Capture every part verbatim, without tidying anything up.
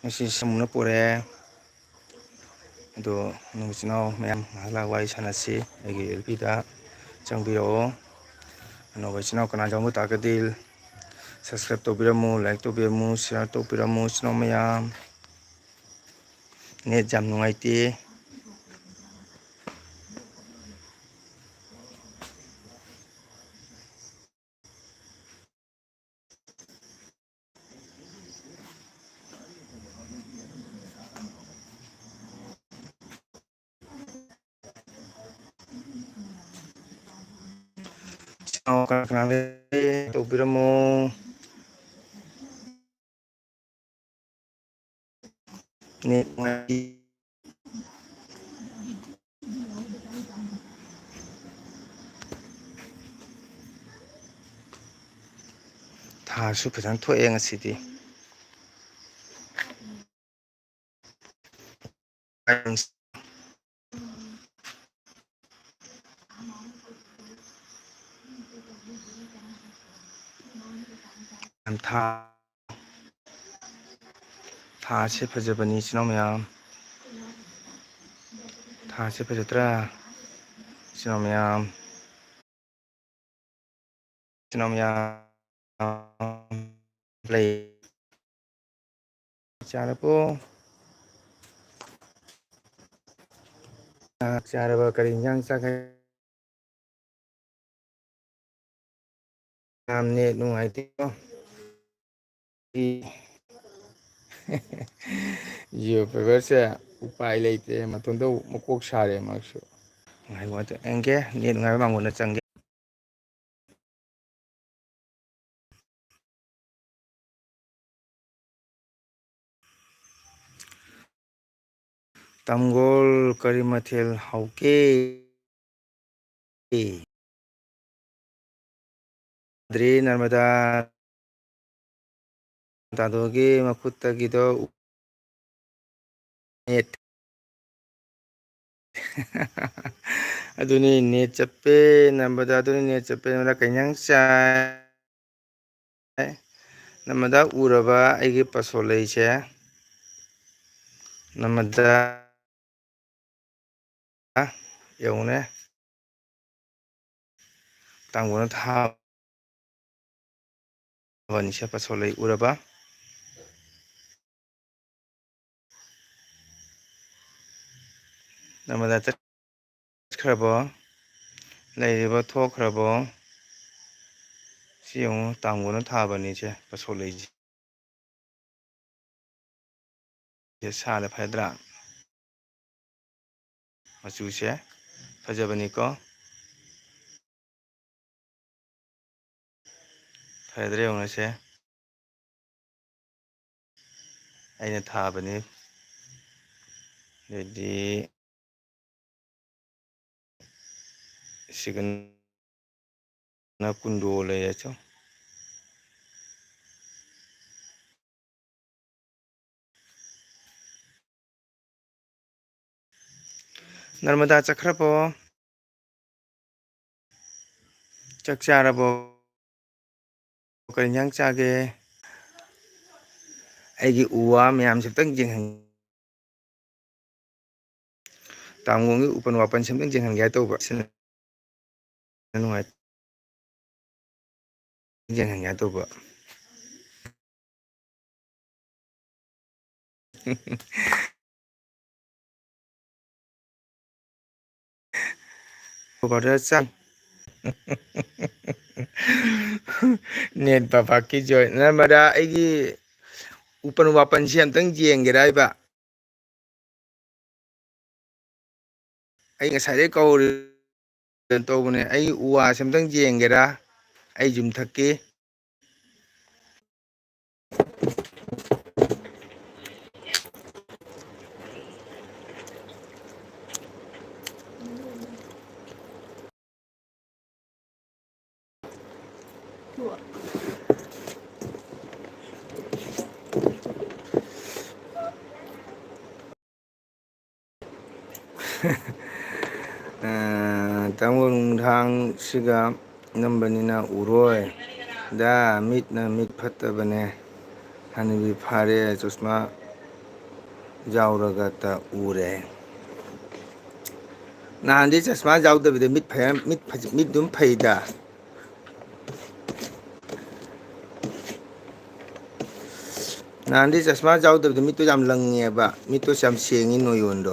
ꯉꯁꯤ ꯁꯃꯨꯅ ꯄꯨꯔꯛꯑꯦ꯫ ꯑꯗꯣ ꯅꯪ ꯏꯆꯤꯟ ꯏꯅꯥꯎ ꯃꯌꯥꯝ ꯉꯥꯏꯍꯥꯛ ꯂꯥꯛ ꯋꯥꯔꯤ ꯁꯥꯟꯅꯁꯤ꯫ ꯑꯩꯒꯤ ꯑꯦꯜ ꯄꯤꯗ ꯆꯪꯕꯤꯔꯛꯑꯣ꯫ ꯑꯅꯧꯕ ꯏꯆꯤꯟ ꯏꯅꯥꯎ ꯀꯅꯥ ꯌꯥꯎꯕ ꯇꯥꯔꯒꯗꯤ subscribe ꯇꯧꯕꯤꯔꯝꯃꯨ, like ꯇꯧꯕꯤꯔꯝꯃꯨ, share ꯇꯧꯕꯤꯔꯝꯃꯨ ꯏꯆꯤꯟ ꯏꯅꯥꯎ ꯃꯌꯥꯝ꯫ ꯅꯦꯠ ꯌꯥꯝ ꯅꯨꯡꯉꯥꯏꯇꯦ꯫ ꯀꯅꯥ ꯀꯅꯥ ꯂꯩ? ꯇꯧꯕꯤꯔꯝꯃꯣ꯫ ꯅꯦꯠ ꯅꯨꯡꯉꯥꯏꯇꯦ꯫ ꯊꯥꯁꯨ ꯐꯖꯅ ꯊꯣꯛꯑꯦ ꯉꯁꯤꯗꯤ꯫ ꯌꯥꯝ ꯊꯥ-, ꯊꯥꯁꯦ ꯐꯖꯕꯅꯤ, ꯏꯆꯤꯟ ꯏꯅꯥꯎ ꯃꯌꯥꯝ꯫ ꯊꯥꯁꯦ ꯐꯖꯗ꯭ꯔꯥ, ꯏꯆꯤꯟ ꯏꯅꯥꯎ ꯃꯌꯥꯝ? ꯏꯆꯤꯟ ꯏꯅꯥꯎ ꯃꯌꯥꯝ ꯂꯩ꯫ ꯆꯥꯔꯕꯣ? ꯆꯥꯛ ꯆꯥꯔꯕ? ꯀꯔꯤ ꯏꯟꯖꯥꯡ ꯆꯥꯒꯦ? ꯌꯥꯝ ꯅꯦꯠ ꯅꯨꯡꯉꯥꯏꯇꯦꯀꯣ꯫ ꯖꯤꯑꯣ ꯐꯥꯏꯕꯔꯁꯦ ꯎꯄꯥꯏ ꯂꯩꯇꯦ, ꯃꯊꯟꯇ ꯃꯀꯣꯛ ꯁꯥꯔꯦ ꯃꯥꯁꯨ꯫ ꯉꯥꯏꯈꯣ, ꯑꯝꯇ ꯌꯦꯡꯒꯦ, ꯅꯦꯠ ꯅꯨꯡꯉꯥꯏꯕ ꯃꯥꯡꯒꯣꯟꯗ ꯆꯪꯒꯦ꯫ ꯇꯝꯒꯣꯜ ꯀꯔꯤ ꯃꯊꯦꯜ ꯍꯥꯎꯒꯦ? ꯗ꯭ꯔꯤ ꯅꯔꯃꯗꯥ ꯇꯥꯗꯣꯒꯤ ꯃꯈꯨꯠꯇꯒꯤꯗꯣ ꯅꯦꯠ꯫ ꯑꯗꯨꯅꯤ ꯅꯦꯠ ꯆꯞꯄꯦ ꯅꯝꯕꯗ, ꯑꯗꯨꯅꯤ ꯅꯦꯠ ꯆꯞꯄꯦ ꯅꯝꯕꯗ꯫ ꯀꯩ ꯏꯟꯖꯥꯡ ꯆꯥꯏ? ꯅꯝꯕꯗ ꯎꯔꯕ ꯑꯩꯒꯤ ꯄꯁꯣꯂꯩꯁꯦ꯫ ꯅꯝꯃꯗ ꯌꯦꯡꯉꯨꯅꯦ꯫ ꯇꯥꯡꯒꯣꯜꯅ ꯊꯥꯕꯅꯤꯁꯦ ꯄꯁꯣ ꯂꯩ ꯎꯔꯕ? ꯅꯝꯃꯗ ꯆꯠꯈ꯭ꯔꯕꯣ? ꯂꯩꯔꯤꯕ ꯊꯣꯛꯈ꯭ꯔꯕꯣ? ꯁꯤ ꯌꯦꯡꯉꯨ, ꯇꯥꯡꯒꯣꯜꯅ ꯊꯥꯕꯅꯤꯁꯦ ꯄꯁꯣ ꯂꯩꯁꯦ꯫ ꯁꯦ ꯁꯥꯅ ꯐꯗ꯭ꯔꯥ? ꯃꯆꯨꯁꯦ ꯐꯖꯕꯅꯤꯀꯣ꯫ ꯐꯖꯗ꯭ꯔꯦ ꯌꯦꯡꯉꯨꯅꯦꯁꯦ꯫ ꯑꯩꯅ ꯊꯥꯕꯅꯤ꯫ ꯑꯗꯩꯗꯤ ꯁꯤꯒꯅ ꯀꯨꯟꯗꯣ ꯂꯩꯔꯁꯨ꯫ ꯅꯔꯃꯗꯥ ꯆꯠꯈ꯭ꯔꯕꯣ? ꯆꯥꯛ ꯆꯥꯔꯕꯣ? ꯀꯔꯤ ꯏꯟꯖꯥꯡ ꯆꯥꯒꯦ? ꯑꯩꯒꯤ ꯎ ꯋꯥ ꯃꯌꯥꯝꯁꯦ ꯑꯝꯇꯪ ꯌꯦꯡꯍꯟ-, ꯇꯥꯝꯒꯣꯡꯒꯤ ꯎꯄꯟ ꯋꯥꯄꯟꯁꯦ ꯑꯝꯇꯪ ꯌꯦꯡꯍꯟꯒꯦ ꯍꯥꯏ ꯇꯧꯕ꯫ ꯁꯤꯅ ꯅꯨꯡꯉꯥꯏ-, ꯌꯦꯡꯍꯟꯒꯦ ꯍꯥꯏ ꯇꯧꯕ꯫ ꯕ꯭ꯔꯗꯔ ꯆꯪ꯫ ꯅꯦꯠ ꯕꯕꯥꯀꯤ ꯖꯣꯏ꯫ ꯅꯔꯃꯗꯥ, ꯑꯩꯒꯤ ꯎꯄꯟ ꯋꯥꯄꯟꯁꯤ ꯑꯝꯇꯪ ꯌꯦꯡꯒꯦꯔꯥ ꯍꯥꯏꯕ? ꯑꯩ ꯉꯁꯥꯏꯗꯩ ꯀꯧꯔꯤ ꯇꯧꯕꯅꯦ꯫ ꯑꯩ ꯎ ꯋꯥꯁꯦ ꯑꯝꯇꯪ ꯌꯦꯡꯒꯦꯔꯥ? ꯑꯩ ꯌꯨꯝꯊꯛꯀꯤ꯫ ꯑ, ꯇꯥꯃꯣ ꯅꯨꯡꯗꯥꯡꯁꯤꯒ ꯅꯝꯕꯅꯤꯅ ꯎꯔꯣꯏ꯫ ꯗ, ꯃꯤꯠꯅ ꯃꯤꯠ ꯐꯠꯇꯕꯅꯦ꯫ ꯍꯅꯨꯕꯤ ꯐꯥꯔꯦ, ꯆꯨꯁꯃꯥ ꯌꯥꯎꯔꯒꯇ ꯎꯔꯦ꯫ ꯅꯍꯥꯟꯗꯤ ꯆꯁꯃꯥ ꯌꯥꯎꯗꯕꯤꯗ ꯃꯤꯠ ꯐꯩ-, ꯃꯤꯠ ꯐꯖ-, ꯃꯤꯠ ꯑꯗꯨꯝ ꯐꯩꯗ꯫ ꯅꯍꯥꯟꯗꯤ ꯆꯁꯃꯥ ꯌꯥꯎꯗꯕꯤꯗ ꯃꯤꯠꯇꯣ ꯌꯥꯝ ꯂꯪꯉꯦꯕ, ꯃꯤꯠꯇꯣ ꯌꯥꯝ ꯁꯦꯡꯉꯤ ꯅꯣꯌꯣꯟꯗꯣ꯫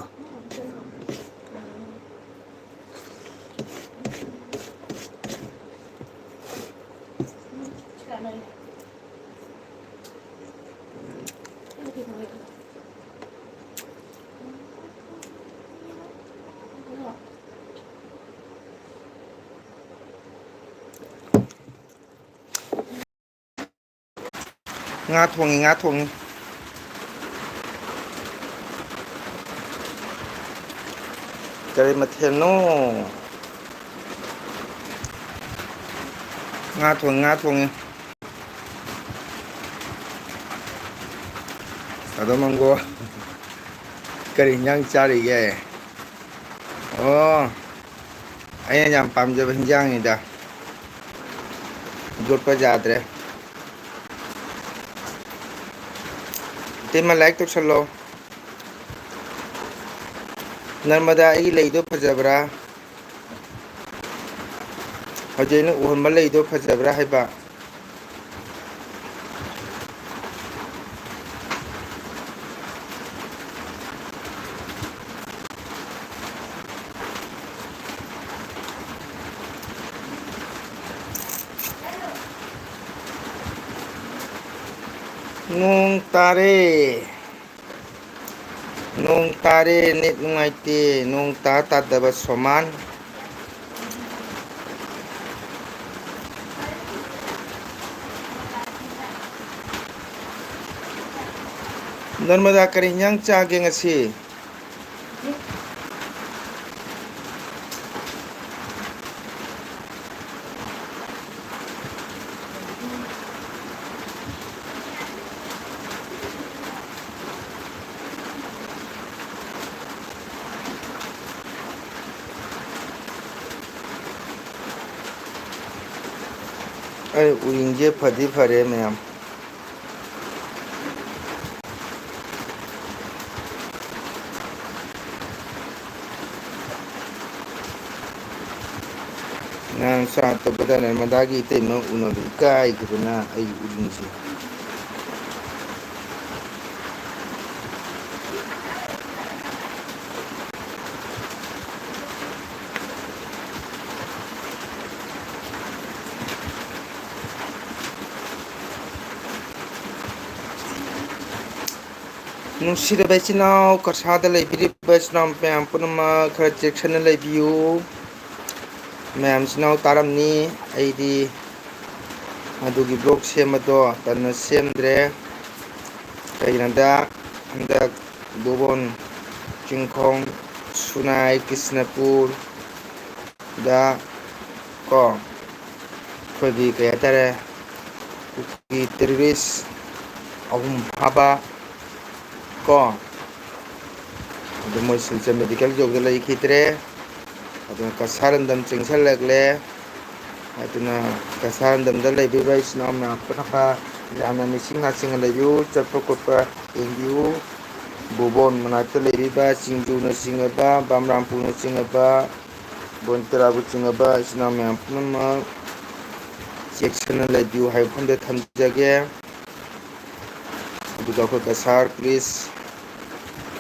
ꯉꯥ ꯊꯣꯡꯉꯤ, ꯉꯥ ꯊꯣꯡꯉꯤ꯫ ꯀꯔꯤ ꯃꯊꯦꯜꯅꯣ? ꯉꯥ ꯊꯣꯡꯉꯤ, ꯉꯥ ꯊꯣꯡꯉꯤ꯫ ꯑꯗꯣ ꯃꯪꯒꯣ, ꯀꯔꯤ ꯏꯟꯖꯥꯡ ꯆꯥꯔꯤꯒꯦ? ꯑꯣ, ꯑꯩꯅ ꯌꯥꯝ ꯄꯥꯝꯖꯕ ꯍꯤꯟꯖꯥꯡꯅꯤꯗ꯫ ꯌꯣꯠꯄ ꯌꯥꯗ꯭ꯔꯦ꯫ ꯏꯇꯩꯃ, like ꯇꯧꯁꯜꯂꯣ꯫ ꯅꯔꯃꯗꯥ, ꯑꯩꯒꯤ ꯂꯩꯗꯣ ꯐꯖꯕ꯭ꯔꯥ? ꯍꯧꯖꯤꯛ ꯑꯩꯅ ꯎꯍꯟꯕ ꯂꯩꯗꯣ ꯐꯖꯕ꯭ꯔꯥ ꯍꯥꯏꯕ? ꯅꯣꯡ ꯇꯥꯔꯦ꯫ ꯅꯣꯡ ꯇꯥꯔꯦ, net ꯅꯨꯡꯉꯥꯏꯇꯦ꯫ ꯅꯣꯡ ꯇꯥ ꯇꯥꯗꯕ ꯁꯣꯃꯥꯟ꯫ ꯅꯔꯃꯗꯥ, ꯀꯔꯤ ꯏꯟꯖꯥꯡ ꯆꯥꯒꯦ ꯉꯁꯤ? ꯑꯩ ꯎꯔꯤꯡꯁꯦ ꯐꯗꯤ ꯐꯔꯦ ꯃꯌꯥꯝ꯫ ꯉꯔꯥꯡ ꯆꯥ ꯇꯣꯛꯄꯗ ꯅꯔꯃꯗꯥꯒꯤ ꯏꯇꯩꯃ ꯎꯅꯕ ꯏꯀꯥꯏꯗꯗꯅ ꯑꯩ ꯎꯠꯂꯤꯁꯦ꯫ ꯅꯨꯡꯁꯤꯔꯕ ꯏꯆꯤꯟ ꯏꯅꯥꯎ, ꯀꯁꯥꯔꯗ ꯂꯩꯕꯤꯔꯤꯕ ꯏꯆꯤꯟ ꯏꯅꯥꯎ ꯃꯌꯥꯝ ꯄꯨꯝꯅꯃꯛ ꯈꯔ ꯆꯦꯛꯁꯤꯟꯅ ꯂꯩꯕꯤꯌꯨ꯫ ꯃꯌꯥꯝ ꯏꯆꯤꯟ ꯏꯅꯥꯎ ꯇꯥꯔꯝꯅꯤ꯫ ꯑꯩꯗꯤ ꯑꯗꯨꯒꯤ vlog ꯁꯦꯝꯕꯗꯣ ꯇꯟꯅ ꯁꯦꯝꯗ꯭ꯔꯦ꯫ ꯀꯩꯒꯤꯅꯣꯗ, ꯍꯟꯗꯛ ꯕꯣꯕꯣꯟ, ꯆꯤꯡꯈꯣꯡ, ꯁꯨꯅꯥꯏ, ꯀ꯭ꯔꯤꯁꯅꯄꯨꯔꯗ ꯀꯣ, ꯑꯩꯈꯣꯏꯒꯤ ꯀꯩ ꯍꯥꯏꯇꯥꯔꯦ, ꯀꯨꯀꯤ terrorist ꯑꯍꯨꯝ ꯐꯥꯕ ꯀꯣ, ꯑꯗꯨ ꯃꯣꯏ ꯁꯤꯜꯆꯔ ꯃꯦꯗꯤꯀꯦꯜ ꯌꯧꯗ ꯂꯩꯈꯤꯗ꯭ꯔꯦ꯫ ꯑꯗꯨꯅ ꯀꯁꯥꯔ ꯂꯝꯗꯝ ꯆꯦꯟꯁꯤꯜꯂꯛꯂꯦ꯫ ꯑꯗꯨꯅ ꯀꯁꯥꯔ ꯂꯝꯗꯝꯗ ꯂꯩꯕꯤꯕ ꯏꯆꯤꯟ ꯏꯅꯥꯎ ꯃꯌꯥꯝ ꯄꯨꯝꯅꯃꯛ ꯌꯥꯝꯅ ꯅꯤꯡꯁꯤꯡ ꯍꯥꯆꯤꯡꯅ ꯂꯩꯕꯤꯌꯨ꯫ ꯆꯠꯄ ꯈꯣꯠꯄ ꯌꯦꯡꯕꯤꯌꯨ꯫ ꯕꯣꯕꯣꯟ ꯃꯅꯥꯛꯇ ꯂꯩꯔꯤꯕ ꯁꯤꯡꯖꯨꯅꯆꯤꯡꯉꯕ, ꯕꯝꯔꯥꯝꯄꯨꯔꯅꯆꯤꯡꯉꯕ, ꯕꯣꯟꯇꯦꯔꯥꯕꯨ ꯆꯤꯡꯉꯕ ꯏꯆꯤꯟ ꯏꯅꯥꯎ ꯃꯌꯥꯝ ꯄꯨꯝꯅꯃꯛ ꯆꯦꯛꯁꯤꯟꯅ ꯂꯩꯕꯤꯌꯨ ꯍꯥꯏꯕ ꯃꯐꯝꯗ ꯊꯝꯖꯒꯦ꯫ ꯑꯗꯨꯒ ꯑꯩꯈꯣꯏ ꯀꯁꯥꯔ ꯄꯨꯂꯤꯁ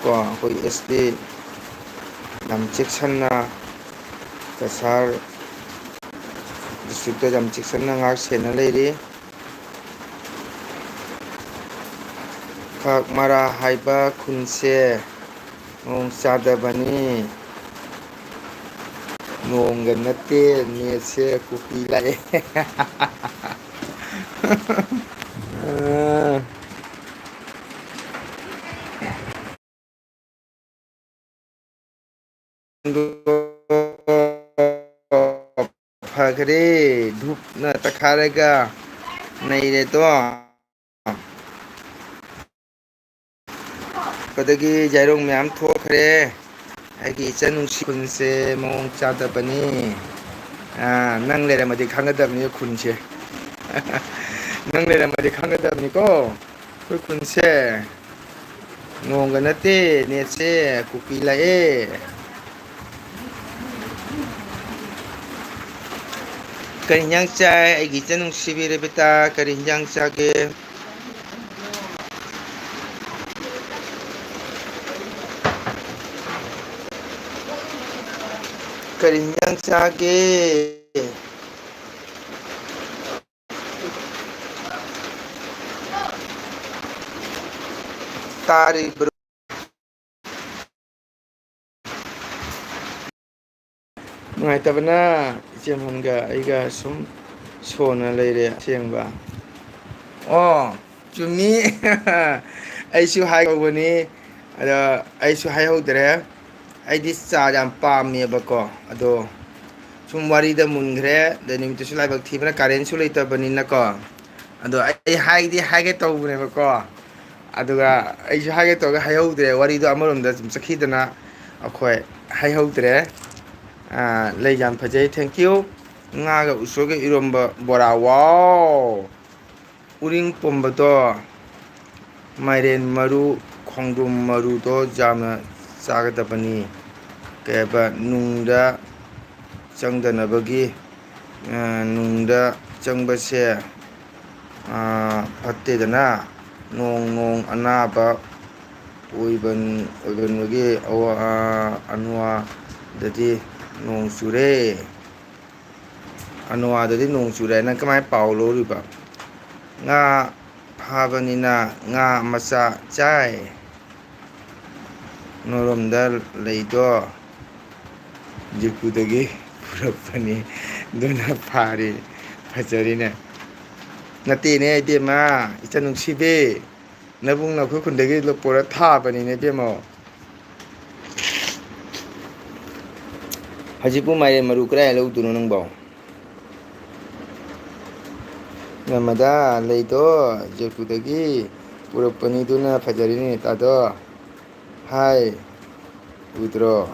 ꯀꯣ, ꯑꯩꯈꯣꯏ S P ꯌꯥꯝ ꯆꯦꯛꯁꯤꯟꯅ ꯀꯁꯥꯔ district ꯇ ꯌꯥꯝ ꯆꯦꯛꯁꯤꯟꯅ ꯉꯥꯛ ꯁꯦꯟꯅ ꯂꯩꯔꯤ꯫ ꯈꯥꯛ ꯃꯔꯥ ꯍꯥꯏꯕ ꯈꯨꯟꯁꯦ ꯃꯑꯣꯡ ꯆꯥꯗꯕꯅꯤ꯫ ꯅꯣꯡꯒ ꯅꯠꯇꯦ, net ꯁꯦ ꯀꯨꯀꯤ ꯂꯥꯛꯑꯦ꯫ ꯑ꯫ ꯐꯈ꯭ꯔꯦ, ꯙꯨꯞꯅ ꯇꯛꯈꯥꯏꯔꯒ ꯅꯩꯔꯦꯗꯣ꯫ ꯑꯗꯒꯤ ꯌꯥꯏꯔꯣꯡ ꯃꯌꯥꯝ ꯊꯣꯛꯈ꯭ꯔꯦ꯫ ꯑꯩꯒꯤ ꯏꯆꯟ ꯅꯨꯡꯁꯤ ꯈꯨꯟꯁꯦ ꯃꯑꯣꯡ ꯆꯥꯗꯕꯅꯤ꯫ ꯑꯥ, ꯅꯪ ꯂꯩꯔꯝꯃꯗꯤ ꯈꯪꯒꯗꯕꯅꯤ ꯈꯨꯟꯁꯦ꯫ ꯅꯪ ꯂꯩꯔꯝꯃꯗꯤ ꯈꯪꯒꯗꯕꯅꯤꯀꯣ꯫ ꯑꯩꯈꯣꯏ ꯈꯨꯟꯁꯦ ꯅꯣꯡꯒ ꯅꯠꯇꯦ, net ꯁꯦ ꯀꯨꯀꯤ ꯂꯥꯛꯑꯦ꯫ ꯀꯔꯤ ꯍꯤꯟꯖꯥꯡ ꯆꯥꯏ ꯑꯩꯒꯤ ꯏꯆꯟ ꯅꯨꯡꯁꯤꯕꯤ ꯔꯦꯕꯤꯇꯥ? ꯀꯔꯤ ꯍꯤꯟꯖꯥꯡ ꯆꯥꯒꯦ? ꯀꯔꯤ ꯍꯤꯟꯖꯥꯡ ꯆꯥꯒꯦ? ꯇꯥꯔꯤꯕ꯭ꯔꯣ? ꯅꯨꯡꯉꯥꯏꯇꯕꯅ ꯏꯆꯦꯝꯍꯟꯒ ꯑꯩꯒ ꯁꯨꯝ ꯁꯣꯟꯅ ꯂꯩꯔꯦ ꯑꯁꯦꯡꯕ꯫ ꯑꯣ, ꯆꯨꯝꯃꯤ꯫ ꯑꯩꯁꯨ ꯍꯥꯏꯍꯧꯕꯅꯤ, ꯑꯗ ꯑꯩꯁꯨ ꯍꯥꯏꯍꯧꯗ꯭ꯔꯦ꯫ ꯑꯩꯗꯤ ꯆꯥ ꯌꯥꯝ ꯄꯥꯝꯃꯦꯕꯀꯣ, ꯑꯗꯣ ꯁꯨꯝ ꯋꯥꯔꯤꯗ ꯃꯨꯟꯈ꯭ꯔꯦ꯫ ꯑꯗꯩ ꯅꯨꯃꯤꯠꯇꯨꯁꯨ ꯂꯥꯏꯕꯛ ꯊꯤꯕꯅ ꯀꯥꯔꯦꯟꯁꯨ ꯂꯩꯇꯕꯅꯤꯅꯀꯣ꯫ ꯑꯗꯣ ꯑꯩ ꯍꯥꯏꯗꯤ ꯍꯥꯏꯒꯦ ꯇꯧꯕꯅꯦꯕꯀꯣ, ꯑꯗꯨꯒ ꯑꯩꯁꯨ ꯍꯥꯏꯒꯦ ꯇꯧꯔꯒ ꯍꯥꯏꯍꯧꯗ꯭ꯔꯦ, ꯋꯥꯔꯤꯗꯣ ꯑꯃꯔꯣꯝꯗ ꯑꯗꯨꯝ ꯆꯠꯈꯤꯗꯅ ꯑꯩꯈꯣꯏ ꯍꯥꯏꯍꯧꯗ꯭ꯔꯦ꯫ ꯑꯥ, ꯂꯩ ꯌꯥꯝ ꯐꯖꯩ, thank you꯫ ꯉꯥꯒ ꯎꯁꯣꯏꯒ ꯏꯔꯣꯝꯕ ꯕꯣꯔꯥ, wow! ꯎꯔꯤꯡ ꯄꯨꯝꯕꯗꯣ, ꯃꯥꯏꯔꯦꯟ ꯃꯔꯨ, ꯈꯣꯡꯗ꯭ꯔꯨꯝ ꯃꯔꯨꯗꯣ ꯌꯥꯝꯅ ꯆꯥꯒꯗꯕꯅꯤ꯫ ꯀꯩ ꯍꯥꯏꯕ, ꯅꯨꯡꯗ ꯆꯪꯗꯅꯕꯒꯤ, ꯑ, ꯅꯨꯡꯗ ꯆꯪꯕꯁꯦ, ꯑ, ꯐꯠꯇꯦꯗꯅ꯫ ꯅꯣꯡ, ꯅꯣꯡ ꯑꯅꯥꯕ ꯑꯣꯏꯕꯟ-, ꯑꯣꯏꯕꯟꯕꯒꯤ ꯑꯋꯥ-, ꯑ, ꯑꯅꯨꯋꯥꯗꯗꯤ ꯅꯣꯡ ꯆꯨꯔꯦ꯫ ꯑꯅꯨꯋꯥꯗꯗꯤ ꯅꯣꯡ ꯆꯨꯔꯦ꯫ ꯅꯪ ꯀꯃꯥꯏꯅ ꯄꯥꯎ ꯂꯧꯔꯤꯕ? ꯉꯥ ꯐꯥꯕꯅꯤꯅ ꯉꯥ ꯃꯆꯥ ꯆꯥꯏ꯫ ꯅꯣꯏꯔꯣꯝꯗ ꯂꯩꯗꯣ ꯖꯨꯀꯨꯗꯒꯤ ꯄꯨꯔꯛꯄꯅꯤ, ꯑꯗꯨꯅ ꯐꯥꯔꯤ, ꯐꯖꯔꯤꯅꯦ꯫ ꯅꯠꯇꯦꯅꯦ ꯏꯕꯦꯝꯃ, ꯏꯆꯟ ꯅꯨꯡꯁꯤꯕꯤ, ꯅꯕꯨꯡꯅ ꯑꯩꯈꯣꯏ ꯈꯨꯟꯗꯒꯤ ꯂꯣ-, ꯄꯨꯔ ꯊꯥꯕꯅꯤꯅꯦ ꯏꯕꯦꯝꯃ꯫ ꯍꯧꯖꯤꯛꯄꯨ ꯃꯥꯏꯔꯦꯟ ꯃꯔꯨ ꯀꯗꯥꯏ ꯂꯧꯗꯣꯏꯅꯣ ꯅꯪꯕꯣ? ꯅꯃꯗ ꯂꯩꯗꯣ ꯖꯣꯏꯄꯨꯔꯗꯒꯤ ꯄꯨꯔꯛꯄꯅꯤꯗꯨꯅ ꯐꯖꯔꯤꯅꯦ ꯇꯥꯗꯣ꯫ ꯍꯥꯏ, ꯎꯗ꯭ꯔꯣ?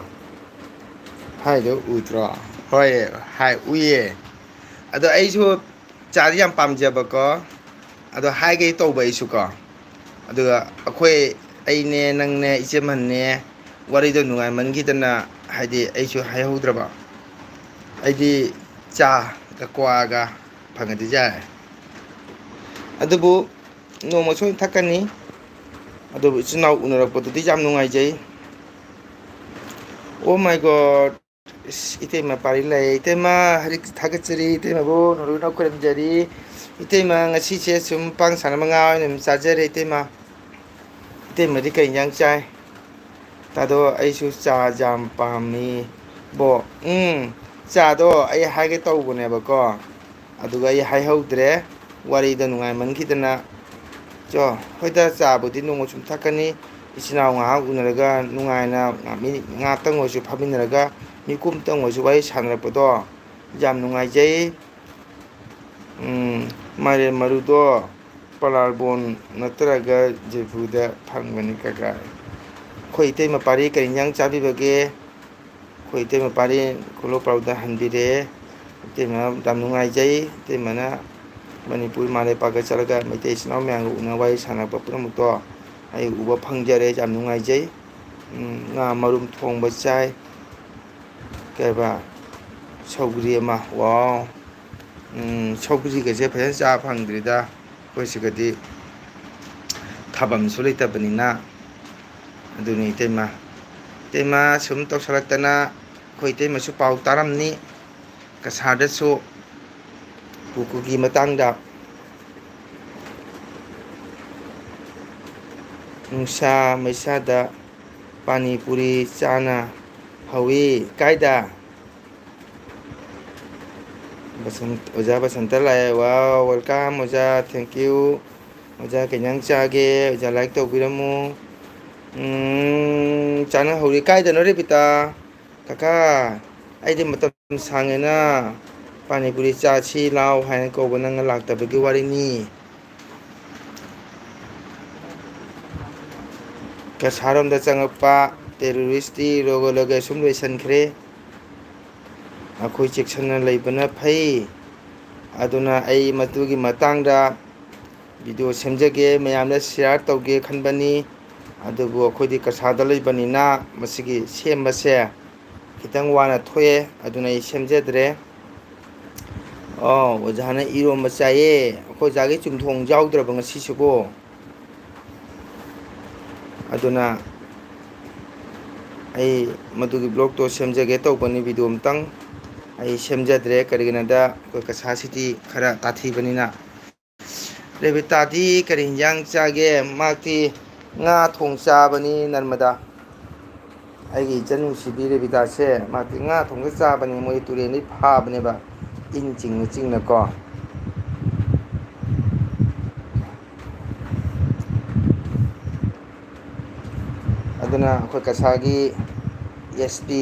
ꯍꯥꯏꯗꯣ ꯎꯗ꯭ꯔꯣ? ꯍꯣꯏ, ꯍꯥꯏ, ꯎꯏꯌꯦ꯫ ꯑꯗꯣ ꯑꯩꯁꯨ ꯆꯥꯗꯤ ꯌꯥꯝ ꯄꯥꯝꯖꯕꯀꯣ꯫ ꯑꯗꯣ ꯍꯥꯏꯒꯦ ꯇꯧꯕ ꯑꯩꯁꯨꯀꯣ꯫ ꯑꯗꯨꯒ ꯑꯩꯈꯣꯏ, ꯑꯩꯅꯦ, ꯅꯪꯅꯦ, ꯏꯆꯦꯃꯟꯅꯦ, ꯋꯥꯔꯤꯗꯣ ꯅꯨꯡꯉꯥꯏꯃꯟꯈꯤꯗꯅ, ꯍꯥꯏꯗꯤ, ꯑꯩꯁꯨ ꯍꯥꯏꯍꯧꯗ꯭ꯔꯕ꯫ ꯑꯩꯗꯤ ꯆꯥ ꯀꯀ꯭ꯋꯥꯒ ꯐꯪꯉꯗꯤ ꯌꯥꯔꯦ꯫ ꯑꯗꯨꯕꯨ ꯅꯣꯡꯃ ꯁꯣꯏꯅ ꯊꯛꯀꯅꯤ꯫ ꯑꯗꯨꯕꯨ ꯏꯆꯤꯟ ꯏꯅꯥꯎ ꯎꯅꯔꯛꯄꯗꯨꯗꯤ ꯌꯥꯝ ꯅꯨꯡꯉꯥꯏꯖꯩ꯫ Oh my God! ꯏꯁ, ꯏꯇꯩꯃ ꯄꯥꯔꯤ ꯂꯩ꯫ ꯏꯇꯩꯃ, ꯍꯧꯖꯤꯛ ꯊꯥꯒꯠꯆꯔꯤ꯫ ꯏꯇꯩꯃꯕꯨ ꯅꯣꯔꯨꯅ ꯈꯨꯔꯨꯝꯖꯔꯤ꯫ ꯏꯇꯩꯃ, ꯉꯁꯤꯁꯦ ꯁꯨꯝ ꯄꯥꯡ ꯁꯥꯟꯅꯕ ꯉꯥ ꯑꯣꯏꯅ ꯑꯗꯨꯝ ꯆꯥꯖꯔꯦ ꯏꯇꯩꯃ꯫ ꯏꯇꯩꯃꯗꯤ ꯀꯩ ꯏꯟꯖꯥꯡ ꯆꯥꯏ? ꯇꯥꯗꯣ, ꯑꯩꯁꯨ ꯆꯥ ꯌꯥꯝ ꯄꯥꯝꯃꯤ꯫ ꯕꯣ, ꯎꯝ, ꯆꯥꯗꯣ ꯑꯩ ꯍꯥꯏꯒꯦ ꯇꯧꯕꯅꯦꯕꯀꯣ, ꯑꯗꯨꯒ ꯑꯩ ꯍꯥꯏꯍꯧꯗ꯭ꯔꯦ, ꯋꯥꯔꯤꯗ ꯅꯨꯡꯉꯥꯏꯃꯟꯈꯤꯗꯅ꯫ ꯆꯣ, ꯍꯣꯏꯗ, ꯆꯥꯕꯨꯗꯤ ꯅꯣꯡꯃ ꯁꯨꯝ ꯊꯛꯀꯅꯤ꯫ ꯏꯆꯤꯟ ꯏꯅꯥꯎ ꯉꯥꯏꯍꯥꯛ ꯎꯅꯔꯒ ꯅꯨꯡꯉꯥꯏꯅ ꯉꯥ-, ꯃꯤꯅꯤꯠ ꯉꯥꯛꯇꯪ ꯑꯣꯏꯔꯁꯨ ꯐꯝꯃꯤꯟꯅꯔꯒ ꯃꯤꯀꯨꯞꯇꯪ ꯑꯣꯏꯔꯁꯨ ꯋꯥꯔꯤ ꯁꯥꯟꯅꯔꯛꯄꯗꯣ ꯌꯥꯝ ꯅꯨꯡꯉꯥꯏꯖꯩ꯫ ꯎꯝ, ꯃꯥꯏꯔꯦꯟ ꯃꯔꯨꯗꯣ ꯄꯂꯥꯔꯕꯣꯟ ꯅꯠꯇ꯭ꯔꯒ ꯖꯦꯄꯨꯔꯗ ꯐꯪꯕꯅꯤ ꯀꯀꯥ꯫ ꯑꯩꯈꯣꯏ ꯏꯇꯩꯃ ꯄꯥꯔꯤ ꯀꯔꯤ ꯏꯟꯖꯥꯡ ꯆꯥꯕꯤꯕꯒꯦ? ꯑꯩꯈꯣꯏ ꯏꯇꯩꯃ ꯄꯥꯔꯤ ꯈꯨꯂꯣ ꯄꯥꯎꯗ ꯍꯟꯕꯤꯔꯦ꯫ ꯏꯇꯩꯃ ꯌꯥꯝ ꯅꯨꯡꯉꯥꯏꯖꯩ꯫ ꯏꯇꯩꯃꯅ ꯃꯅꯤꯄꯨꯔ ꯏꯃꯥ ꯂꯩꯄꯥꯛꯇ ꯆꯠꯂꯒ ꯃꯩꯇꯩ ꯏꯆꯤꯟ ꯏꯅꯥꯎ ꯃꯌꯥꯝꯒ ꯎꯅ ꯋꯥꯔꯤ ꯁꯥꯟꯅꯔꯛꯄ ꯄꯨꯝꯅꯃꯛꯇꯣ ꯑꯩ ꯎꯕ ꯐꯪꯖꯔꯦ꯫ ꯌꯥꯝ ꯅꯨꯡꯉꯥꯏꯖꯩ꯫ ꯎꯝ, ꯉꯥ ꯃꯔꯨꯝ ꯊꯣꯡꯕ ꯆꯥꯏ꯫ ꯀꯩꯕ? ꯁꯧꯒ꯭ꯔꯤ ꯑꯃ꯫ ꯋꯥꯎ! ꯎꯝ, ꯁꯧꯒ꯭ꯔꯤꯒꯁꯦ ꯐꯖꯅ ꯆꯥ ꯐꯪꯗ꯭ꯔꯤꯗ꯫ ꯑꯩꯈꯣꯏ ꯁꯤꯒꯗꯤ ꯊꯥꯐꯝꯁꯨ ꯂꯩꯇꯕꯅꯤꯅ꯫ ꯑꯗꯨꯅꯤ ꯏꯇꯩꯃ꯫ ꯏꯇꯩꯃ ꯁꯨꯝ ꯇꯧꯁꯜꯂꯛꯇꯅ ꯑꯩꯈꯣꯏ ꯏꯇꯩꯃꯁꯨ ꯄꯥꯎ ꯇꯥꯔꯝꯅꯤ꯫ ꯀꯁꯥꯔꯗꯁꯨ ꯀꯨꯀꯨꯒꯤ ꯃꯇꯥꯡꯗ ꯅꯨꯡꯁꯥ ꯃꯩꯁꯥꯗ ꯄꯥꯅꯤ ꯄꯨꯔꯤ ꯆꯥꯅ ꯍꯧꯋꯤ꯫ ꯀꯥꯏꯗ? ꯕꯁꯟ-, ꯑꯣꯖꯥ ꯕꯁꯟꯇ ꯂꯥꯛꯑꯦ꯫ Wow, welcome ꯑꯣꯖꯥ, thank you꯫ ꯑꯣꯖꯥ ꯀꯩ ꯏꯟꯖꯥꯡ ꯆꯥꯒꯦ? ꯑꯣꯖꯥ like ꯇꯧꯕꯤꯔꯝꯃꯨ꯫ ꯎꯝ, ꯆꯥꯅꯍꯧꯔꯤ꯫ ꯀꯥꯏꯗꯅꯣ ꯔꯦꯕꯤꯇꯥ? ꯀꯀꯥ, ꯑꯩꯗꯤ ꯃꯇꯝ ꯁꯥꯡꯉꯦꯅ ꯄꯥꯅꯤꯄꯨꯔꯤ ꯆꯥꯁꯤ ꯂꯥꯎ ꯍꯥꯏꯅ ꯀꯧꯕ ꯅꯪꯅ ꯂꯥꯛꯇꯕꯒꯤ ꯋꯥꯔꯤꯅꯤ꯫ ꯀꯁꯥꯔꯣꯝꯗ ꯆꯪꯉꯛꯄ terrorist ꯇꯤ ꯔꯣꯒ ꯂꯣꯏꯒ ꯁꯨꯝ ꯂꯣꯏꯁꯤꯟꯈ꯭ꯔꯦ꯫ ꯑꯩꯈꯣꯏ ꯆꯦꯛꯁꯤꯟꯅ ꯂꯩꯕꯅ ꯐꯩ꯫ ꯑꯗꯨꯅ ꯑꯩ ꯃꯗꯨꯒꯤ ꯃꯇꯥꯡꯗ video ꯁꯦꯝꯖꯒꯦ, ꯃꯌꯥꯝꯗ share ꯇꯧꯒꯦ ꯈꯟꯕꯅꯤ꯫ ꯑꯗꯨꯕꯨ ꯑꯩꯈꯣꯏꯗꯤ ꯀꯁꯥꯔꯗ ꯂꯩꯕꯅꯤꯅ ꯃꯁꯤꯒꯤ ꯁꯦꯝꯕꯁꯦ ꯈꯤꯇꯪ ꯋꯥꯅ ꯊꯣꯛꯑꯦ, ꯑꯗꯨꯅ ꯑꯩ ꯁꯦꯝꯖꯗ꯭ꯔꯦ꯫ ꯑꯣ, ꯑꯣꯖꯥꯅ ꯏꯔꯣꯝꯕ ꯆꯥꯏꯌꯦ꯫ ꯑꯩꯈꯣꯏ ꯑꯣꯖꯥꯒꯤ ꯆꯨꯝꯊꯣꯡ ꯌꯥꯎꯗ꯭ꯔꯕ ꯉꯁꯤꯁꯤꯕꯣ꯫ ꯑꯗꯨꯅ ꯑꯩ ꯃꯗꯨꯒꯤ ꯕ꯭ꯂꯣꯛꯇꯣ ꯁꯦꯝꯖꯒꯦ ꯇꯧꯕꯅꯤ, ꯚꯤꯗꯤꯑꯣ ꯑꯃꯇꯪ꯫ ꯑꯩ ꯁꯦꯝꯖꯗ꯭ꯔꯦ, ꯀꯔꯤꯒꯤꯅꯣꯗ ꯑꯩꯈꯣꯏ ꯀꯁꯥꯁꯤꯗꯤ ꯈꯔ ꯇꯥꯊꯤꯕꯅꯤꯅ꯫ ꯔꯦꯕꯤꯇꯥꯗꯤ ꯀꯔꯤ ꯍꯤꯟꯖꯥꯡ ꯆꯥꯒꯦ? ꯃꯍꯥꯛꯇꯤ ꯉꯥ ꯊꯣꯡ ꯆꯥꯕꯅꯤ, ꯅꯔꯃꯗꯥ꯫ ꯑꯩꯒꯤ ꯏꯆꯟ ꯅꯨꯡꯁꯤꯕꯤ ꯔꯦꯕꯤꯇꯥꯁꯦ, ꯃꯥꯗꯤ ꯉꯥ ꯊꯣꯡꯕ ꯆꯥꯕꯅꯤ, ꯃꯣꯏ ꯇꯨꯔꯦꯟꯗꯒꯤ ꯐꯥꯕꯅꯦꯕ, ꯏꯟ ꯆꯤꯡꯅ ꯆꯤꯡꯅꯀꯣ꯫ ꯑꯗꯨꯅ ꯑꯩꯈꯣꯏ ꯀꯁꯥꯔꯒꯤ ꯑꯦꯁ ꯄꯤ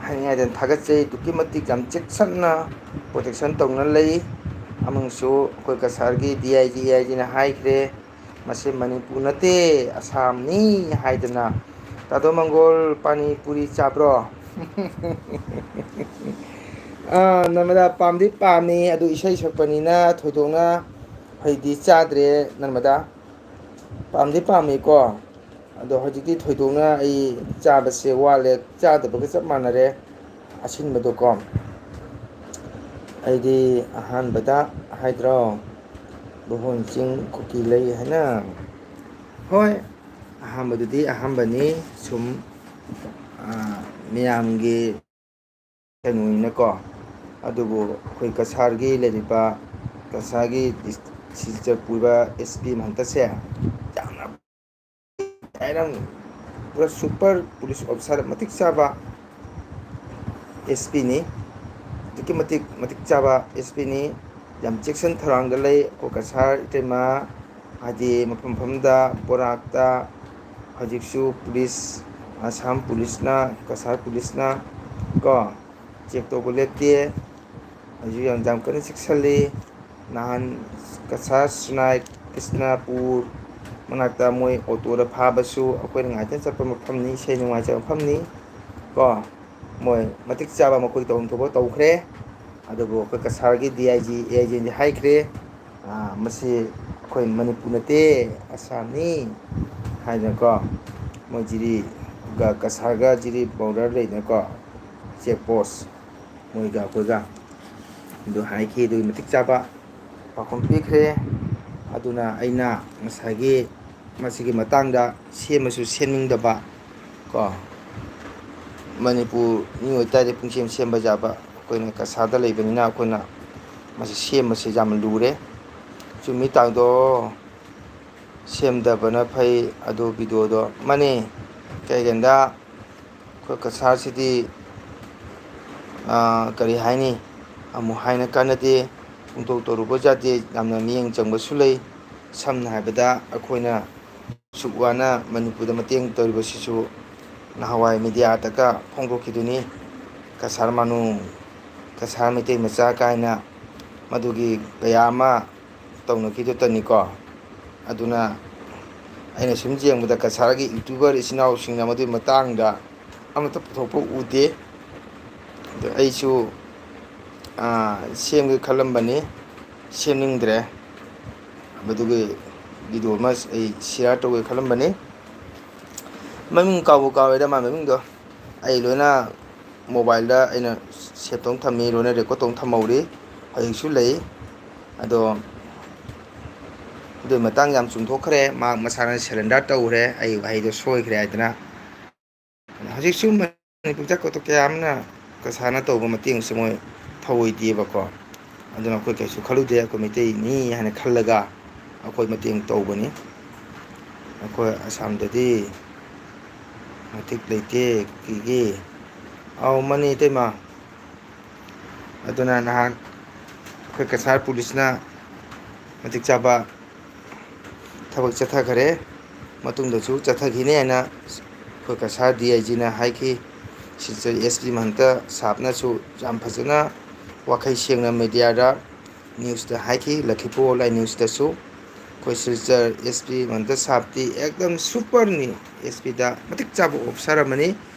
ꯍꯥꯏꯅꯤꯡꯉꯥꯏꯗꯅ ꯊꯥꯒꯠꯆꯩ꯫ ꯑꯗꯨꯛꯀꯤ ꯃꯇꯤꯛ ꯌꯥꯝ ꯆꯦꯛꯁꯤꯟꯅ ꯄ꯭ꯔꯣꯇꯦꯛꯁꯟ ꯇꯧꯅ ꯂꯩ꯫ ꯑꯃꯁꯨꯡꯁꯨ ꯑꯩꯈꯣꯏ ꯀꯁꯥꯔꯒꯤ D I G, A I ꯖꯤꯅ ꯍꯥꯏꯈ꯭ꯔꯦ, ꯃꯁꯤ ꯃꯅꯤꯄꯨꯔ ꯅꯠꯇꯦ, ꯑꯁꯥꯝꯅꯤ ꯍꯥꯏꯗꯅ꯫ ꯇꯥꯗꯣ ꯃꯪꯒꯣꯜ, ꯄꯥꯅꯤ ꯄꯨꯔꯤ ꯆꯥꯕ꯭ꯔꯣ? ꯑꯥ, ꯅꯔꯃꯗꯥ, ꯄꯥꯝꯗꯤ ꯄꯥꯝꯃꯤ, ꯑꯗꯨ ꯏꯁꯩ ꯁꯛꯄꯅꯤꯅ ꯊꯣꯏꯗꯣꯛꯅ ꯍꯩꯗꯤ ꯆꯥꯗ꯭ꯔꯦ, ꯅꯔꯃꯗꯥ꯫ ꯄꯥꯝꯗꯤ ꯄꯥꯝꯃꯤꯀꯣ, ꯑꯗꯣ ꯍꯧꯖꯤꯛꯇꯤ ꯊꯣꯏꯗꯣꯛꯅ ꯑꯩ ꯆꯥꯕꯁꯦ ꯋꯥꯠꯂꯦ, ꯆꯥꯗꯕꯒ ꯆꯞ ꯃꯥꯟꯅꯔꯦ ꯑꯁꯤꯟꯕꯗꯣꯀꯣ꯫ ꯑꯩꯗꯤ ꯑꯍꯥꯟꯕꯗ ꯍꯥꯏꯗ꯭ꯔꯣ, ꯂꯨꯍꯣꯟ ꯆꯤꯡ ꯀꯨꯀꯤ ꯂꯩ ꯍꯥꯏꯅ? ꯍꯣꯏ, ꯑꯍꯥꯟꯕꯗꯨꯗꯤ ꯑꯍꯥꯟꯕꯅꯤ, ꯁꯨꯝ, ꯑꯥ, ꯃꯤꯌꯥꯝꯒꯤ ꯀꯩꯅꯣꯅꯤꯅꯀꯣ꯫ ꯑꯗꯨꯕꯨ ꯑꯩꯈꯣꯏ ꯀꯁꯥꯔꯒꯤ ꯂꯩꯔꯤꯕ, ꯀꯁꯥꯔꯒꯤ ꯗꯤꯁ-, ꯁꯤꯜꯆꯔ ꯄꯨꯔꯤꯕ ꯑꯦꯁ ꯄꯤ ꯃꯍꯟꯇꯁꯦ ꯌꯥꯝꯅ ꯍꯥꯏꯔꯝ-, ꯄꯨꯔꯥ ꯁꯨꯄꯔ ꯄꯨꯂꯤꯁ ꯑꯣꯐꯤꯁꯥꯔ ꯃꯇꯤꯛ ꯆꯥꯕ ꯑꯦꯁ ꯄꯤꯅꯤ꯫ ꯑꯗꯨꯛꯀꯤ ꯃꯇꯤꯛ ꯃꯇꯤꯛ ꯆꯥꯕ ꯑꯦꯁ ꯄꯤꯅꯤ꯫ ꯌꯥꯝ ꯆꯦꯛꯁꯤꯟ ꯊꯧꯔꯥꯡꯗ ꯂꯩ ꯑꯩꯈꯣꯏ ꯀꯁꯥꯔ ꯏꯇꯩꯃ꯫ ꯍꯥꯏꯗꯤ ꯃꯐꯝ ꯃꯐꯝꯗ ꯕꯣꯔꯥꯛꯇ ꯍꯧꯖꯤꯛꯁꯨ ꯄꯨꯂꯤꯁ, ꯑꯁꯥꯝ ꯄꯨꯂꯤꯁꯅ, ꯀꯁꯥꯔ ꯄꯨꯂꯤꯁꯅ ꯀꯣ, ꯆꯦꯛ ꯇꯧꯕ ꯂꯦꯞꯇꯦ꯫ ꯍꯧꯖꯤꯛ ꯌꯥꯝ, ꯌꯥꯝ ꯀꯟꯅ ꯆꯦꯛꯁꯤꯜꯂꯤ꯫ ꯅꯍꯥꯟ ꯀꯁꯥꯔ ꯁꯤꯅꯥꯏ ꯀ꯭ꯔꯤꯁꯅꯄꯨꯔ ꯃꯅꯥꯛꯇ ꯃꯣꯏ ꯑꯣꯇꯣꯗ ꯐꯥꯕꯁꯨ ꯑꯩꯈꯣꯏꯅ ꯉꯥꯏꯇꯅ ꯆꯠꯄ ꯃꯐꯝꯅꯤ, ꯏꯁꯩ ꯅꯨꯡꯉꯥꯏ ꯆꯠꯄ ꯃꯐꯝꯅꯤ ꯀꯣ꯫ ꯃꯣꯏ ꯃꯇꯤꯛ ꯆꯥꯕ ꯃꯈꯣꯏ ꯇꯧꯐꯝ ꯊꯣꯛꯄ ꯇꯧꯈ꯭ꯔꯦ꯫ ꯑꯗꯨꯕꯨ ꯑꯩꯈꯣꯏ ꯀꯁꯥꯔꯒꯤ D I G, A I ꯖꯤꯅꯗꯤ ꯍꯥꯏꯈ꯭ꯔꯦ, ꯑꯥ, ꯃꯁꯤ ꯑꯩꯈꯣꯏ ꯃꯅꯤꯄꯨꯔ ꯅꯠꯇꯦ, ꯑꯁꯥꯝꯅꯤ ꯍꯥꯏꯗꯅꯀꯣ꯫ ꯃꯣꯏ ꯖꯤꯔꯤꯒ ꯀꯁꯥꯔꯒ ꯖꯤꯔꯤ ꯕꯣꯔꯗꯔ ꯂꯩꯗꯅꯀꯣ, ꯆꯦꯛ ꯄꯣꯁ ꯃꯣꯏꯒ ꯑꯩꯈꯣꯏꯒ꯫ ꯑꯗꯨ ꯍꯥꯏꯈꯤ꯫ ꯑꯗꯨꯒꯤ ꯃꯇꯤꯛ ꯆꯥꯕ ꯄꯥꯎꯈꯨꯝ ꯄꯤꯈ꯭ꯔꯦ꯫ ꯑꯗꯨꯅ ꯑꯩꯅ ꯉꯁꯥꯏꯒꯤ ꯃꯁꯤꯒꯤ ꯃꯇꯥꯡꯗ ꯁꯦꯝꯃꯁꯨ ꯁꯦꯝꯅꯤꯡꯗꯕ ꯀꯣ, ꯃꯅꯤꯄꯨꯔ ꯃꯤ ꯑꯣꯏꯇꯥꯔꯗꯤ ꯄꯨꯡꯁꯦꯝ ꯁꯦꯝꯕ ꯌꯥꯕ, ꯑꯩꯈꯣꯏꯅ ꯀꯁꯥꯔꯗ ꯂꯩꯕꯅꯤꯅ ꯑꯩꯈꯣꯏꯅ ꯃꯁꯤ ꯁꯦꯝꯕꯁꯦ ꯌꯥꯝ ꯂꯨꯔꯦ꯫ ꯆꯨꯝꯃꯤ ꯇꯥꯡꯗꯣ꯫ ꯁꯦꯝꯗꯕꯅ ꯐꯩ꯫ ꯑꯗꯨ ꯚꯤꯗꯤꯑꯣꯗꯣ ꯃꯥꯅꯦ꯫ ꯀꯩꯒꯤꯅꯣꯗ ꯑꯩꯈꯣꯏ ꯀꯁꯥꯔꯁꯤꯗꯤ, ꯑꯥ, ꯀꯔꯤ ꯍꯥꯏꯅꯤ, ꯑꯃꯨꯛ ꯍꯥꯏꯅ ꯀꯥꯟꯅꯗꯦ꯫ ꯐꯣꯡꯗꯣꯛ ꯇꯧꯔꯨꯕ ꯌꯥꯗꯦ꯫ ꯌꯥꯝꯅ ꯃꯤꯠꯌꯦꯡ ꯆꯪꯕꯁꯨ ꯂꯩ꯫ ꯁꯝꯅ ꯍꯥꯏꯔꯕꯗ ꯑꯩꯈꯣꯏꯅ ꯑꯁꯨꯛ ꯋꯥꯅ ꯃꯅꯤꯄꯨꯔꯗ ꯃꯇꯦꯡ ꯇꯧꯔꯤꯕꯁꯤꯁꯨ ꯅꯍꯥꯟꯋꯥꯏ ꯃꯦꯗꯤꯌꯥꯗꯒ ꯐꯣꯡꯗꯣꯛꯈꯤꯗꯨꯅꯤ꯫ ꯀꯁꯥꯔ ꯃꯥꯅꯨ, ꯀꯁꯥꯔ ꯃꯩꯇꯩ ꯃꯆꯥ ꯀꯥꯏꯅ ꯃꯗꯨꯒꯤ ꯀꯌꯥ ꯑꯃ ꯇꯧꯅꯈꯤꯗꯨꯇꯅꯤꯀꯣ꯫ ꯑꯗꯨꯅ ꯑꯩꯅ ꯁꯨꯝ ꯌꯦꯡꯕꯗ ꯀꯁꯥꯔꯒꯤ ꯌꯨꯇ꯭ꯌꯨꯕꯔ ꯏꯆꯤꯟ ꯏꯅꯥꯎꯁꯤꯡꯅ ꯃꯗꯨꯒꯤ ꯃꯇꯥꯡꯗ ꯑꯃꯠꯇ ꯄꯨꯊꯣꯛꯄ ꯎꯗꯦ꯫ ꯑꯗꯣ ꯑꯩꯁꯨ, ꯑꯥ, ꯁꯦꯝꯒꯦ ꯈꯜꯂꯝꯕꯅꯤ, ꯁꯦꯝꯅꯤꯡꯗ꯭ꯔꯦ꯫ ꯃꯗꯨꯒꯤ ꯚꯤꯗꯤꯑꯣ ꯑꯃ ꯑꯩ ꯁꯤꯌꯥꯔ ꯇꯧꯒꯦ ꯈꯜꯂꯝꯕꯅꯤ꯫ ꯃꯃꯤꯡ ꯀꯥꯎꯕꯨ ꯀꯥꯎꯔꯦꯗ ꯃꯥ ꯃꯃꯤꯡꯗꯣ꯫ ꯑꯩ ꯂꯣꯏꯅ ꯃꯣꯕꯥꯏꯜꯗ ꯑꯩꯅ ꯁꯦꯞ ꯇꯧ ꯊꯝꯃꯤ, ꯂꯣꯏꯅ ꯔꯦꯀꯣꯔꯠ ꯇꯧ ꯊꯝꯍꯧꯔꯤ꯫ ꯍꯧꯖꯤꯛꯁꯨ ꯂꯩ꯫ ꯑꯗꯣ ꯑꯗꯨꯒꯤ ꯃꯇꯥꯡ ꯌꯥꯝ ꯆꯨꯝꯊꯣꯛꯈ꯭ꯔꯦ꯫ ꯃꯍꯥꯛ ꯃꯁꯥꯅ ꯁꯔꯦꯟꯗꯔ ꯇꯧꯈ꯭ꯔꯦ, ꯑꯩ ꯋꯥꯍꯩꯗꯣ ꯁꯣꯏꯈ꯭ꯔꯦ ꯍꯥꯏꯗꯅ꯫ ꯍꯧꯖꯤꯛꯁꯨ ꯃꯅꯤꯄꯨꯔ ꯆꯠꯄꯗꯣ ꯀꯌꯥ ꯑꯃꯅ ꯀꯁꯥꯔꯅ ꯇꯧꯕ ꯃꯇꯦꯡꯁꯦ ꯃꯣꯏ ꯊꯧꯑꯣꯏꯗꯦꯕꯀꯣ꯫ ꯑꯗꯨꯅ ꯑꯩꯈꯣꯏ ꯀꯩꯁꯨ ꯈꯜꯂꯨꯗꯦ, ꯑꯩꯈꯣꯏ ꯃꯩꯇꯩꯅꯤ ꯍꯥꯏꯅ ꯈꯜꯂꯒ ꯑꯩꯈꯣꯏ ꯃꯇꯦꯡ ꯇꯧꯕꯅꯤ꯫ ꯑꯩꯈꯣꯏ ꯑꯁꯥꯝꯗꯗꯤ ꯃꯇꯤꯛ ꯂꯩꯇꯦ ꯀꯨꯀꯤꯒꯤ꯫ ꯑꯧ, ꯃꯥꯅꯤ ꯏꯇꯩꯃ꯫ ꯑꯗꯨꯅ ꯅꯍꯥꯟ ꯑꯩꯈꯣꯏ ꯀꯁꯥꯔ ꯄꯨꯂꯤꯁꯅ ꯃꯇꯤꯛ ꯆꯥꯕ ꯊꯕꯛ ꯆꯠꯊꯈꯔꯦ, ꯃꯇꯨꯡꯗꯁꯨ ꯆꯠꯊꯈꯤꯅꯤ ꯍꯥꯏꯅ ꯑꯩꯈꯣꯏ ꯀꯁꯥꯔ ꯗꯤ ꯑꯥꯏ ꯖꯤꯅ ꯍꯥꯏꯈꯤ꯫ ꯁꯤꯜꯆꯔ ꯑꯦꯁ ꯄꯤ ꯃꯍꯟꯇ ꯁꯥꯕꯅꯁꯨ ꯌꯥꯝ ꯐꯖꯅ ꯋꯥꯈꯩ ꯁꯦꯡꯅ ꯃꯦꯗꯤꯌꯥꯗ, ꯅ꯭ꯌꯨꯁꯇ ꯍꯥꯏꯈꯤ, ꯂꯈꯤꯄꯨꯔ ꯑꯣꯟꯂꯥꯏꯟ ꯅ꯭ꯌꯨꯁꯇꯁꯨ꯫ ꯑꯩꯈꯣꯏ ꯁꯤꯜꯆꯔ ꯑꯦꯁ ꯄꯤ ꯃꯍꯟꯇ ꯁꯥꯕꯇꯤ ꯑꯦꯛꯗꯝ ꯁꯨꯄꯔꯅꯤ, ꯑꯦꯁ ꯄꯤꯗ ꯃꯇꯤꯛ ꯆꯥꯕ ꯑꯣꯐꯤꯁꯥꯔ ꯑꯃꯅꯤ꯫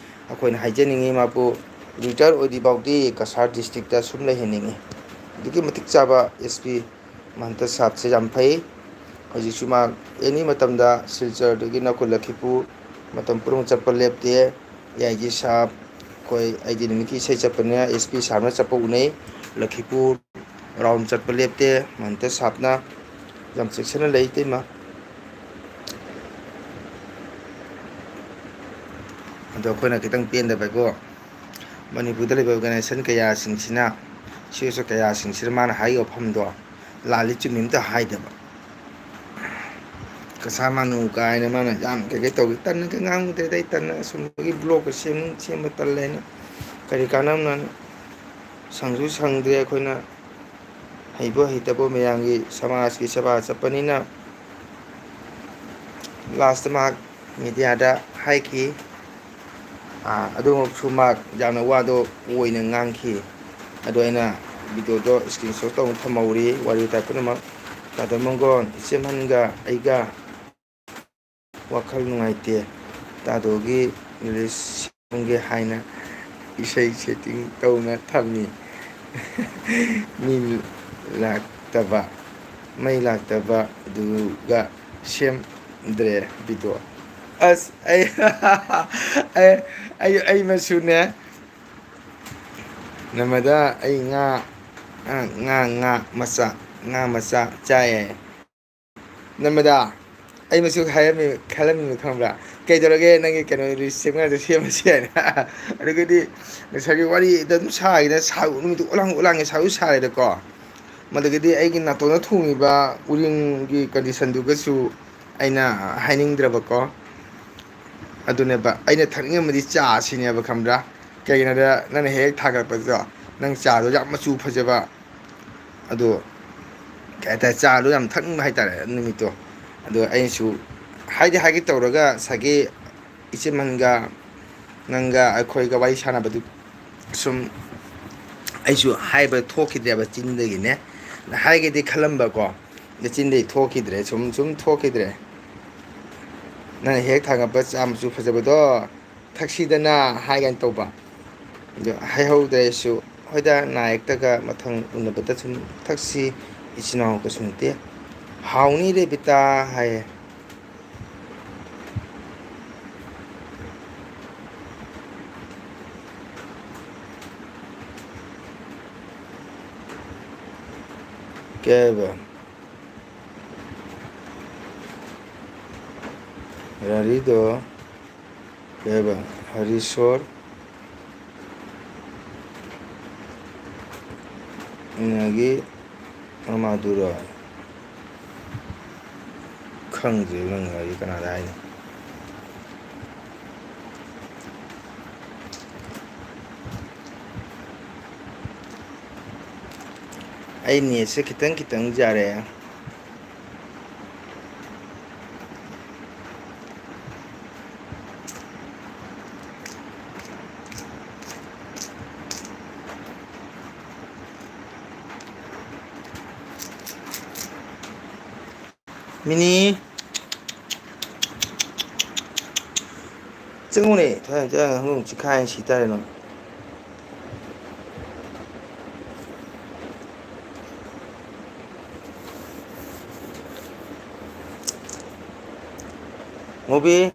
ꯑꯩꯈꯣꯏꯅ ꯍꯥꯏꯖꯅꯤꯡꯉꯤ ꯃꯥꯕꯨ ꯔꯤꯇꯥꯌꯔ ꯑꯣꯏꯗ꯭ꯔꯤꯐꯥꯎꯗꯤ ꯀꯁꯥꯔ ꯗꯤꯁꯇ꯭ꯔꯤꯛꯇ ꯁꯨꯝ ꯂꯩꯍꯟꯅꯤꯡꯉꯤ꯫ ꯑꯗꯨꯛꯀꯤ ꯃꯇꯤꯛ ꯆꯥꯕ ꯑꯦꯁ ꯄꯤ ꯃꯍꯟꯇ ꯁꯥꯕꯁꯦ ꯌꯥꯝ ꯐꯩ꯫ ꯍꯧꯖꯤꯛꯁꯨ ꯃꯥ ꯑꯦꯅꯤ ꯃꯇꯝꯗ ꯁꯤꯜꯆꯔꯗꯒꯤꯅ ꯑꯩꯈꯣꯏ ꯂꯈꯤꯄꯨꯔ ꯃꯇꯝ ꯄꯨꯝꯅꯃꯛ ꯆꯠꯄ ꯂꯦꯞꯇꯦ꯫ ꯑꯦ ꯑꯥꯏ ꯖꯤ ꯁꯥꯕ, ꯑꯩꯈꯣꯏ ꯑꯩꯗꯤ ꯅꯨꯃꯤꯠꯀꯤ ꯏꯁꯩ ꯆꯠꯄꯅꯤꯅ ꯑꯦꯁ ꯄꯤ ꯁꯥꯕꯅ ꯆꯠꯄ ꯎꯅꯩ꯫ ꯂꯈꯤꯄꯨꯔ ꯔꯥꯎꯟ ꯆꯠꯄ ꯂꯦꯞꯇꯦ ꯃꯟꯇ ꯁꯥꯞꯅ꯫ ꯌꯥꯝ ꯆꯦꯛꯁꯤꯟꯅ ꯂꯩ ꯏꯇꯩꯃ꯫ ꯑꯗꯣ ꯑꯩꯈꯣꯏꯅ ꯈꯤꯇꯪ ꯄꯦꯟꯗꯕꯀꯣ, ꯃꯅꯤꯄꯨꯔꯗ ꯂꯩꯕ ꯑꯣꯔꯒꯅꯥꯏꯖꯦꯁꯟ ꯀꯌꯥꯁꯤꯡꯁꯤꯅ, ꯁꯤ ꯑꯦꯁ ꯑꯣ ꯀꯌꯥꯁꯤꯡꯁꯤꯅ ꯃꯥꯅ ꯍꯥꯏꯔꯤꯕ ꯋꯥꯐꯝꯗꯣ ꯂꯥꯜꯂꯤ ꯆꯨꯝꯃꯤ ꯑꯝꯇ ꯍꯥꯏꯗꯕ꯫ ꯀꯁꯥ ꯃꯥꯅꯨ ꯀꯥꯏꯅ ꯃꯥꯅ ꯌꯥꯝ ꯀꯩꯀꯩ ꯇꯧꯏ꯫ ꯇꯟꯅ ꯀꯩ ꯉꯥꯡꯉꯨꯗ꯭ꯔꯦꯗ ꯑꯩ, ꯇꯟꯅ ꯑꯁꯨꯝꯕꯒꯤ ꯕ꯭ꯂꯣꯛꯀ ꯁꯦꯝ-, ꯁꯦꯝꯕ ꯇꯜꯂꯦ ꯍꯥꯏꯅ꯫ ꯀꯔꯤ ꯀꯥꯟꯅꯕꯅꯣ? ꯁꯪꯁꯨ ꯁꯪꯗ꯭ꯔꯦ ꯑꯩꯈꯣꯏꯅ꯫ ꯍꯩꯕ ꯍꯩꯇꯕ ꯃꯌꯥꯝꯒꯤ ꯁꯃꯥꯖꯀꯤ ꯁꯦꯕꯥ ꯆꯠꯄꯅꯤꯅ꯫ ꯂꯥꯁꯇ ꯃꯍꯥꯛ ꯃꯦꯗꯤꯌꯥꯗ ꯍꯥꯏꯈꯤ, ꯑꯥ, ꯑꯗꯨꯃꯛꯁꯨ ꯃꯍꯥꯛ ꯌꯥꯝꯅ ꯋꯥꯗꯣ ꯑꯣꯏꯅ ꯉꯥꯡꯈꯤ꯫ ꯑꯗꯣ ꯑꯩꯅ ꯚꯤꯗꯤꯑꯣꯗꯣ ꯁ꯭ꯀꯔꯤꯟ ꯁꯣꯠ ꯇꯧꯔ ꯊꯝꯍꯧꯔꯤ, ꯋꯥꯔꯤ ꯋꯥꯇꯥꯏ ꯄꯨꯝꯅꯃꯛ꯫ ꯇꯥꯗ ꯃꯪꯒꯣꯟ, ꯏꯆꯦꯃꯟꯒ ꯑꯩꯒ ꯋꯥꯈꯜ ꯅꯨꯡꯉꯥꯏꯇꯦ꯫ ꯇꯥꯗꯣꯒꯤ ꯔꯤꯂꯤꯁ ꯁꯦꯝꯒꯦ ꯍꯥꯏꯅ ꯏꯁꯩ ꯁꯦꯠꯇꯤꯡ ꯇꯧꯅ ꯊꯝꯃꯤ꯫ ꯃꯤ ꯂꯥꯛꯇꯕ, ꯃꯩ ꯂꯥꯛꯇꯕ ꯑꯗꯨꯒ ꯁꯦꯝꯗ꯭ꯔꯦ ꯚꯤꯗꯤꯑꯣ꯫ ꯑꯁ, ꯑꯩ, ꯑꯩ, ꯑꯩ, ꯑꯩ ꯃꯁꯨꯅꯦ꯫ ꯅꯃꯗ ꯑꯩ ꯉꯥ, ꯉꯥ, ꯉꯥ, ꯉꯥ ꯃꯆꯥ, ꯉꯥ ꯃꯆꯥ ꯆꯥꯏꯌꯦ꯫ ꯅꯃꯗ ꯑꯩ ꯃꯁꯨ ꯍꯥꯏꯔꯝꯃꯤ, ꯈꯜꯂꯝꯃꯤꯅꯣ ꯈꯪꯕ꯭ꯔꯥ? "ꯀꯩꯗꯧꯔꯒꯦ, ꯅꯪꯒꯤ ꯀꯩꯅꯣ ꯔꯤꯜꯁ ꯁꯦꯝꯒꯗ꯭ꯔꯥ ꯁꯦꯝꯃꯁꯤ" ꯍꯥꯏꯅ꯫ ꯑꯗꯨꯒꯗꯤ ꯉꯁꯥꯏꯒꯤ ꯋꯥꯔꯤꯗ ꯑꯗꯨꯝ ꯁꯥꯈꯤꯗꯅ ꯁꯥ-, ꯅꯨꯃꯤꯠꯇꯨ ꯑꯣꯂꯥꯡ ꯑꯣꯂꯥꯡꯒꯤ ꯁꯥꯁꯨ ꯁꯥꯔꯦꯗꯀꯣ꯫ ꯃꯗꯨꯒꯗꯤ ꯑꯩꯒꯤ ꯅꯥꯇꯣꯟꯗ ꯊꯣꯡꯉꯤꯕ ꯎꯔꯤꯡꯒꯤ ꯀꯟꯗꯤꯁꯟꯗꯨꯒꯁꯨ ꯑꯩꯅ ꯍꯥꯏꯅꯤꯡꯗ꯭ꯔꯕꯀꯣ꯫ ꯑꯗꯨꯅꯦꯕ, ꯑꯩꯅ ꯊꯛꯅꯤꯡꯉꯝꯕꯗꯤ ꯆꯥ ꯁꯤꯅꯦꯕ, ꯈꯪꯕ꯭ꯔꯥ? ꯀꯩꯒꯤꯅꯣꯗ ꯅꯪꯅ ꯍꯦꯛ ꯍꯦꯛ ꯊꯥꯒꯠꯂꯛꯄꯗꯣ, ꯅꯪ ꯆꯥꯗꯣ ꯌꯥꯝ ꯃꯆꯨ ꯐꯖꯕ, ꯑꯗꯣ ꯀꯩ ꯍꯥꯏꯇꯥꯔꯦ, ꯆꯥꯗꯣ ꯌꯥꯝ ꯊꯛꯅꯤꯡꯕ ꯍꯥꯏꯇꯥꯔꯦ ꯑꯗꯨ ꯅꯨꯃꯤꯠꯇꯣ꯫ ꯑꯗꯣ ꯑꯩꯅꯁꯨ ꯍꯥꯏꯗꯤ ꯍꯥꯏꯒꯦ ꯇꯧꯔꯒ ꯉꯁꯥꯏꯒꯤ ꯏꯆꯦꯃꯟꯒ ꯅꯪꯒ ꯑꯩꯈꯣꯏꯒ ꯋꯥꯔꯤ ꯁꯥꯟꯅꯕꯗꯨ ꯁꯨꯝ ꯑꯩꯁꯨ ꯍꯥꯏꯕ ꯊꯣꯛꯈꯤꯗ꯭ꯔꯦꯕ ꯆꯤꯟꯗꯒꯤꯅꯦ꯫ ꯍꯥꯏꯒꯦꯗꯤ ꯈꯜꯂꯝꯕꯀꯣ, ꯑꯗ ꯆꯤꯟꯗꯒꯤ ꯊꯣꯛꯈꯤꯗ꯭ꯔꯦ, ꯁꯨꯝ, ꯁꯨꯝ ꯊꯣꯛꯈꯤꯗ꯭ꯔꯦ꯫ ꯅꯪꯅ ꯍꯦꯛ ꯊꯥꯒꯠꯄ ꯆꯥ ꯃꯆꯨ ꯐꯖꯕꯗꯣ ꯊꯛꯁꯤꯗꯅ ꯍꯥꯏꯒꯦꯅ ꯇꯧꯕ꯫ ꯑꯗꯣ ꯍꯥꯏꯍꯧꯗ꯭ꯔꯦ ꯑꯩꯁꯨ꯫ "ꯍꯣꯏꯗ, ꯅꯥ ꯌꯦꯛꯇꯒ ꯃꯊꯪ ꯎꯅꯕꯗ ꯁꯨꯝ ꯊꯛꯁꯤ, ꯏꯆꯤꯟ ꯏꯅꯥꯎ ꯀꯩꯁꯨ ꯅꯠꯇꯦ꯫ ꯍꯥꯎꯅꯤ ꯔꯦꯕꯤꯇꯥ" ꯍꯥꯏꯌꯦ꯫ ꯀꯩ ꯍꯥꯏꯕ? ꯔꯥꯔꯤꯗꯣ ꯀꯩ ꯍꯥꯏꯕ? ꯍꯔꯤꯁꯣꯔ ꯏꯅꯒꯤ ꯃꯃꯥꯗꯨꯔꯣ? ꯈꯪꯗ꯭ꯔꯦ ꯅꯪ ꯋꯥꯔꯤ ꯀꯅꯥꯗ ꯍꯥꯏꯅꯣ? ꯑꯩ ꯅꯦꯠꯁꯦ ꯈꯤꯇꯪ ꯈꯤꯇꯪ ꯌꯥꯔꯛꯑꯦ꯫ ꯃꯤꯅꯤ꯫ ꯆꯪꯉꯨꯅꯦ, ꯊꯥꯏꯅ ꯆꯪꯉꯒ ꯍꯧꯗꯣꯡ ꯆꯤꯈꯥꯏ ꯁꯤ ꯇꯥꯔꯦ ꯅꯪ꯫ ꯃꯨꯕꯤ꯫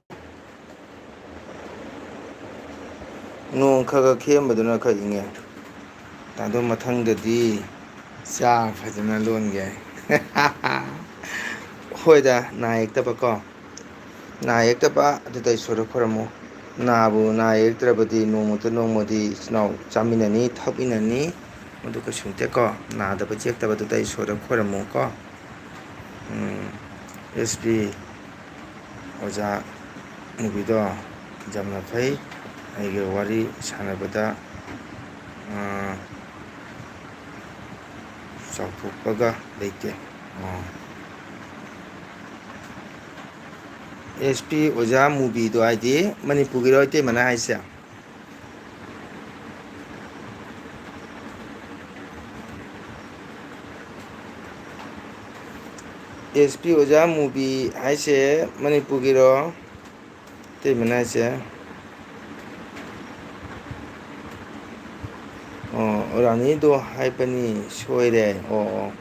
ꯅꯣꯡ ꯈꯔ ꯈꯔ ꯈꯤꯛꯑꯝꯕꯗꯨꯅ ꯈꯔ ꯏꯪꯉꯦ꯫ ꯑꯗꯣ ꯃꯊꯪꯗꯗꯤ ꯆꯥ ꯐꯖꯅ ꯂꯣꯟꯒꯦ꯫ ꯍꯣꯏꯗ, ꯅꯥ ꯌꯦꯛꯇꯕꯀꯣ꯫ ꯅꯥ ꯌꯦꯛꯇꯕ ꯑꯗꯨꯗ ꯏꯁꯣꯔꯗ ꯈꯣꯏꯔꯝꯃꯨ꯫ ꯅꯥꯕꯨ ꯅꯥ ꯌꯦꯛꯇ꯭ꯔꯕꯗꯤ ꯅꯣꯡꯃꯇ ꯅꯣꯡꯃꯗꯤ ꯏꯆꯤꯟ ꯏꯅꯥꯎ ꯆꯥꯃꯤꯟꯅꯅꯤ, ꯊꯛꯃꯤꯟꯅꯅꯤ꯫ ꯃꯗꯨ ꯀꯩꯁꯨ ꯅꯠꯇꯦꯀꯣ꯫ ꯅꯥꯗꯕ ꯌꯦꯛꯇꯕꯗꯨꯗ ꯏꯁꯣꯔꯗ ꯈꯣꯏꯔꯝꯃꯨꯀꯣ꯫ ꯎꯝ, ꯑꯦꯁ ꯄꯤ ꯑꯣꯖꯥ ꯃꯨꯕꯤꯗꯣ ꯌꯥꯝꯅ ꯐꯩ꯫ ꯑꯩꯒ ꯋꯥꯔꯤ ꯁꯥꯟꯅꯕꯗ, ꯑ, ꯆꯥꯎꯊꯣꯛꯄꯒ ꯂꯩꯇꯦ꯫ ꯑ, ꯑꯦꯁ ꯄꯤ ꯑꯣꯖꯥ ꯃꯨꯕꯤꯗꯣ ꯍꯥꯏꯗꯤ ꯃꯅꯤꯄꯨꯔꯒꯤꯔꯣ ꯏꯇꯩꯃꯅ ꯍꯥꯏꯁꯦ? ꯑꯦꯁ ꯄꯤ ꯑꯣꯖꯥ ꯃꯨꯕꯤ ꯍꯥꯏꯁꯦ ꯃꯅꯤꯄꯨꯔꯒꯤꯔꯣ? ꯏꯇꯩꯃꯅ ꯍꯥꯏꯁꯦ? ꯑꯣ, ꯔꯥꯅꯤꯗꯣ ꯍꯥꯏꯕꯅꯤ, ꯁꯣꯏꯔꯦ꯫ ꯑꯣ, ꯑꯣ꯫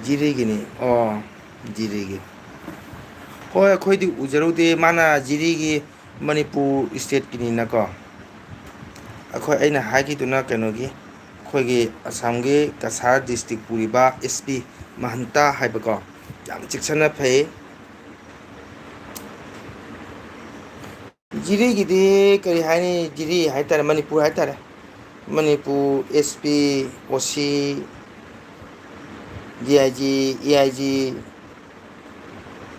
ꯖꯤꯔꯤꯒꯤꯅꯤ꯫ ꯑꯣ, ꯖꯤꯔꯤꯒꯤ꯫ ꯍꯣꯏ, ꯑꯩꯈꯣꯏꯗꯤ ꯎꯖꯔꯨꯗꯦ꯫ ꯃꯥꯅ ꯖꯤꯔꯤꯒꯤ ꯃꯅꯤꯄꯨꯔ ꯏꯁꯇꯦꯠꯀꯤꯅꯤꯅꯀꯣ꯫ ꯑꯩꯈꯣꯏ, ꯑꯩꯅ ꯍꯥꯏꯈꯤꯗꯨꯅ ꯀꯩꯅꯣꯒꯤ, ꯑꯩꯈꯣꯏꯒꯤ ꯑꯁꯥꯝꯒꯤ ꯀꯁꯥꯔ ꯗꯤꯁꯇ꯭ꯔꯤꯛ ꯄꯨꯔꯤꯕ ꯑꯦꯁ ꯄꯤ ꯃꯍꯟꯇꯥ ꯍꯥꯏꯕꯀꯣ, ꯌꯥꯝ ꯆꯦꯛꯁꯤꯟꯅ ꯐꯩ꯫ ꯖꯤꯔꯤꯒꯤꯗꯤ ꯀꯔꯤ ꯍꯥꯏꯅꯤ, ꯖꯤꯔꯤ ꯍꯥꯏꯇꯥꯔꯦ, ꯃꯅꯤꯄꯨꯔ ꯍꯥꯏꯇꯥꯔꯦ, ꯃꯅꯤꯄꯨꯔ ꯑꯦꯁ ꯄꯤ, ꯑꯣ ꯁꯤ, D I G, A I G,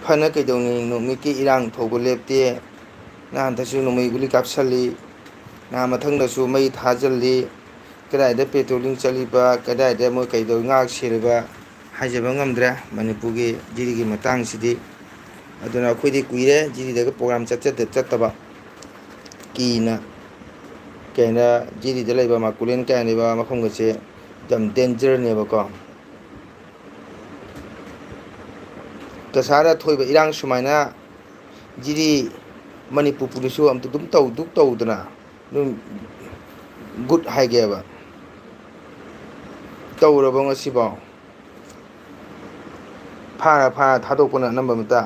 ꯐꯅ ꯀꯩꯗꯧꯅꯤ? ꯅꯨꯃꯤꯠꯀꯤ ꯏꯔꯥꯡ ꯊꯧꯕ ꯂꯦꯞꯇꯦ꯫ ꯅꯍꯥꯟꯗꯁꯨ ꯅꯣꯡꯃꯩ ꯒꯨꯂꯤ ꯀꯥꯞꯁꯜꯂꯤ, ꯅꯍꯥꯟ ꯃꯊꯪꯗꯁꯨ ꯃꯩ ꯊꯥꯖꯤꯜꯂꯤ꯫ ꯀꯗꯥꯏꯗ ꯄꯦꯇ꯭ꯔꯣꯂꯤꯡ ꯆꯠꯂꯤꯕ, ꯀꯗꯥꯏꯗ ꯃꯣꯏ ꯀꯩꯗꯧ ꯉꯥꯛ ꯁꯦꯜꯂꯤꯕ ꯍꯥꯏꯖꯕ ꯉꯝꯗ꯭ꯔꯦ ꯃꯅꯤꯄꯨꯔꯒꯤ ꯖꯤꯔꯤꯒꯤ ꯃꯇꯥꯡꯁꯤꯗꯤ꯫ ꯑꯗꯨꯅ ꯑꯩꯈꯣꯏꯗꯤ ꯀꯨꯏꯔꯦ ꯖꯤꯔꯤꯗꯒ ꯄ꯭ꯔꯣꯒ꯭ꯔꯥꯝ ꯆꯠꯆꯗ-, ꯆꯠꯇꯕ꯫ ꯀꯤꯅ ꯀꯩꯅꯣ, ꯖꯤꯔꯤꯗ ꯂꯩꯕ ꯃꯥꯀꯨꯂꯦꯟ ꯀꯥꯏꯅ ꯂꯩꯕ ꯃꯐꯝꯒꯁꯦ ꯌꯥꯝ ꯗꯦꯟꯖꯔꯅꯦꯕꯀꯣ꯫ ꯀꯁꯥꯔꯗ ꯊꯣꯛꯏꯕ ꯏꯔꯥꯡ ꯁꯨꯃꯥꯏꯅ ꯖꯤꯔꯤ ꯃꯅꯤꯄꯨꯔ ꯄꯨꯂꯤꯁꯁꯨ ꯑꯝꯇ ꯑꯗꯨꯝ ꯇꯧ-, ꯗꯨꯛ ꯇꯧꯗꯅ ꯑꯗꯨꯝ ꯒꯨꯠ ꯍꯥꯏꯒꯦꯕ꯫ ꯇꯧꯔꯕ ꯉꯁꯤꯐꯥꯎ? ꯐꯥꯔ ꯐꯥꯔ ꯊꯥꯗꯣꯛꯄꯅ ꯑꯅꯝꯕ ꯃꯇꯥ꯫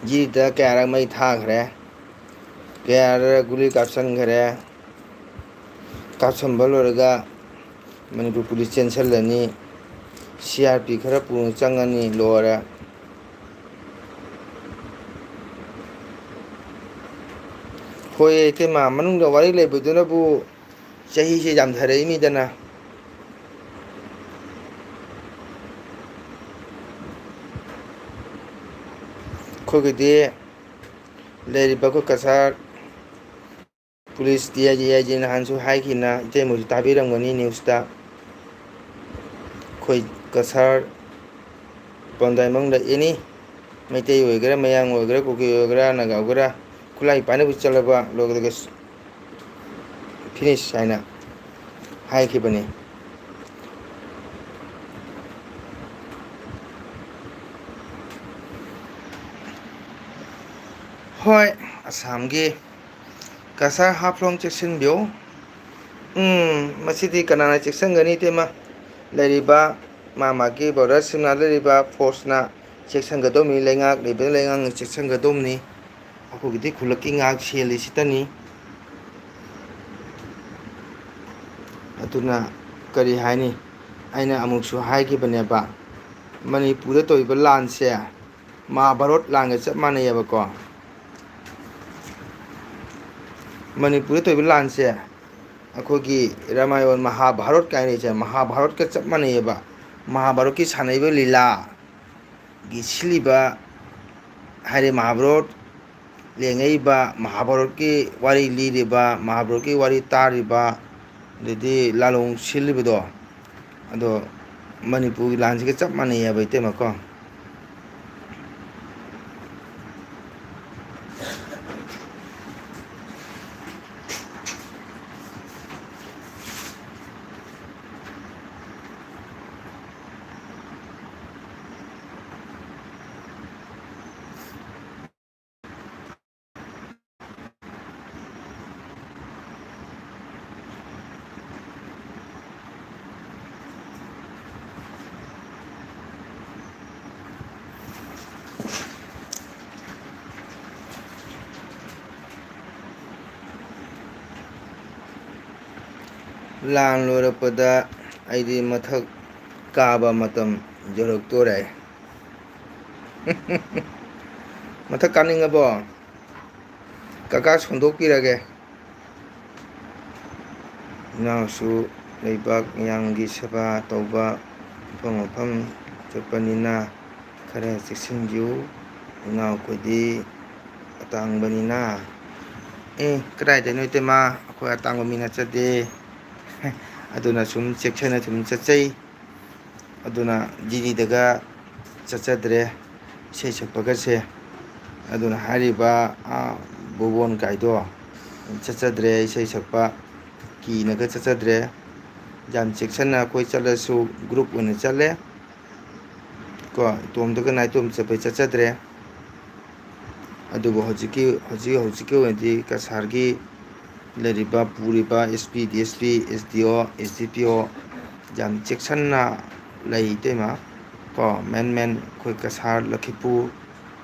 ꯖꯤꯔꯤꯗ ꯀꯌꯥꯔꯛ ꯃꯩ ꯊꯥꯈ꯭ꯔꯦ, ꯀꯌꯥꯔꯛ ꯒꯨꯂꯤ ꯀꯥꯞꯁꯟꯈ꯭ꯔꯦ꯫ ꯀꯥꯞꯁꯟꯕ ꯂꯣꯏꯔꯒ Manipur police ꯆꯦꯟꯁꯤꯜꯂꯅꯤ, C R P ꯈꯔ ꯄꯨꯅ ꯆꯪꯉꯅꯤ, ꯂꯣꯏꯔꯦ꯫ ꯍꯣꯏ, ꯏꯇꯩꯃ, ꯃꯅꯨꯡꯗ ꯋꯥꯔꯤ ꯂꯩꯕꯗꯨꯅꯕꯨ ꯆꯍꯤꯁꯦ ꯌꯥꯝꯊꯔꯛꯏꯃꯤꯗꯅ꯫ ꯑꯩꯈꯣꯏꯒꯤꯗꯤ ꯂꯩꯔꯤꯕ ꯑꯩꯈꯣꯏ Cachar police D I G, I G ꯅꯍꯥꯟꯁꯨ ꯍꯥꯏꯈꯤꯅ, ꯏꯇꯩꯃꯁꯨ ꯇꯥꯕꯤꯔꯝꯒꯅꯤ ꯅ꯭ꯌꯨꯁꯇ꯫ ꯑꯩꯈꯣꯏ ꯀꯁꯥꯔ ꯄꯥꯝꯗꯥꯏ ꯃꯅꯨꯡꯗ ꯑꯦꯅꯤ ꯃꯩꯇꯩ ꯑꯣꯏꯒꯦꯔꯥ, ꯃꯌꯥꯡ ꯑꯣꯏꯒꯦꯔꯥ, ꯀꯨꯀꯤ ꯑꯣꯏꯒꯦꯔꯥ, ꯅꯥꯒꯥ ꯑꯣꯏꯒꯦꯔꯥ, ꯈꯨꯠꯂꯥꯏ ꯄꯥꯏꯅꯕ ꯆꯠꯂꯕ ꯂꯣꯏꯔꯒ ꯐꯤꯅꯤꯁ ꯍꯥꯏꯅ ꯍꯥꯏꯈꯤꯕꯅꯤ꯫ ꯍꯣꯏ, ꯑꯁꯥꯝꯒꯤ ꯀꯁꯥꯔ ꯍꯥꯐꯂꯣꯡ ꯆꯦꯛꯁꯤꯟꯕꯤꯌꯨ꯫ ꯎꯝ, ꯃꯁꯤꯗꯤ ꯀꯅꯥꯅ ꯆꯦꯛꯁꯤꯟꯒꯅꯤ, ꯏꯇꯩꯃ? ꯂꯩꯔꯤꯕ ꯃꯥ ꯃꯥꯒꯤ ꯕꯣꯔꯗꯔꯁꯤꯡꯅ ꯂꯩꯔꯤꯕ ꯐꯣꯔꯁꯅ ꯆꯦꯛꯁꯤꯟꯒꯗꯧꯕꯅꯤ, ꯂꯩꯉꯥꯛ ꯂꯩꯕꯅ ꯂꯩꯉꯥꯛꯅ ꯆꯦꯛꯁꯤꯟꯒꯗꯧꯕꯅꯤ꯫ ꯑꯩꯈꯣꯏꯒꯤꯗꯤ ꯈꯨꯜꯂꯛꯀꯤ ꯉꯥꯏꯍꯥꯛ ꯁꯦꯜꯂꯤꯁꯤꯇꯅꯤ꯫ ꯑꯗꯨꯅ ꯀꯔꯤ ꯍꯥꯏꯅꯤ? ꯑꯩꯅ ꯑꯃꯨꯛꯁꯨ ꯍꯥꯏꯈꯤꯕꯅꯦꯕ, ꯃꯅꯤꯄꯨꯔꯗ ꯇꯧꯔꯤꯕ ꯂꯥꯟꯁꯦ ꯃꯍꯥꯚꯥꯔꯠ ꯂꯥꯟꯒ ꯆꯞ ꯃꯥꯟꯅꯩꯌꯦꯕꯀꯣ꯫ ꯃꯅꯤꯄꯨꯔꯗ ꯇꯧꯔꯤꯕ ꯂꯥꯟꯁꯦ ꯑꯩꯈꯣꯏꯒꯤ ꯔꯥꯃꯥꯌꯟ ꯃꯍꯥꯚꯥꯔꯠ ꯀꯥꯏꯅ ꯂꯩꯁꯦ, ꯃꯍꯥꯚꯥꯔꯠꯀ ꯆꯞ ꯃꯥꯟꯅꯩꯌꯦꯕ꯫ ꯃꯍꯥꯚꯥꯔꯠꯀꯤ ꯁꯥꯟꯅꯔꯤꯕ ꯂꯤꯂꯥꯒꯤ ꯁꯤꯜꯂꯤꯕ ꯍꯥꯏꯔꯦ, ꯃꯍꯥꯚꯥꯔꯠ ꯂꯦꯡꯉꯛꯏꯕ, ꯃꯍꯥꯚꯥꯔꯠꯀꯤ ꯋꯥꯔꯤ ꯂꯤꯔꯤꯕ, ꯃꯍꯥꯚꯥꯔꯠꯀꯤ ꯋꯥꯔꯤ ꯇꯥꯔꯤꯕ, ꯑꯗꯩꯗꯤ ꯂꯥꯂꯣꯡ ꯁꯤꯜꯂꯤꯕꯗꯣ, ꯑꯗꯣ ꯃꯅꯤꯄꯨꯔꯒꯤ ꯂꯥꯟꯁꯤꯒ ꯆꯞ ꯃꯥꯟꯅꯩ ꯍꯥꯏꯕ, ꯏꯇꯩꯃꯀꯣ꯫ ꯂꯥꯟ ꯂꯣꯏꯔꯛꯄꯗ ꯑꯩꯗꯤ ꯃꯊꯛ ꯀꯥꯕ ꯃꯇꯝ ꯌꯧꯔꯛꯇꯣꯔꯦ꯫ ꯃꯊꯛ ꯀꯥꯅꯤꯡꯉꯕꯣ? ꯀꯀꯥ ꯁꯣꯟꯗꯣꯛꯄꯤꯔꯒꯦ꯫ ꯏꯅꯥꯎꯁꯨ ꯂꯩꯕꯥꯛ ꯃꯤꯌꯥꯝꯒꯤ ꯁꯦꯕꯥ ꯇꯧꯕ ꯃꯐꯝ ꯃꯐꯝ ꯆꯠꯄꯅꯤꯅ ꯈꯔ ꯆꯦꯛꯁꯤꯟꯕꯤꯌꯨ꯫ ꯏꯅꯥꯎꯈꯣꯏꯗꯤ ꯑꯇꯥꯡꯕꯅꯤꯅ꯫ ꯑꯦ, ꯀꯗꯥꯏꯗꯩꯅꯣ ꯏꯇꯩꯃ, ꯑꯩꯈꯣꯏ ꯑꯇꯥꯡꯕ ꯃꯤ ꯅꯠꯆꯗꯦ꯫ ꯑꯗꯨꯅ ꯁꯨꯝ ꯆꯦꯛꯁꯤꯟꯅ ꯁꯨꯝ ꯆꯠꯆꯩ꯫ ꯑꯗꯨꯅ ꯖꯤꯔꯤꯗꯒ ꯆꯠꯆꯗ꯭ꯔꯦ ꯏꯁꯩ ꯁꯛꯄꯒꯁꯦ꯫ ꯑꯗꯨꯅ ꯍꯥꯏꯔꯤꯕ, ꯑꯥ, ꯚꯨꯕꯣꯟ ꯀꯥꯏꯗꯣ ꯆꯠꯆꯗ꯭ꯔꯦ, ꯏꯁꯩ ꯁꯛꯄ ꯀꯤꯅꯒ ꯆꯠꯆꯗ꯭ꯔꯦ꯫ ꯌꯥꯝ ꯆꯦꯛꯁꯤꯟꯅ ꯑꯩꯈꯣꯏ ꯆꯠꯂꯁꯨ group ꯑꯣꯏꯅ ꯆꯠꯂꯦ꯫ ꯀꯣ, ꯏꯇꯣꯝꯗꯒ ꯅꯥꯏꯇꯣꯝ ꯆꯠꯄꯩ ꯆꯠꯆꯗ꯭ꯔꯦ꯫ ꯑꯗꯨꯕꯨ ꯍꯧꯖꯤꯛꯀꯤ, ꯍꯧꯖꯤꯛ ꯍꯧꯖꯤꯛꯀꯤ ꯑꯣꯏꯅꯗꯤ ꯀꯁꯥꯔꯒꯤ ꯂꯩꯔꯤꯕ, ꯄꯨꯔꯤꯕ SP, DSP, SDO, SDPO, ꯌꯥꯝ ꯆꯦꯛꯁꯤꯟꯅ ꯂꯩ ꯏꯇꯩꯃ꯫ ꯀꯣ, ꯃꯦꯟ ꯃꯦꯟ ꯑꯩꯈꯣꯏ ꯀꯁꯥꯔ, ꯂꯈꯤꯄꯨꯔ,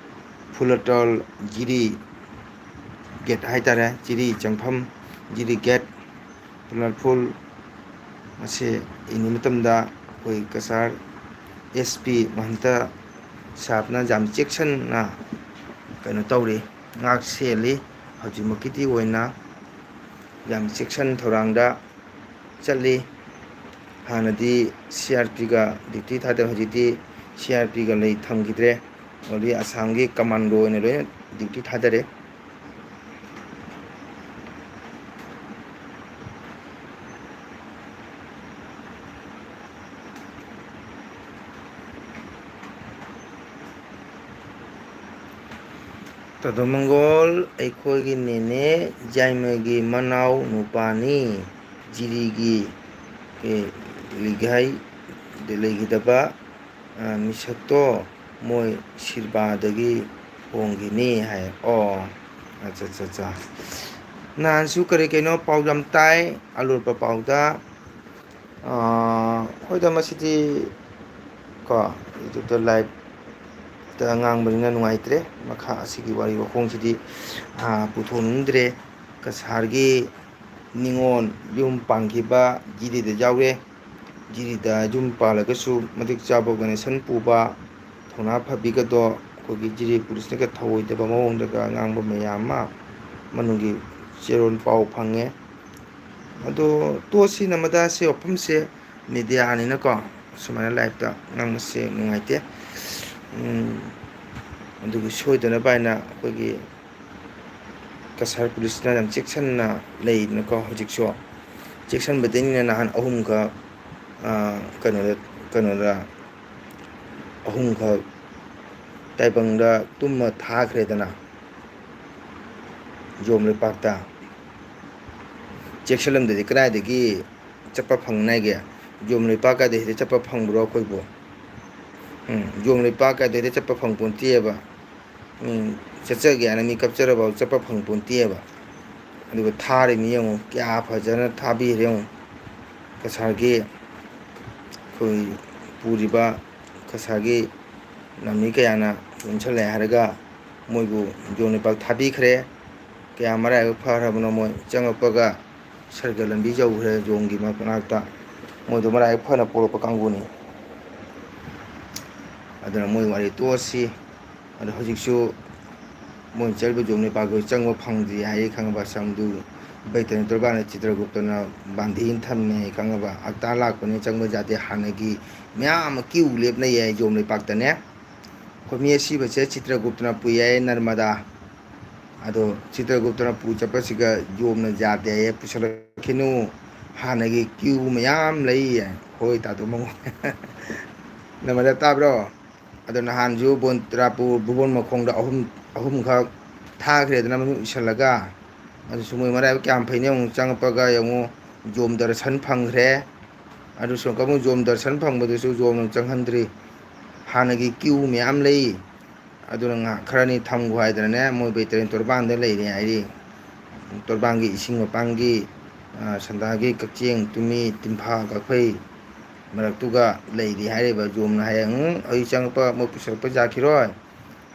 ꯐꯨꯂꯇꯣꯜ, ꯖꯤꯔꯤ ꯒꯦꯠ ꯍꯥꯏꯇꯥꯔꯦ, ꯖꯤꯔꯤ ꯆꯪꯐꯝ, ꯖꯤꯔꯤ ꯒꯦꯠ, ꯐꯨꯂꯇꯣꯜ, ꯃꯁꯤ ꯏꯪꯕ ꯃꯇꯝꯗ ꯑꯩꯈꯣꯏ ꯀꯁꯥꯔ ꯑꯦꯁ ꯄꯤ ꯃꯍꯟꯇ ꯁꯥꯍꯕꯅ ꯌꯥꯝ ꯆꯦꯛꯁꯤꯟꯅ ꯀꯩꯅꯣ ꯇꯧꯔꯤ, ꯉꯥꯛ ꯁꯦꯜꯂꯤ꯫ ꯍꯧꯖꯤꯛꯃꯛꯀꯤꯗꯤ ꯑꯣꯏꯅ ꯌꯥꯝ ꯆꯦꯛꯁꯤꯟ ꯊꯧꯔꯥꯡꯗ ꯆꯠꯂꯤ꯫ ꯍꯥꯟꯅꯗꯤ ꯁꯤ ꯑꯥꯔ ꯄꯤꯒ ꯗ꯭ꯌꯨꯇꯤ ꯊꯥꯗꯕ, ꯍꯧꯖꯤꯛꯇꯤ ꯁꯤ ꯑꯥꯔ ꯄꯤꯒ ꯂꯩ ꯊꯝꯈꯤꯗ꯭ꯔꯦ꯫ ꯑꯗꯨꯗꯤ ꯑꯁꯥꯝꯒꯤ ꯀꯃꯥꯟꯗꯣ ꯑꯣꯏꯅ ꯂꯣꯏꯅ ꯗ꯭ꯌꯨꯇꯤ ꯊꯥꯗꯔꯦ꯫ ꯇꯥꯗꯣ ꯃꯪꯒꯣꯜ ꯑꯩꯈꯣꯏꯒꯤ ꯅꯦꯅꯦ ꯌꯥꯏꯃꯒꯤ ꯃꯅꯥꯎ ꯅꯨꯄꯥꯅꯤ꯫ ꯖꯤꯔꯤꯒꯤ, ꯑꯦ, ꯂꯤꯒꯥꯏꯗ ꯂꯩꯈꯤꯗꯕ, ꯑ, ꯃꯤꯁꯛꯇꯣ ꯃꯣꯏ ꯁꯤꯔꯕꯥꯗꯒꯤ ꯍꯣꯡꯈꯤꯅꯤ ꯍꯥꯏ꯫ ꯑꯣ, ꯑꯠꯆꯥ, ꯑꯠꯆꯥ, ꯑꯠꯆꯥ꯫ ꯅꯍꯥꯟꯁꯨ ꯀꯔꯤ ꯀꯩꯅꯣ ꯄꯥꯎ ꯌꯥꯝ ꯇꯥꯏ, ꯑꯂꯣꯠꯄ ꯄꯥꯎꯗ꯫ ꯑ, ꯍꯣꯏꯗ, ꯃꯁꯤꯗꯤ ꯀꯣ, YouTubeꯇ liveꯇ ꯉꯥꯡꯕꯅꯤꯅ ꯅꯨꯡꯉꯥꯏꯇ꯭ꯔꯦ꯫ ꯃꯈꯥ ꯑꯁꯤꯒꯤ ꯋꯥꯔꯤ ꯋꯥꯈꯣꯡꯁꯤꯗꯤ, ꯑ, ꯄꯨꯊꯣꯛꯅꯤꯡꯗ꯭ꯔꯦ꯫ ꯀꯁꯥꯔꯒꯤ ꯅꯤꯉꯣꯜ ꯌꯨꯝ ꯄꯥꯟꯈꯤꯕ ꯖꯤꯔꯤꯗ ꯌꯥꯎꯔꯦ꯫ ꯖꯤꯔꯤꯗ ꯌꯨꯝ ꯄꯥꯜꯂꯒꯁꯨ ꯃꯇꯤꯛ ꯆꯥꯕ organization ꯄꯨꯕ, ꯊꯧꯅꯥ ꯐꯕꯤꯒꯗꯣ ꯑꯩꯈꯣꯏꯒꯤ ꯖꯤꯔꯤ ꯄꯨꯂꯤꯁꯅꯒ ꯊꯧꯑꯣꯏꯗꯕ ꯃꯑꯣꯡꯗꯒ ꯉꯥꯡꯕ ꯃꯌꯥꯝ ꯑꯃ ꯃꯅꯨꯡꯒꯤ ꯆꯦꯔꯣꯜ ꯄꯥꯎ ꯐꯪꯉꯦ꯫ ꯑꯗꯣ ꯇꯣꯠꯁꯤ ꯅꯝꯃꯗ ꯁꯤ ꯋꯥꯐꯝꯁꯦ mediaꯅꯤꯅꯀꯣ, ꯁꯨꯃꯥꯏꯅ liveꯇ ꯉꯥꯡꯕꯁꯦ ꯅꯨꯡꯉꯥꯏꯇꯦ꯫ ꯎꯝ, ꯑꯗꯨꯒꯤ ꯁꯣꯏꯗꯅꯕ ꯍꯥꯏꯅ ꯑꯩꯈꯣꯏꯒꯤ ꯀꯁꯥꯔ ꯄꯨꯂꯤꯁꯅ ꯌꯥꯝ ꯆꯦꯛꯁꯤꯟꯅ ꯂꯩꯗꯅꯀꯣ ꯍꯧꯖꯤꯛꯁꯨ꯫ ꯆꯦꯛꯁꯤꯟꯕꯗꯒꯤꯅꯤꯅ ꯅꯍꯥꯟ ꯑꯍꯨꯝꯈꯛ, ꯑ, ꯀꯩꯅꯣꯗ, ꯀꯩꯅꯣꯗ ꯑꯍꯨꯝꯈꯛ ꯇꯥꯏꯕꯪꯗ ꯇꯨꯝꯃ ꯊꯥꯈ꯭ꯔꯦꯗꯅ, ꯌꯣꯝ ꯂꯩꯄꯥꯛꯇ꯫ ꯆꯦꯛꯁꯤꯜꯂꯝꯗꯗꯤ ꯀꯗꯥꯏꯗꯒꯤ ꯆꯠꯄ ꯐꯪꯅꯉꯥꯏꯒꯤ? ꯌꯣꯝ ꯂꯩꯄꯥꯛ ꯀꯥꯏꯗ ꯍꯦꯛꯇ ꯆꯠꯄ ꯐꯪꯕ꯭ꯔꯣ ꯑꯩꯈꯣꯏꯕꯨ? ꯎꯝ, ꯌꯣꯝ ꯂꯩꯄꯥꯛ ꯀꯥꯏꯗ ꯍꯦꯛꯇ ꯆꯠꯄ ꯐꯪ ꯄꯣꯟꯇꯦꯕ꯫ ꯎꯝ, ꯆꯠꯆꯒꯦ ꯍꯥꯏꯅ ꯃꯤ ꯀꯞꯆꯔꯕ ꯆꯠꯄ ꯐꯪ ꯄꯣꯟꯇꯦꯕ꯫ ꯑꯗꯨꯒ ꯊꯥꯔꯤꯃꯤ ꯌꯦꯡꯉꯨ, ꯀꯌꯥ ꯐꯖꯅ ꯊꯥꯕꯤꯔꯦ ꯌꯦꯡꯉꯨ꯫ ꯀꯁꯥꯔꯒꯤ ꯑꯩꯈꯣꯏ ꯄꯨꯔꯤꯕ ꯀꯁꯥꯒꯤ ꯂꯥꯟꯃꯤ ꯀꯌꯥꯅ ꯆꯦꯟꯁꯤꯜꯂꯦ ꯍꯥꯏꯔꯒ ꯃꯣꯏꯕꯨ ꯌꯣꯝ ꯂꯩꯄꯥꯛ ꯊꯥꯕꯤꯈ꯭ꯔꯦ꯫ ꯀꯌꯥ ꯃꯔꯥꯏꯕꯛ ꯐꯈ꯭ꯔꯕꯅꯣ ꯃꯣꯏ ꯆꯪꯉꯛꯄꯒ ꯁꯔꯒ ꯂꯝꯕꯤ ꯌꯧꯈ꯭ꯔꯦ ꯌꯣꯝꯒꯤ ꯃꯅꯥꯛꯇ꯫ ꯃꯣꯏꯗꯣ ꯃꯔꯥꯏꯕꯛ ꯐꯅ ꯄꯣꯔꯛꯄ ꯀꯥꯡꯕꯨꯅꯤ꯫ ꯑꯗꯨꯅ ꯃꯣꯏ ꯋꯥꯔꯤ ꯇꯣꯛꯑꯁꯤ꯫ ꯑꯗꯣ ꯍꯧꯖꯤꯛꯁꯨ ꯃꯣꯏ ꯆꯠꯂꯤꯕ ꯌꯣꯝ ꯂꯩꯄꯥꯛꯇꯣ ꯆꯪꯕ ꯐꯪꯗ꯭ꯔꯤ ꯍꯥꯏꯌꯦ ꯈꯪꯉꯕ꯫ ꯁꯪꯗꯨ ꯕꯩꯇꯅ ꯇꯧꯔꯀꯥꯟꯗ ꯆꯤꯇ꯭ꯔꯒꯨꯞꯇꯅ ꯕꯥꯟꯗꯤꯅ ꯊꯝꯃꯦ ꯈꯪꯉꯕ꯫ ꯑꯛꯇꯥ ꯂꯥꯛꯄꯅꯤ ꯆꯪꯕ ꯌꯥꯗꯦ꯫ ꯍꯥꯟꯅꯒꯤ ꯃꯌꯥꯝ ꯑꯃ ꯀ꯭ꯌꯨ ꯂꯦꯞꯅꯩ ꯍꯥꯏ ꯌꯣꯝ ꯂꯩꯄꯥꯛꯇꯅꯦ꯫ ꯑꯩꯈꯣꯏ ꯃꯤ ꯑꯁꯤꯕꯁꯦ ꯆꯤꯇ꯭ꯔꯒꯨꯞꯇꯅ ꯄꯨꯏ ꯍꯥꯏ ꯅꯔꯃꯗꯥ꯫ ꯑꯗꯣ ꯆꯤꯇ꯭ꯔꯒꯨꯞꯇꯅ ꯄꯨ ꯆꯠꯄꯁꯤꯒ ꯌꯣꯝꯅ ꯌꯥꯗꯦ ꯍꯥꯏꯌꯦ, ꯄꯨꯁꯜꯂꯛꯈꯤꯅꯨ, ꯍꯥꯟꯅꯒꯤ ꯀ꯭ꯌꯨ ꯃꯌꯥꯝ ꯂꯩ ꯍꯥꯏ꯫ ꯍꯣꯏ ꯇꯥꯗꯣ ꯃꯉꯣꯟ ꯅꯔꯃꯗꯥ ꯇꯥꯕ꯭ꯔꯣ? ꯑꯗꯣ ꯅꯍꯥꯟꯁꯨ ꯕꯣꯟꯇ꯭ꯔꯥꯄꯨꯔ ꯚꯨꯕꯣꯟ ꯃꯈꯣꯡꯗ ꯑꯍꯨꯝ ꯑꯍꯨꯝꯈꯛ ꯊꯥꯈ꯭ꯔꯦꯗꯅ ꯃꯃꯤꯡ ꯎꯁꯜꯂꯒ꯫ ꯑꯗꯨꯁꯨ ꯃꯣꯏ ꯃꯔꯥꯏꯕꯛ ꯀꯌꯥꯝ ꯐꯩꯅ ꯌꯦꯡꯉꯨ, ꯆꯪꯉꯛꯄꯒ ꯌꯦꯡꯉꯨ ꯌꯣꯝ ꯗꯔꯁꯟ ꯐꯪꯈ꯭ꯔꯦ꯫ ꯑꯗꯨꯁꯨ ꯑꯃꯨꯛ ꯌꯣꯝ ꯗꯔꯁꯟ ꯐꯪꯕꯗꯨꯁꯨ ꯌꯣꯝꯅ ꯆꯪꯍꯟꯗ꯭ꯔꯤ꯫ ꯍꯥꯟꯅꯒꯤ ꯀ꯭ꯌꯨ ꯃꯌꯥꯝ ꯂꯩ꯫ ꯑꯗꯨꯅ ꯉꯥꯏꯍꯥꯛ ꯈꯔꯅꯤ ꯊꯝꯈꯣ ꯍꯥꯏꯗꯅꯅꯦ ꯃꯣꯏ ꯕꯦꯇꯔꯤꯟ ꯇꯣꯔꯕꯥꯟꯗ ꯂꯩꯔꯦ ꯍꯥꯏꯔꯤ꯫ ꯇꯣꯔꯕꯥꯟꯒꯤ ꯏꯁꯤꯡ ꯃꯄꯥꯟꯒꯤ, ꯑ, ꯁꯟꯗꯥꯒꯤ ꯀꯛꯆꯦꯡ ꯇꯨꯃꯤ ꯇꯤꯟꯐꯥ ꯀꯛꯐꯩ ꯃꯔꯛꯇꯨꯒ ꯂꯩꯔꯤ ꯍꯥꯏꯔꯤꯕ ꯌꯣꯝꯅ ꯍꯥꯏꯌꯦ꯫ ꯎꯝ, ꯑꯩ ꯆꯪꯉꯛꯄ ꯃꯣꯏ ꯄꯨꯁꯜꯂꯛꯄ ꯌꯥꯈꯤꯔꯣꯏ꯫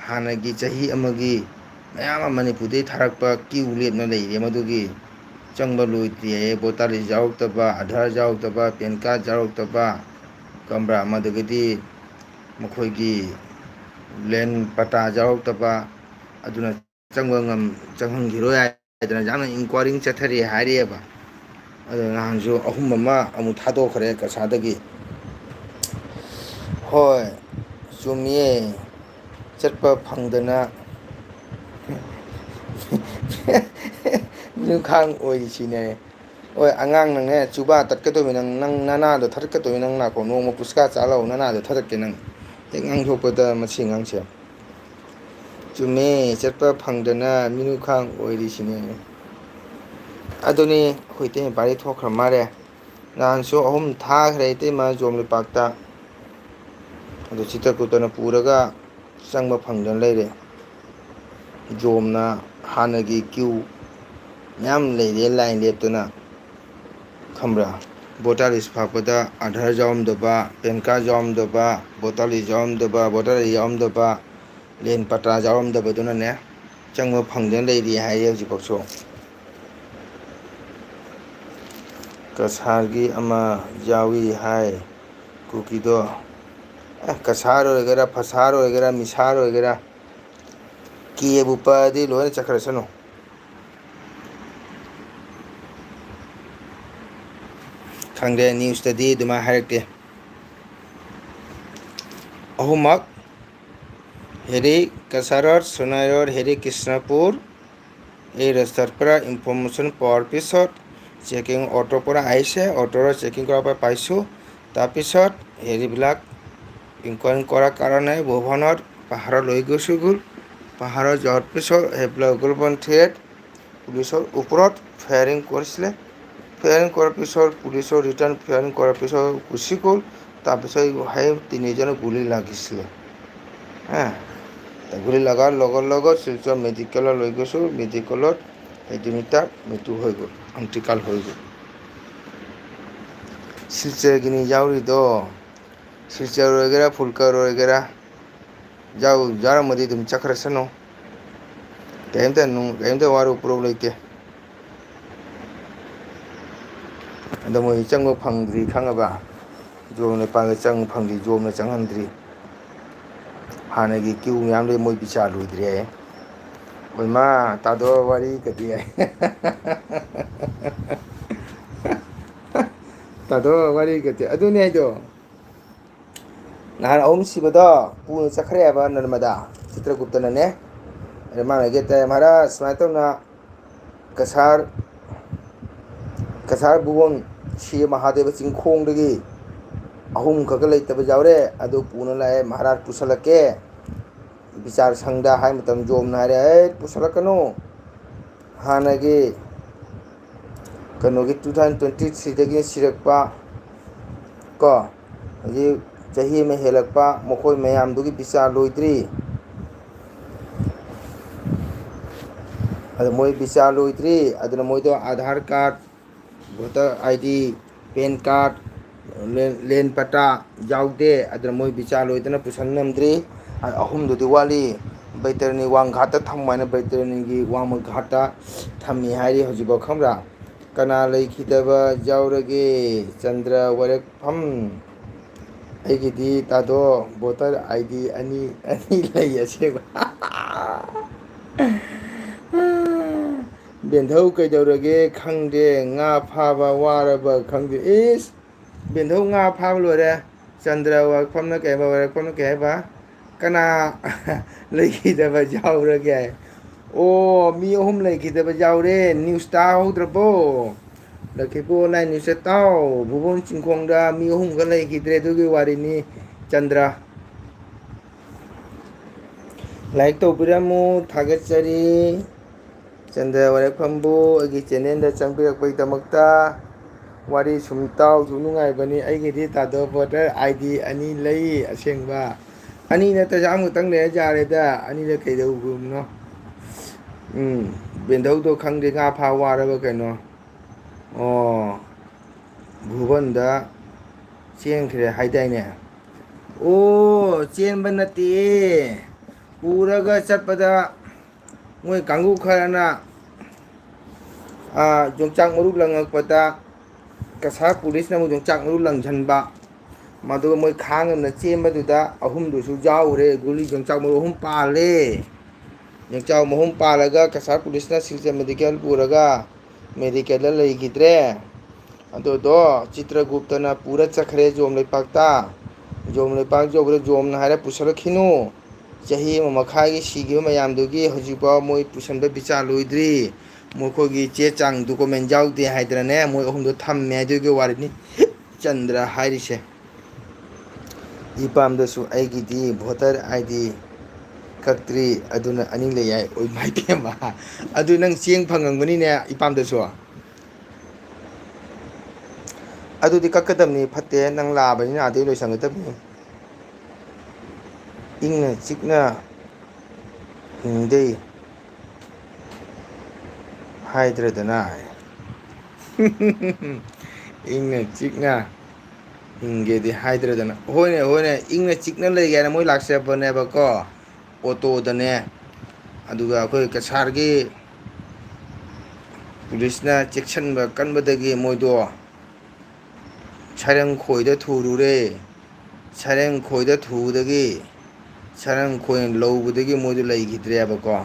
ꯍꯥꯟꯅꯒꯤ ꯆꯍꯤ ꯑꯃꯒꯤ ꯃꯌꯥꯝ ꯑꯃ ꯃꯅꯤꯄꯨꯔꯗꯒꯤ ꯊꯥꯔꯛꯄ ꯀ꯭ꯌꯨ ꯂꯦꯞꯅ ꯂꯩꯔꯦ ꯃꯗꯨꯒꯤ꯫ ꯆꯪꯕ ꯂꯣꯏꯗ꯭ꯔꯤ ꯍꯥꯏꯌꯦ꯫ ꯚꯣꯇꯔ ꯂꯤꯁ ꯌꯥꯎꯔꯛꯇꯕ, ꯑꯙꯥꯔ ꯌꯥꯎꯔꯛꯇꯕ, ꯄꯦꯟ ꯀꯥꯔꯗ ꯌꯥꯎꯔꯛꯇꯕ, ꯀꯝꯕ꯭ꯔꯥ ꯑꯃꯗꯒꯤꯗꯤ ꯃꯈꯣꯏꯒꯤ ꯂꯦꯟ ꯄꯇꯥ ꯌꯥꯎꯔꯛꯇꯕ, ꯑꯗꯨꯅ ꯆꯪꯕ ꯉꯝ-, ꯆꯪꯍꯟꯈꯤꯔꯣꯏ ꯍꯥꯏꯗꯅ ꯌꯥꯝꯅ ꯏꯟꯀ꯭ꯋꯥꯏꯔꯤ ꯆꯠꯊꯔꯤ ꯍꯥꯏꯔꯤꯑꯕ꯫ ꯑꯗꯣ ꯅꯍꯥꯟꯁꯨ ꯑꯍꯨꯝ ꯑꯃ ꯑꯃꯨꯛ ꯊꯥꯗꯣꯛꯈ꯭ꯔꯦ ꯀꯁꯥꯗꯒꯤ꯫ ꯍꯣꯏ, ꯆꯨꯝꯃꯤꯌꯦ꯫ ꯆꯠꯄ ꯐꯪꯗꯅ ꯃꯤꯅꯨꯈꯥꯡ ꯑꯣꯏꯔꯤꯁꯤꯅꯦ꯫ ꯍꯣꯏ, ꯑꯉꯥꯡ ꯅꯪꯅꯦ, ꯆꯨꯕꯥ ꯇꯠꯀꯗꯧꯃꯤ ꯅꯪ, ꯅꯪ ꯅꯅꯥꯗꯣ ꯊꯠꯀꯗꯧꯃꯤ ꯅꯪ ꯅꯥꯀꯣ꯫ ꯅꯣꯡꯃ ꯄꯨꯁꯀꯥ ꯆꯥ ꯂꯥꯛꯑꯣ, ꯅꯅꯥꯗꯣ ꯊꯠꯀꯦ ꯅꯪ꯫ ꯍꯦꯛ ꯉꯥꯡꯊꯣꯛꯄꯗ ꯃꯁꯤ ꯑꯉꯥꯡꯁꯦ꯫ ꯆꯨꯝꯃꯦ, ꯆꯠꯄ ꯐꯪꯗꯅ ꯃꯤꯅꯨꯈꯥꯡ ꯑꯣꯏꯔꯤꯁꯤꯅꯦ꯫ ꯑꯗꯨꯅꯤ, ꯑꯩꯈꯣꯏ ꯏꯇꯩꯃ ꯄꯥꯔꯤ ꯊꯣꯛꯈ꯭ꯔ ꯃꯥꯜꯂꯦ꯫ ꯅꯍꯥꯟꯁꯨ ꯑꯍꯨꯝ ꯊꯥꯈ꯭ꯔꯦ ꯏꯇꯩꯃ ꯖꯣꯝ ꯂꯩꯄꯥꯛꯇ꯫ ꯑꯗꯨ ꯆꯤꯇ꯭ꯔꯀꯨꯇꯅ ꯄꯨꯔꯒ ꯆꯪꯕ ꯐꯪꯗꯅ ꯂꯩꯔꯦ꯫ ꯖꯣꯝꯅ ꯍꯥꯟꯅꯒꯤ ꯀ꯭ꯌꯨ ꯃꯌꯥꯝ ꯂꯩꯔꯦ ꯂꯥꯏꯟ ꯂꯦꯞꯇꯅ, ꯈꯪꯕ꯭ꯔꯥ? ꯚꯣꯇꯔ ꯂꯤꯁ ꯐꯥꯛꯄꯗ ꯑꯥꯙꯥꯔ ꯌꯥꯎꯔꯝꯗꯕ, ꯄꯦꯟ ꯀꯥꯔꯗ ꯌꯥꯎꯔꯝꯗꯕ, ꯚꯣꯇꯔ ꯂꯤꯁ ꯌꯥꯎꯔꯝꯗꯕ, ꯚꯣꯇꯔ ꯑꯥꯏ ꯗꯤ ꯌꯥꯎꯔꯝꯗꯕ, ꯂꯦꯟ ꯄꯇꯥ ꯌꯥꯎꯔꯝꯗꯕꯗꯨꯅꯅꯦ, ꯆꯪꯕ ꯐꯪꯗꯅ ꯂꯩꯔꯤ ꯍꯥꯏꯌꯦ ꯍꯧꯖꯤꯛꯐꯥꯎꯁꯨ꯫ ꯀꯁꯥꯔꯒꯤ ꯑꯃ ꯌꯥꯎꯏ ꯍꯥꯏ, ꯀꯨꯀꯤꯗꯣ꯫ ꯑꯦ, ꯀꯁꯥꯔ ꯑꯣꯏꯒꯦꯔꯥ, ꯐꯁꯥꯔ ꯑꯣꯏꯒꯦꯔꯥ, ꯃꯤꯁꯥꯔ ꯑꯣꯏꯒꯦꯔꯥ, ꯀꯦꯕꯨ ꯄꯛꯑꯗꯤ ꯂꯣꯏꯅ ꯆꯠꯈ꯭ꯔꯁꯅꯨ꯫ ꯈꯪꯗꯦ, ꯅ꯭ꯌꯨꯁꯇꯗꯤ ꯑꯗꯨꯃꯥꯏꯅ ꯍꯥꯏꯔꯛꯇꯦ꯫ ꯑꯍꯨꯝꯃꯛ, ꯍꯦꯔꯤ ꯀꯁꯥꯔꯠ, ꯁꯣꯅꯥꯏꯔꯣꯠ, ꯍꯦꯔꯤ ꯀ꯭ꯔꯤꯁꯅꯄꯨꯔ, এই ৰাস্তাৰ পৰা ইনফৰমেশ্যন পোৱাৰ পিছত চেকিং অটোৰ পৰা আহিছে, অটোৰে চেকিং কৰাব পাইছোঁ। তাৰপিছত হেৰিবিলাক ইনকুৱাৰী কৰাৰ কাৰণে ভৱনত পাহাৰত লৈ গৈছোঁ গ'ল। পাহাৰত যোৱাৰ পিছত সেইবিলাক উগ্ৰপন্থীয়ে পুলিচৰ ওপৰত ফায়াৰিং কৰিছিলে। ফায়াৰিং কৰাৰ পিছত পুলিচৰ ৰিটাৰ্ণ ফায়াৰিং কৰাৰ পিছত গুচি গ'ল। তাৰপিছত সেই তিনিজনক গুলী লাগিছিলে। হা, গুলী লগাৰ লগত লগত শিলচৰ মেডিকেলত লৈ গৈছোঁ। মেডিকেলত সেই তিনিটাৰ মৃত্যু হৈ গ'ল, অন্তিকাল হৈ গ'ল। শিলচৰখিনি ꯌꯥꯎꯔꯤꯗꯣ, শিলচৰ ꯑꯣꯏꯒꯦꯔꯥ, ꯐꯨꯜꯀꯔ ꯑꯣꯏꯒꯦꯔꯥ, ꯌꯥꯎ-, ꯌꯥꯎꯔꯝꯃꯗꯤ ꯑꯗꯨꯝ ꯆꯠꯈ꯭ꯔꯁꯅꯨ꯫ ꯀꯔꯤꯝꯇ ꯅꯨꯡ-, ꯀꯔꯤꯝꯇ ꯋꯥꯔꯨ ꯄꯨꯔꯧ ꯂꯩꯇꯦ꯫ ꯑꯗꯣ ꯃꯣꯏ ꯆꯪꯕ ꯐꯪꯗ꯭ꯔꯤ ꯈꯪꯉꯕ? ꯖꯣꯝ ꯂꯩꯄꯥꯛꯇ ꯆꯪꯕ ꯐꯪꯗ꯭ꯔꯤ, ꯖꯣꯝꯅ ꯆꯪꯍꯟꯗ꯭ꯔꯤ꯫ ꯍꯥꯟꯅꯒꯤ ꯀ꯭ꯌꯨ ꯃꯌꯥꯝ ꯂꯩ, ꯃꯣꯏ ꯕꯤꯆꯥꯔ ꯂꯣꯏꯗ꯭ꯔꯤ ꯍꯥꯏꯌꯦ꯫ ꯍꯣꯏ ꯃꯥ, ꯇꯥꯗꯣ ꯋꯥꯔꯤ ꯀꯗꯤ ꯍꯥꯏ꯫ ꯇꯥꯗꯣ ꯋꯥꯔꯤ ꯀꯗꯤ꯫ ꯑꯗꯨꯅꯦ ꯍꯥꯏꯗꯣ꯫ ꯅꯍꯥꯟ ꯑꯍꯨꯝ ꯁꯤꯕꯗꯣ ꯄꯨꯅ ꯆꯠꯈ꯭ꯔꯦ ꯍꯥꯏꯕ ꯅꯔꯃꯗꯥ ꯆꯤꯇ꯭ꯔꯒꯨꯞꯇꯅꯅꯦ꯫ ꯑꯗ ꯃꯥꯅ ꯍꯥꯏꯒꯦ ꯇꯥꯏ, "ꯃꯍꯥꯔꯥꯖ, ꯁꯨꯃꯥꯏꯅ ꯇꯧꯅ ꯀꯁꯥꯔ, ꯀꯁꯥꯔ ꯚꯨꯕꯟ ꯁꯤ ꯃꯍꯥꯗꯦꯕ ꯆꯤꯡꯈꯣꯡꯗꯒꯤ ꯑꯍꯨꯝ ꯈꯛꯇ ꯂꯩꯇꯕ ꯌꯥꯎꯔꯦ, ꯑꯗꯨ ꯄꯨꯅ ꯂꯥꯛꯑꯦ, ꯃꯍꯥꯔꯥꯖ ꯄꯨꯁꯜꯂꯛꯀꯦ ꯕꯤꯆꯥꯔ ꯁꯪꯗ" ꯍꯥꯏ ꯃꯇꯝ ꯖꯣꯝꯅ ꯍꯥꯏꯔꯦ, "ꯑꯦ, ꯄꯨꯁꯜꯂꯛꯀꯅꯨ, ꯍꯥꯟꯅꯒꯤ ꯀꯩꯅꯣꯒꯤ two thousand twenty threeꯗꯒꯤ ꯁꯤꯔꯛꯄ ꯀꯣ, ꯍꯧꯖꯤꯛ ꯆꯍꯤ ꯑꯃ ꯍꯦꯜꯂꯛꯄ ꯃꯈꯣꯏ ꯃꯌꯥꯝꯗꯨꯒꯤ ꯕꯤꯆꯥꯔ ꯂꯣꯏꯗ꯭ꯔꯤ꯫ ꯑꯗꯣ ꯃꯣꯏ ꯕꯤꯆꯥꯔ ꯂꯣꯏꯗ꯭ꯔꯤ, ꯑꯗꯨꯅ ꯃꯣꯏꯗꯣ Aadhaar card, voter I D, PAN card, ꯂꯦꯟ ꯄꯇꯥ ꯌꯥꯎꯗꯦ꯫ ꯑꯗꯨꯅ ꯃꯣꯏ ꯕꯤꯆꯥ ꯂꯣꯏꯗꯅ ꯄꯨꯁꯟ ꯉꯝꯗ꯭ꯔꯤ꯫ ꯑꯍꯨꯝꯗꯨꯗꯤ ꯋꯥꯠꯂꯤ꯫ ꯕꯩꯇꯔꯅꯤ ꯋꯥꯡ ꯘꯥꯠꯇ ꯊꯝꯃꯨ ꯍꯥꯏꯅ ꯕꯩꯇꯔꯅꯤꯒꯤ ꯋꯥꯡꯃ ꯘꯥꯠꯇ ꯊꯝꯃꯤ ꯍꯥꯏꯔꯤ ꯍꯧꯖꯤꯛꯐꯥꯎ, ꯈꯪꯕ꯭ꯔꯥ? ꯀꯅꯥ ꯂꯩꯈꯤꯗꯕ ꯌꯥꯎꯔꯒꯦ? ꯆꯟꯗ꯭ꯔ ꯋꯥꯏꯔꯛꯐꯝ꯫ ꯑꯩꯒꯤꯗꯤ ꯇꯥꯗꯣ ꯚꯣꯇꯔ ꯑꯥꯏ ꯗꯤ ꯑꯅꯤ, ꯑꯅꯤ ꯂꯩ ꯑꯁꯦꯡꯕ꯫ ꯕꯦꯟꯙꯧ ꯀꯩꯗꯧꯔꯒꯦ ꯈꯪꯗꯦ, ꯉꯥ ꯐꯥꯕ ꯋꯥꯔꯕ ꯈꯪꯗꯦ꯫ ꯏꯁ! ꯕꯦꯟꯙꯧ ꯉꯥ ꯐꯥꯕ ꯂꯣꯏꯔꯦ꯫ ꯆꯟꯗ꯭ꯔ ꯋꯥꯏꯔꯛꯐꯝꯅ ꯀꯩ ꯍꯥꯏꯕ, ꯋꯥꯏꯔꯛꯐꯝꯅ ꯀꯩ ꯍꯥꯏꯕ? ꯀꯅꯥ ꯂꯩꯈꯤꯗꯕ ꯌꯥꯎꯔꯒꯦ? ꯑꯣ, ꯃꯤ ꯑꯍꯨꯝ ꯂꯩꯈꯤꯗꯕ ꯌꯥꯎꯔꯦ꯫ ꯅ꯭ꯌꯨꯁ ꯇꯥꯍꯧꯗ꯭ꯔꯕꯣ? ꯂꯛꯈꯤꯄꯨꯔ ꯑꯣꯟꯂꯥꯏꯟ ꯅ꯭ꯌꯨꯁꯇ ꯇꯥꯎ꯫ ꯚꯨꯕꯣꯟ ꯆꯤꯡꯈꯣꯡꯗ ꯃꯤ ꯑꯍꯨꯝꯒ ꯂꯩꯈꯤꯗ꯭ꯔꯦ, ꯑꯗꯨꯒꯤ ꯋꯥꯔꯤꯅꯤ꯫ ꯆꯟꯗ꯭ꯔ꯫ ꯂꯥꯏꯛ ꯇꯧꯕꯤꯔꯝꯃꯨ, ꯊꯥꯒꯠꯆꯔꯤ꯫ ꯆꯟꯗ꯭ꯔ ꯋꯥꯏꯔꯛꯐꯝꯕꯨ ꯑꯩꯒꯤ ꯆꯦꯅꯦꯜꯗ ꯆꯪꯕꯤꯔꯛꯄꯒꯤꯗꯃꯛꯇ꯫ ꯋꯥꯔꯤ ꯁꯨꯝ ꯇꯥꯎ, ꯁꯨꯝ ꯅꯨꯡꯉꯥꯏꯕꯅꯤ꯫ ꯑꯩꯒꯤꯗꯤ ꯇꯥꯗꯣ ꯚꯣꯇꯔ ꯑꯥꯏ ꯗꯤ ꯑꯅꯤ ꯂꯩ, ꯑꯁꯦꯡꯕ꯫ ꯑꯅꯤ ꯅꯠꯇ꯭ꯔꯁꯨ ꯑꯃꯈꯛꯇꯪ ꯂꯩꯔ ꯌꯥꯔꯦꯗ꯫ ꯑꯅꯤꯗ ꯀꯩꯗꯧꯕꯅꯣ? ꯎꯝ, ꯕꯦꯟꯙꯧꯗꯣ ꯈꯪꯗꯦ, ꯉꯥ ꯐꯥ ꯋꯥꯔꯕ ꯀꯩꯅꯣ? ꯑꯣ, ꯚꯨꯕꯟꯗ ꯆꯦꯟꯈ꯭ꯔꯦ ꯍꯥꯏꯗꯥꯏꯅꯦ? ꯑꯣ, ꯆꯦꯟꯕ ꯅꯠꯇꯦ꯫ ꯄꯨꯔꯒ ꯆꯠꯄꯗ ꯃꯣꯏ ꯀꯥꯡꯕꯨ ꯈꯔꯅ, ꯑꯥ, ꯌꯣꯡꯆꯥꯛ ꯃꯔꯨ ꯂꯪꯉꯛꯄꯗ ꯀꯁꯥꯔ ꯄꯨꯂꯤꯁꯅ ꯑꯃꯨꯛ ꯌꯣꯡꯆꯥꯛ ꯃꯔꯨ ꯂꯪꯁꯤꯟꯕ꯫ ꯃꯗꯨꯒ ꯃꯣꯏ ꯈꯥꯡꯉꯝꯅ ꯆꯦꯟꯕꯗꯨꯗ ꯑꯍꯨꯝꯗꯨꯁꯨ ꯌꯥꯎꯔꯦ꯫ ꯒꯨꯂꯤ ꯌꯣꯡꯆꯥꯛ ꯃꯔꯨ ꯑꯍꯨꯝ ꯄꯥꯜꯂꯦ꯫ ꯌꯣꯡꯆꯥꯛ ꯃꯔꯨ ꯑꯍꯨꯝ ꯄꯥꯜꯂꯒ ꯀꯁꯥꯔ ꯄꯨꯂꯤꯁꯅ ꯁꯤꯜꯆꯔ ꯃꯦꯗꯤꯀꯦꯜ ꯄꯨꯔꯒ ꯃꯦꯗꯤꯀꯦꯜꯗ ꯂꯩꯈꯤꯗ꯭ꯔꯦ꯫ ꯑꯗꯨꯗꯣ ꯆꯤꯇ꯭ꯔꯒꯨꯞꯇꯅ ꯄꯨꯔ ꯆꯠꯈ꯭ꯔꯦ ꯖꯣꯝ ꯂꯩꯄꯥꯛꯇ꯫ ꯖꯣꯝ ꯂꯩꯄꯥꯛ ꯌꯧꯕꯗ ꯖꯣꯝꯅ ꯍꯥꯏꯔꯦ, "ꯄꯨꯁꯜꯂꯛꯈꯤꯅꯨ꯫ ꯆꯍꯤ ꯑꯃ ꯃꯈꯥꯏꯒꯤ ꯁꯤꯈꯤꯕ ꯃꯌꯥꯝꯗꯨꯒꯤ ꯍꯧꯖꯤꯛꯐꯥꯎ ꯃꯣꯏ ꯄꯨꯁꯟꯕ ꯕꯤꯆꯥ ꯂꯣꯏꯗ꯭ꯔꯤ꯫ ꯃꯈꯣꯏꯒꯤ ꯆꯦ ꯆꯥꯡ ꯗꯣꯀꯨꯃꯦꯟ ꯌꯥꯎꯗꯦ" ꯍꯥꯏꯗꯅꯅꯦ, ꯃꯣꯏ ꯑꯍꯨꯝꯗꯣ ꯊꯝꯃꯦ ꯍꯥꯏꯗꯨꯒꯤ ꯋꯥꯔꯤꯅꯤ ꯆꯟꯗ꯭ꯔ ꯍꯥꯏꯔꯤꯁꯦ꯫ ꯏꯄꯥꯝꯗꯁꯨ ꯑꯩꯒꯤꯗꯤ ꯚꯣꯇꯔ ꯑꯥꯏ ꯗꯤ ꯀꯛꯇ꯭ꯔꯤ, ꯑꯗꯨꯅ ꯑꯅꯤ ꯂꯩ ꯍꯥꯏ꯫ ꯑꯣꯏ ꯃꯥꯏ ꯄꯦꯝꯃ, ꯑꯗꯨ ꯅꯪ ꯆꯦꯡ ꯐꯪꯉꯝꯒꯅꯤꯅꯦ ꯏꯄꯥꯝꯗꯁꯨ꯫ ꯑꯗꯨꯗꯤ ꯀꯛꯀꯗꯕꯅꯤ, ꯐꯠꯇꯦ, ꯅꯪ ꯂꯥꯛꯑꯕꯅꯤꯅ ꯑꯥꯗꯩ ꯂꯣꯏꯁꯟꯒꯗꯕꯅꯤ꯫ ꯏꯪꯅ ꯆꯤꯛꯅ ꯍꯤꯡꯗꯦ ꯍꯥꯏꯗ꯭ꯔꯗꯅ꯫ ꯏꯪꯅ ꯆꯤꯛꯅ ꯍꯤꯡꯒꯦꯗꯤ ꯍꯥꯏꯗ꯭ꯔꯗꯅ꯫ ꯍꯣꯏꯅꯦ, ꯍꯣꯏꯅꯦ, ꯏꯪꯅ ꯆꯤꯛꯅ ꯂꯩꯒꯦ ꯍꯥꯏꯅ ꯃꯣꯏ ꯂꯥꯛꯆꯕꯅꯦꯕꯀꯣ, ꯑꯣꯇꯣꯗꯅꯦ꯫ ꯑꯗꯨꯒ ꯑꯩꯈꯣꯏ ꯀꯁꯥꯔꯒꯤ ꯄꯨꯂꯤꯁꯅ ꯆꯦꯛꯁꯤꯟꯕ ꯀꯟꯕꯗꯒꯤ ꯃꯣꯏꯗꯣ ꯁꯥꯏꯔꯪꯈꯣꯏꯗ ꯊꯨꯔꯨꯔꯦ꯫ ꯁꯥꯏꯔꯪꯈꯣꯏꯗ ꯊꯨꯕꯗꯒꯤ, ꯁꯥꯏꯔꯪꯈꯣꯏꯅ ꯂꯧꯕꯗꯒꯤ ꯃꯣꯏꯗꯣ ꯂꯩꯈꯤꯗ꯭ꯔꯦꯕꯀꯣ꯫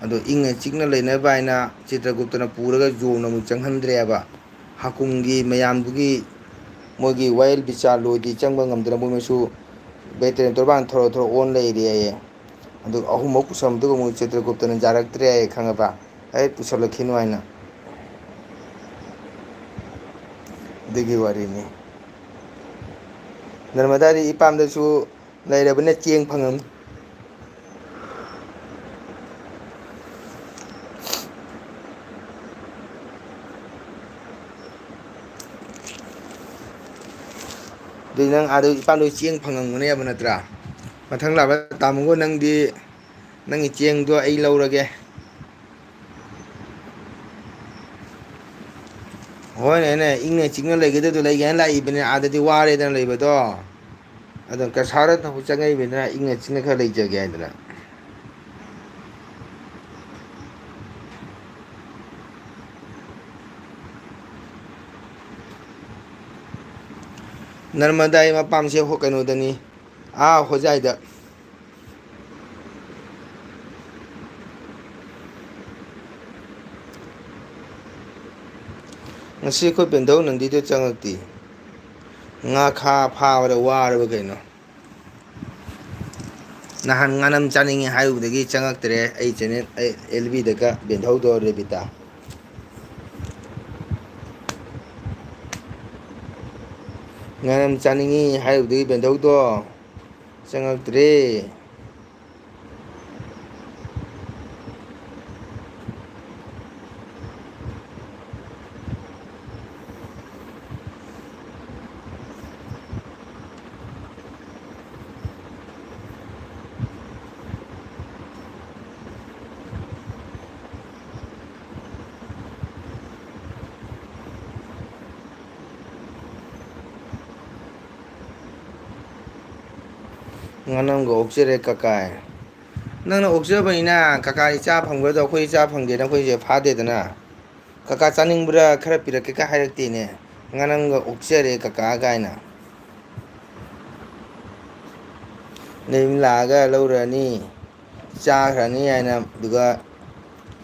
ꯑꯗꯣ ꯏꯪꯅ ꯆꯤꯛꯅ ꯂꯩꯅꯕ ꯍꯥꯏꯅ ꯆꯤꯇ꯭ꯔꯒꯨꯞꯇꯅ ꯄꯨꯔꯒ ꯖꯣꯟ ꯑꯃꯨꯛ ꯆꯪꯍꯟꯗ꯭ꯔꯦꯕ꯫ ꯍꯥꯀꯨꯝꯒꯤ ꯃꯌꯥꯝꯗꯨꯒꯤ ꯃꯣꯏꯒꯤ ꯋꯥꯌꯦꯜ ꯕꯤꯆꯥꯔ ꯂꯣꯏꯗ꯭ꯔꯤ ꯆꯪꯕ ꯉꯝꯗꯅ ꯃꯣꯏ ꯃꯁꯨ ꯕꯦꯇꯔꯦꯟ ꯇꯣꯔꯕꯥꯟ ꯊꯣꯔ ꯊꯣꯔ ꯑꯣꯟ ꯂꯩꯔꯦ ꯍꯥꯏꯌꯦ꯫ ꯑꯗꯨꯒ ꯑꯍꯨꯝꯃꯛ ꯄꯨꯁꯟꯕꯗꯨꯒ ꯑꯃꯨꯛ ꯆꯤꯇ꯭ꯔꯒꯨꯞꯇꯅ ꯌꯥꯔꯛꯇ꯭ꯔꯦ ꯍꯥꯏꯌꯦ, ꯈꯪꯉꯕ? ꯑꯩ ꯄꯨꯁꯜꯂꯛꯈꯤꯅꯨ ꯍꯥꯏꯅ꯫ ꯑꯗꯨꯒꯤ ꯋꯥꯔꯤꯅꯤ꯫ ꯅꯔꯃꯗꯥꯗꯤ ꯏꯄꯥꯝꯗꯁꯨ ꯂꯩꯔꯕꯅ ꯆꯦꯡ ꯐꯪꯉꯝꯅꯤ꯫ ꯑꯗꯨꯗꯤ ꯅꯪ ꯑꯥꯗ ꯏꯄꯥꯝꯗ ꯆꯦꯡ ꯐꯪꯉꯝꯒꯅꯦꯕ ꯅꯠꯇ꯭ꯔꯥ? ꯃꯊꯪ ꯂꯥꯛꯄꯗ ꯇꯥꯃꯣꯒ ꯅꯪꯗꯤ ꯅꯪꯒꯤ ꯆꯦꯡꯗꯣ ꯑꯩ ꯂꯧꯔꯒꯦ꯫ ꯍꯣꯏꯅꯦ, ꯏꯪꯅ ꯆꯤꯛꯅ ꯂꯩꯒꯗꯕꯗꯣ ꯂꯩꯒꯦ ꯍꯥꯏꯅ ꯂꯥꯛꯏꯕꯅꯦ, ꯑꯥꯗꯗꯤ ꯋꯥꯔꯦꯗꯅ ꯂꯩꯕꯗꯣ꯫ ꯑꯗꯣ ꯀꯁꯥꯔꯗ ꯊꯕꯛ ꯆꯪꯉꯛꯏꯕꯅꯤꯅ ꯏꯪꯅ ꯆꯤꯛꯅ ꯈꯔ ꯂꯩꯖꯒꯦ ꯍꯥꯏꯗꯅ꯫ ꯅꯔꯃꯗꯥꯒꯤ ꯃꯄꯥꯝꯁꯦ ꯍꯣ-, ꯀꯩꯅꯣꯗꯅꯤ, ꯑꯥ ꯍꯣꯖꯥꯏꯗ꯫ ꯉꯁꯤ ꯑꯩꯈꯣꯏ ꯕꯦꯟꯙꯧ ꯅꯟꯗꯤꯗꯣ ꯆꯪꯉꯛꯇꯦ꯫ ꯉꯥꯈꯥ ꯐꯥꯕꯗ ꯋꯥꯔꯕ ꯀꯩꯅꯣ? ꯅꯍꯥꯟ ꯉꯥꯅꯝ ꯆꯥꯅꯤꯡꯉꯤ ꯍꯥꯏꯔꯨꯕꯗꯒꯤ ꯆꯪꯉꯛꯇ꯭ꯔꯦ꯫ ꯑꯩ ꯆꯦꯅꯦꯜ, ꯑꯩ ꯑꯦꯜ ꯕꯤꯗꯒ ꯕꯦꯟꯙꯧꯗꯣ ꯔꯦꯕꯤꯇꯥ꯫ ꯉꯥꯅꯝ ꯆꯥꯅꯤꯡꯉꯤ ꯍꯥꯏꯔꯨꯕꯗꯒꯤ ꯕꯦꯟꯙꯧꯗꯣ ꯆꯪꯉꯛꯇ꯭ꯔꯦ꯫ ꯉꯥꯅꯝꯒ ꯑꯣꯛꯆꯔꯦ ꯀꯀꯥꯏ꯫ ꯅꯪꯅ ꯑꯣꯛꯆꯕꯅꯤꯅ ꯀꯀꯥ ꯏꯆꯥ ꯐꯪꯕ꯭ꯔꯥꯗꯣ ꯑꯩꯈꯣꯏ ꯏꯆꯥ ꯐꯪꯗꯦꯅ ꯑꯩꯈꯣꯏꯁꯦ ꯐꯥꯗꯦꯗꯅ꯫ ꯀꯀꯥ ꯆꯥꯅꯤꯡꯕ꯭ꯔꯥ ꯈꯔ ꯄꯤꯔꯛꯀꯦꯒ ꯍꯥꯏꯔꯛꯇꯦꯅꯦ꯫ ꯉꯥꯅꯝꯒ ꯑꯣꯛꯆꯔꯦ ꯀꯀꯥ ꯀꯥꯏꯅ꯫ ꯅꯌꯨꯝ ꯂꯥꯛꯑꯒ ꯂꯧꯔꯅꯤ, ꯆꯥꯈ꯭ꯔꯅꯤ ꯍꯥꯏꯅ, ꯑꯗꯨꯒ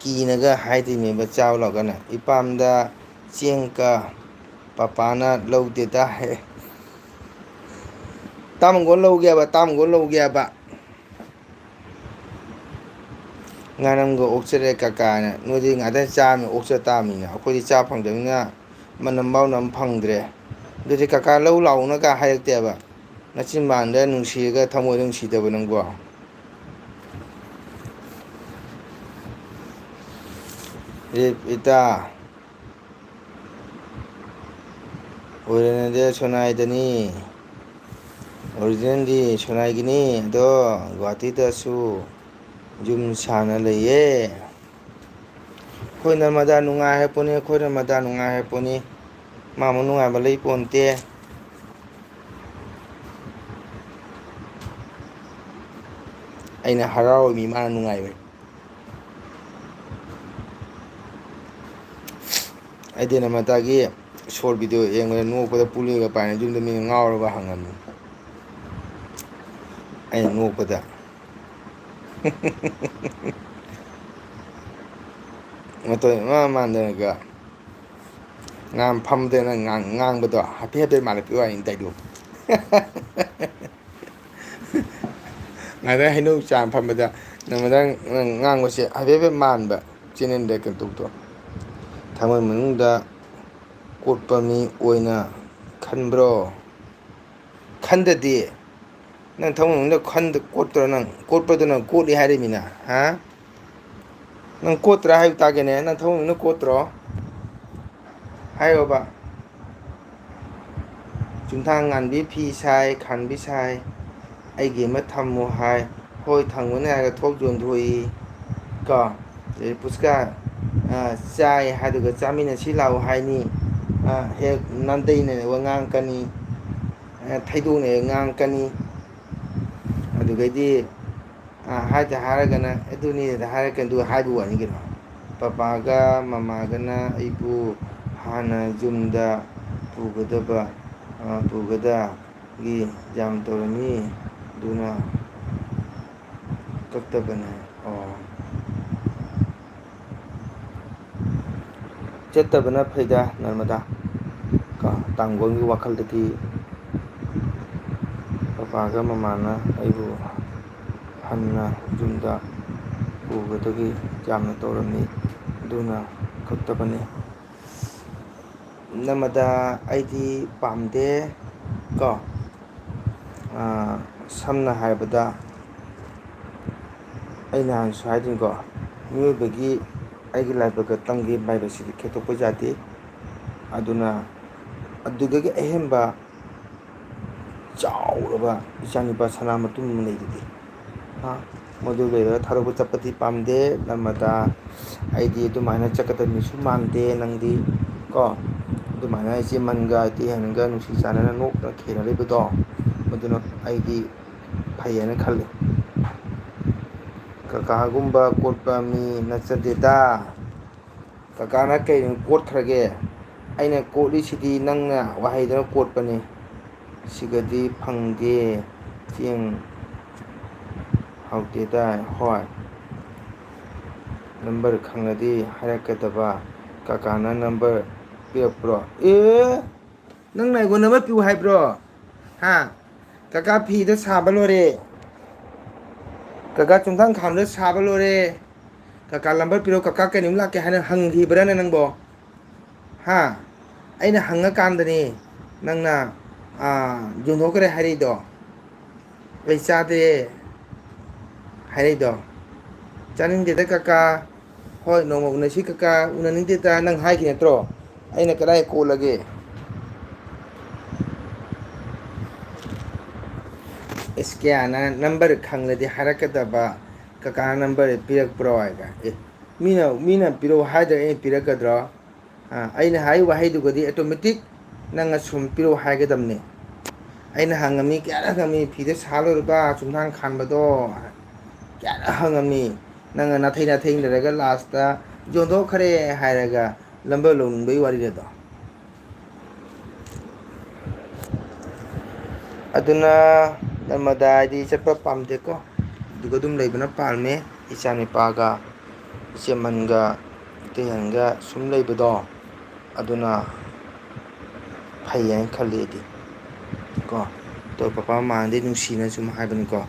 ꯀꯤꯅꯒ ꯍꯥꯏꯗꯣꯏꯅꯦꯕ ꯆꯥꯎ ꯂꯥꯎꯒꯅ꯫ ꯏꯄꯥꯝꯗ ꯆꯦꯡ ꯀ ꯄꯄꯥꯅ ꯂꯧꯗꯦꯗ ꯍꯥꯏ꯫ ꯇꯥꯃꯒꯣꯟ ꯂꯧꯒꯦꯕ, ꯇꯥꯃꯒꯣꯟ ꯂꯧꯒꯦꯕ꯫ ꯉꯥꯅꯝꯒ ꯑꯣꯛꯆꯔꯦ ꯀꯀꯥꯅ꯫ ꯅꯣꯏꯗꯤ ꯉꯥꯛꯇꯪ ꯆꯥꯔꯃꯤ ꯑꯣꯛꯆ ꯇꯥꯕꯅꯤꯅ꯫ ꯑꯩꯈꯣꯏꯗꯤ ꯆꯥ ꯐꯪꯗꯕꯅꯤꯅ ꯃꯅꯝ ꯐꯥꯎ ꯅꯝ ꯐꯪꯗ꯭ꯔꯦ꯫ ꯑꯗꯨꯗꯤ ꯀꯀꯥ ꯂꯧ ꯂꯥꯛꯎꯅꯒ ꯍꯥꯏꯔꯛꯇꯦꯕ꯫ ꯅꯆꯤꯟꯕꯥꯟꯗ ꯅꯨꯡꯁꯤꯔꯒ ꯊꯃꯣꯏꯗ ꯅꯨꯡꯁꯤꯗꯕ ꯅꯪꯕꯣ꯫ ꯔꯤꯞ ꯏꯇꯥ꯫ ꯑꯣꯏꯔꯅꯗꯦ ꯁꯣꯅꯥꯏꯗꯅꯤ꯫ ꯑꯣꯔꯤꯖꯤꯅꯦꯜꯗꯤ ꯁꯣꯅꯥꯏꯒꯤꯅꯤ, ꯑꯗꯣ ꯒꯨꯍꯥꯇꯤꯗꯁꯨ ꯌꯨꯝ ꯁꯥꯅ ꯂꯩꯌꯦ꯫ ꯑꯩꯈꯣꯏꯅ ꯃꯗꯥ ꯅꯨꯡꯉꯥꯏ ꯍꯥꯏꯄꯣꯅꯤ, ꯑꯩꯈꯣꯏꯅ ꯃꯗꯥ ꯅꯨꯡꯉꯥꯏ ꯍꯥꯏꯄꯣꯅꯤ꯫ ꯃꯥꯃꯨ ꯅꯨꯡꯉꯥꯏꯕ ꯂꯩ ꯄꯣꯟꯇꯦ꯫ ꯑꯩꯅ ꯍꯔꯥꯎꯔꯤꯃꯤ ꯃꯥꯅ ꯅꯨꯡꯉꯥꯏꯕꯩ꯫ ꯑꯩꯗꯤ ꯅꯃꯇꯥꯒꯤ ꯁꯣꯔꯠ ꯚꯤꯗꯤꯑꯣ ꯌꯦꯡꯕꯗ ꯅꯣꯛꯄꯗ ꯄꯨꯂꯤꯒ ꯄꯥꯏꯅ ꯌꯨꯝꯗ ꯃꯤꯅ ꯉꯥꯎꯔꯕ ꯍꯪꯉꯝꯃꯤ꯫ ꯑꯩꯅ ꯅꯣꯛꯄꯗ꯫ ꯃꯇꯧ ꯏꯃꯥꯟ ꯃꯥꯟꯗꯅꯒ ꯉꯥꯡ ꯐꯝꯗ ꯅꯪ ꯉꯥꯡ-, ꯉꯥꯡꯕꯗꯣ ꯍꯥꯏꯐꯦꯠ ꯍꯥꯏꯐꯦꯠ ꯃꯥꯜꯂꯛꯄꯩ ꯋꯥꯅꯤ ꯗꯥꯏꯂꯣꯛ꯫ ꯉꯥꯏꯗ ꯍꯩꯅꯧ ꯆꯥ ꯐꯝꯕꯗ ꯅꯪ ꯃꯊꯪ ꯅꯪ ꯉꯥꯡꯕꯁꯦ ꯍꯥꯏꯐꯦꯠ ꯍꯥꯏꯐꯦꯠ ꯃꯥꯟꯕ ꯆꯦꯅꯦꯜꯗ ꯀꯩꯅꯣ ꯇꯧꯗꯣ꯫ ꯊꯃꯣꯏ ꯃꯅꯨꯡꯗ ꯀꯣꯠꯄ ꯃꯤ ꯑꯣꯏꯅ ꯈꯟꯕ꯭ꯔꯣ? ꯈꯟꯗꯗꯤ꯫ ꯅꯪ ꯊꯃꯣꯏ ꯃꯅꯨꯡꯗ ꯈꯟꯗ ꯀꯣꯠꯇ꯭ꯔꯣ ꯅꯪ? ꯀꯣꯠꯄꯗꯨꯅ ꯀꯣꯠꯂꯤ ꯍꯥꯏꯔꯤꯃꯤꯅ, ꯍꯥ? ꯅꯪ ꯀꯣꯠꯇ꯭ꯔꯥ ꯍꯥꯏꯌꯨ ꯇꯥꯒꯦꯅꯦ? ꯅꯪ ꯊꯃꯣꯏ ꯃꯅꯨꯡꯗ ꯀꯣꯠꯇ꯭ꯔꯣ? ꯍꯥꯏꯌꯣꯕ꯫ ꯆꯨꯝꯊꯥꯡ ꯉꯥꯟꯕꯤ ꯐꯤ ꯁꯥꯏ, ꯈꯥꯟꯕꯤ ꯁꯥꯏ, ꯑꯩꯒꯤ ꯑꯃ ꯊꯝꯃꯨ ꯍꯥꯏ, ꯍꯣꯏ ꯊꯝꯒꯅꯤ ꯍꯥꯏꯔꯒ ꯊꯣꯛ ꯌꯣꯟꯊꯣꯛꯏ꯫ ꯀꯣ? ꯑꯗꯩ ꯄꯨꯁꯀꯥ, ꯑ, ꯆꯥꯏ ꯍꯥꯏꯗꯨꯒ ꯆꯥꯃꯤꯟꯅꯁꯤ ꯂꯥꯛꯑꯣ ꯍꯥꯏꯅꯤ꯫ ꯑ, ꯍꯦꯛ ꯅꯥꯟꯗꯩꯅꯅ ꯋꯥ ꯉꯥꯡꯉꯛꯀꯅꯤ꯫ ꯑ, ꯊꯩꯗꯣꯛꯅ ꯍꯦꯛ ꯉꯥꯡꯉꯛꯀꯅꯤ꯫ ꯑꯗꯨꯒꯩꯗꯤ, ꯑ, ꯍꯥꯏꯗ ꯍꯥꯏꯔꯒꯅ ꯑꯗꯨꯅꯤꯗ ꯍꯥꯏꯔꯛꯀꯅꯤ, ꯑꯗꯨꯒ ꯍꯥꯏꯕ ꯋꯥꯅꯤ ꯀꯩꯅꯣ꯫ ꯄꯄꯥꯒ ꯃꯃꯥꯒꯅ ꯑꯩꯕꯨ ꯍꯥꯟꯅ ꯌꯨꯝꯗ ꯄꯨꯒꯗꯕ, ꯑ, ꯄꯨꯒꯗꯒꯤ ꯌꯥꯝ ꯇꯧꯔꯝꯃꯤ, ꯑꯗꯨꯅ ꯀꯛꯇꯕꯅꯦ꯫ ꯑꯣ꯫ ꯆꯠꯇꯕꯅ ꯐꯩꯗ, ꯅꯔꯃꯗꯥ꯫ ꯀꯣ, ꯇꯥꯡꯒꯣꯜꯒꯤ ꯋꯥꯈꯜꯗꯗꯤ ꯄꯄꯥꯒ ꯃꯃꯥꯅ ꯑꯩꯕꯨ ꯍꯟꯅ ꯌꯨꯝꯗ ꯄꯨꯒꯗꯒꯤ ꯌꯥꯝꯅ ꯇꯧꯔꯝꯃꯤ, ꯑꯗꯨꯅ ꯀꯛꯇꯕꯅꯤ꯫ ꯅꯔꯃꯗꯥ, ꯑꯩꯗꯤ ꯄꯥꯝꯗꯦ꯫ ꯀꯣ, ꯑꯥ, ꯁꯝꯅ ꯍꯥꯏꯔꯕꯗ, ꯑꯩ ꯅꯍꯥꯟꯁꯨ ꯍꯥꯏꯗꯣꯏꯅꯤꯀꯣ, ꯃꯤꯑꯣꯏꯕꯒꯤ, ꯑꯩꯒꯤ ꯂꯥꯏꯕꯛꯀ ꯇꯝꯒꯤ ꯂꯥꯏꯕꯛꯁꯤꯗꯤ ꯈꯦꯠꯇꯣꯛꯄ ꯌꯥꯗꯦ꯫ ꯑꯗꯨꯅ ꯑꯗꯨꯗꯒꯤ ꯑꯍꯦꯟꯕ ꯆꯥꯎꯔꯕ ꯏꯆꯥꯅꯨꯄꯥ ꯁꯅꯥ ꯃꯇꯨꯝ ꯑꯃ ꯂꯩꯗꯨꯗꯤ, ꯍꯥ? ꯃꯗꯨ ꯂꯩꯔꯒ ꯊꯥꯗꯣꯛꯄ ꯆꯠꯄꯗꯤ ꯄꯥꯝꯗꯦ꯫ ꯅꯔꯃꯗꯥ, ꯑꯩꯗꯤ ꯑꯗꯨꯃꯥꯏꯅ ꯆꯠꯀꯗꯕ ꯃꯤꯁꯨ ꯃꯥꯟꯗꯦ ꯅꯪꯗꯤ, ꯀꯣ? ꯑꯗꯨꯃꯥꯏꯅ ꯏꯆꯦ ꯃꯟꯒ ꯏꯇꯦ ꯍꯟꯒ ꯅꯨꯡꯁꯤ ꯆꯥꯟꯅꯅ ꯅꯣꯛꯅ ꯈꯦꯅ ꯂꯩꯕꯗꯣ, ꯃꯗꯨꯅ ꯑꯩꯗꯤ ꯐꯩ ꯍꯥꯏꯅ ꯈꯜꯂꯤ꯫ ꯀꯀꯥꯒꯨꯝꯕ ꯀꯣꯠꯄ ꯃꯤ ꯅꯠꯆꯗꯦꯗ꯫ ꯀꯀꯥꯅ ꯀꯩꯅꯣ ꯀꯣꯠꯈ꯭ꯔꯒꯦ? ꯑꯩꯅ ꯀꯣꯠꯂꯤꯁꯤꯗꯤ ꯅꯪꯅ ꯋꯥꯍꯩꯗꯨꯅ ꯀꯣꯠꯄꯅꯤ꯫ ꯁꯤꯒꯗꯤ ꯐꯪꯗꯦ꯫ ꯆꯦꯡ ꯍꯥꯎꯇꯦꯗꯥꯏ꯫ ꯍꯣꯏ꯫ ꯅꯝꯕꯔ ꯈꯪꯂꯗꯤ ꯍꯥꯏꯔꯛꯀꯗꯕ꯫ ꯀꯀꯥꯅ ꯅꯝꯕꯔ ꯄꯤꯔꯛꯄ꯭ꯔꯣ? ꯑꯦ! ꯅꯪꯅ ꯑꯩꯉꯣꯟꯗ ꯅꯝꯕꯔ ꯄꯤꯌꯨ ꯍꯥꯏꯕ꯭ꯔꯣ? ꯍꯥ? ꯀꯀꯥ ꯐꯤꯗ ꯁꯥꯕ ꯂꯣꯏꯔꯦ꯫ ꯀꯀꯥ ꯆꯨꯡꯊꯥꯡ ꯈꯥꯝꯗ ꯁꯥꯕ ꯂꯣꯏꯔꯦ꯫ ꯀꯀꯥ ꯅꯝꯕꯔ ꯄꯤꯔꯛꯑꯣ, ꯀꯀꯥ ꯀꯩꯅꯣꯝ ꯂꯥꯛꯀꯦ ꯍꯥꯏꯅ ꯍꯪꯈꯤꯕ꯭ꯔꯥꯅꯦ ꯅꯪꯕꯣ? ꯍꯥ? ꯑꯩꯅ ꯍꯪꯉꯀꯥꯟꯗꯅꯤ ꯅꯪꯅ, ꯑꯥ, ꯌꯣꯟꯊꯣꯛꯈ꯭ꯔꯦ ꯍꯥꯏꯔꯛꯏꯗꯣ꯫ ꯑꯩ ꯆꯥꯗꯦ ꯍꯥꯏꯔꯛꯏꯗꯣ꯫ ꯆꯥꯅꯤꯡꯗꯦꯗ ꯀꯀꯥ꯫ ꯍꯣꯏ, ꯅꯣꯡꯃ ꯎꯅꯁꯤ ꯀꯀꯥ꯫ ꯎꯅꯅꯤꯡꯗꯦꯗ ꯅꯪ ꯍꯥꯏꯈꯤ ꯅꯠꯇ꯭ꯔꯣ? ꯑꯩꯅ ꯀꯗꯥꯏ ꯀꯣꯠꯂꯒꯦ? ꯑꯦꯁ ꯀꯦꯅ ꯅꯝꯕꯔ ꯈꯪꯂꯗꯤ ꯍꯥꯏꯔꯛꯀꯗꯕ, ꯀꯀꯥꯅ ꯅꯝꯕꯔ ꯄꯤꯔꯛꯄ꯭ꯔꯣ ꯍꯥꯏꯒ꯫ ꯑꯦ, ꯃꯤꯅ, ꯃꯤꯅ ꯄꯤꯔꯛꯑꯣ ꯍꯥꯏꯗ꯭ꯔꯒ ꯑꯩꯅ ꯄꯤꯔꯛꯀꯗ꯭ꯔꯣ? ꯑꯥ, ꯑꯩꯅ ꯍꯥꯏ ꯋꯥꯍꯩꯗꯨꯒꯗꯤ ꯑꯣꯇꯣꯃꯦꯇꯤꯛ ꯅꯪꯅ ꯁꯨꯝ ꯄꯤꯔꯛꯑꯣ ꯍꯥꯏꯒꯗꯕꯅꯤ꯫ ꯑꯩꯅ ꯍꯪꯉꯝꯃꯤ, ꯀꯌꯥꯔꯛ ꯍꯪꯉꯝꯃꯤ, "ꯐꯤꯗꯣ ꯁꯥ ꯂꯣꯏꯔꯕ, ꯆꯨꯝꯊꯥꯡ ꯈꯥꯟꯕꯗꯣ?" ꯀꯌꯥꯔꯛ ꯍꯪꯉꯝꯃꯤ꯫ ꯅꯪꯅ ꯅꯥꯊꯩ ꯅꯥꯊꯩ ꯏꯟꯅꯔꯒ ꯂꯥꯁꯇ "ꯌꯣꯟꯊꯣꯛꯈ꯭ꯔꯦ" ꯍꯥꯏꯔꯒ ꯂꯝꯕ ꯂꯧꯅꯤꯡꯕꯒꯤ ꯋꯥꯔꯤꯔꯗꯣ? ꯑꯗꯨꯅ ꯅꯔꯃꯗꯥ ꯍꯥꯏꯗꯤ ꯆꯠꯄ ꯄꯥꯝꯗꯦꯀꯣ, ꯑꯗꯨꯒ ꯑꯗꯨꯝ ꯂꯩꯕꯅ ꯄꯥꯝꯃꯦ꯫ ꯏꯆꯥ ꯅꯤꯄꯥꯒ, ꯏꯆꯦꯃꯟꯒ, ꯏꯇꯩꯍꯟꯒ ꯁꯨꯝ ꯂꯩꯕꯗꯣ, ꯑꯗꯨꯅ ꯐꯩ ꯍꯥꯏꯅ ꯈꯜꯂꯤ ꯑꯩꯗꯤ꯫ ꯀꯣ, ꯑꯗꯣ ꯄꯄꯥ ꯃꯃꯥꯅꯗꯤ ꯅꯨꯡꯁꯤꯅ ꯁꯨꯝ ꯍꯥꯏꯕꯅꯤꯀꯣ,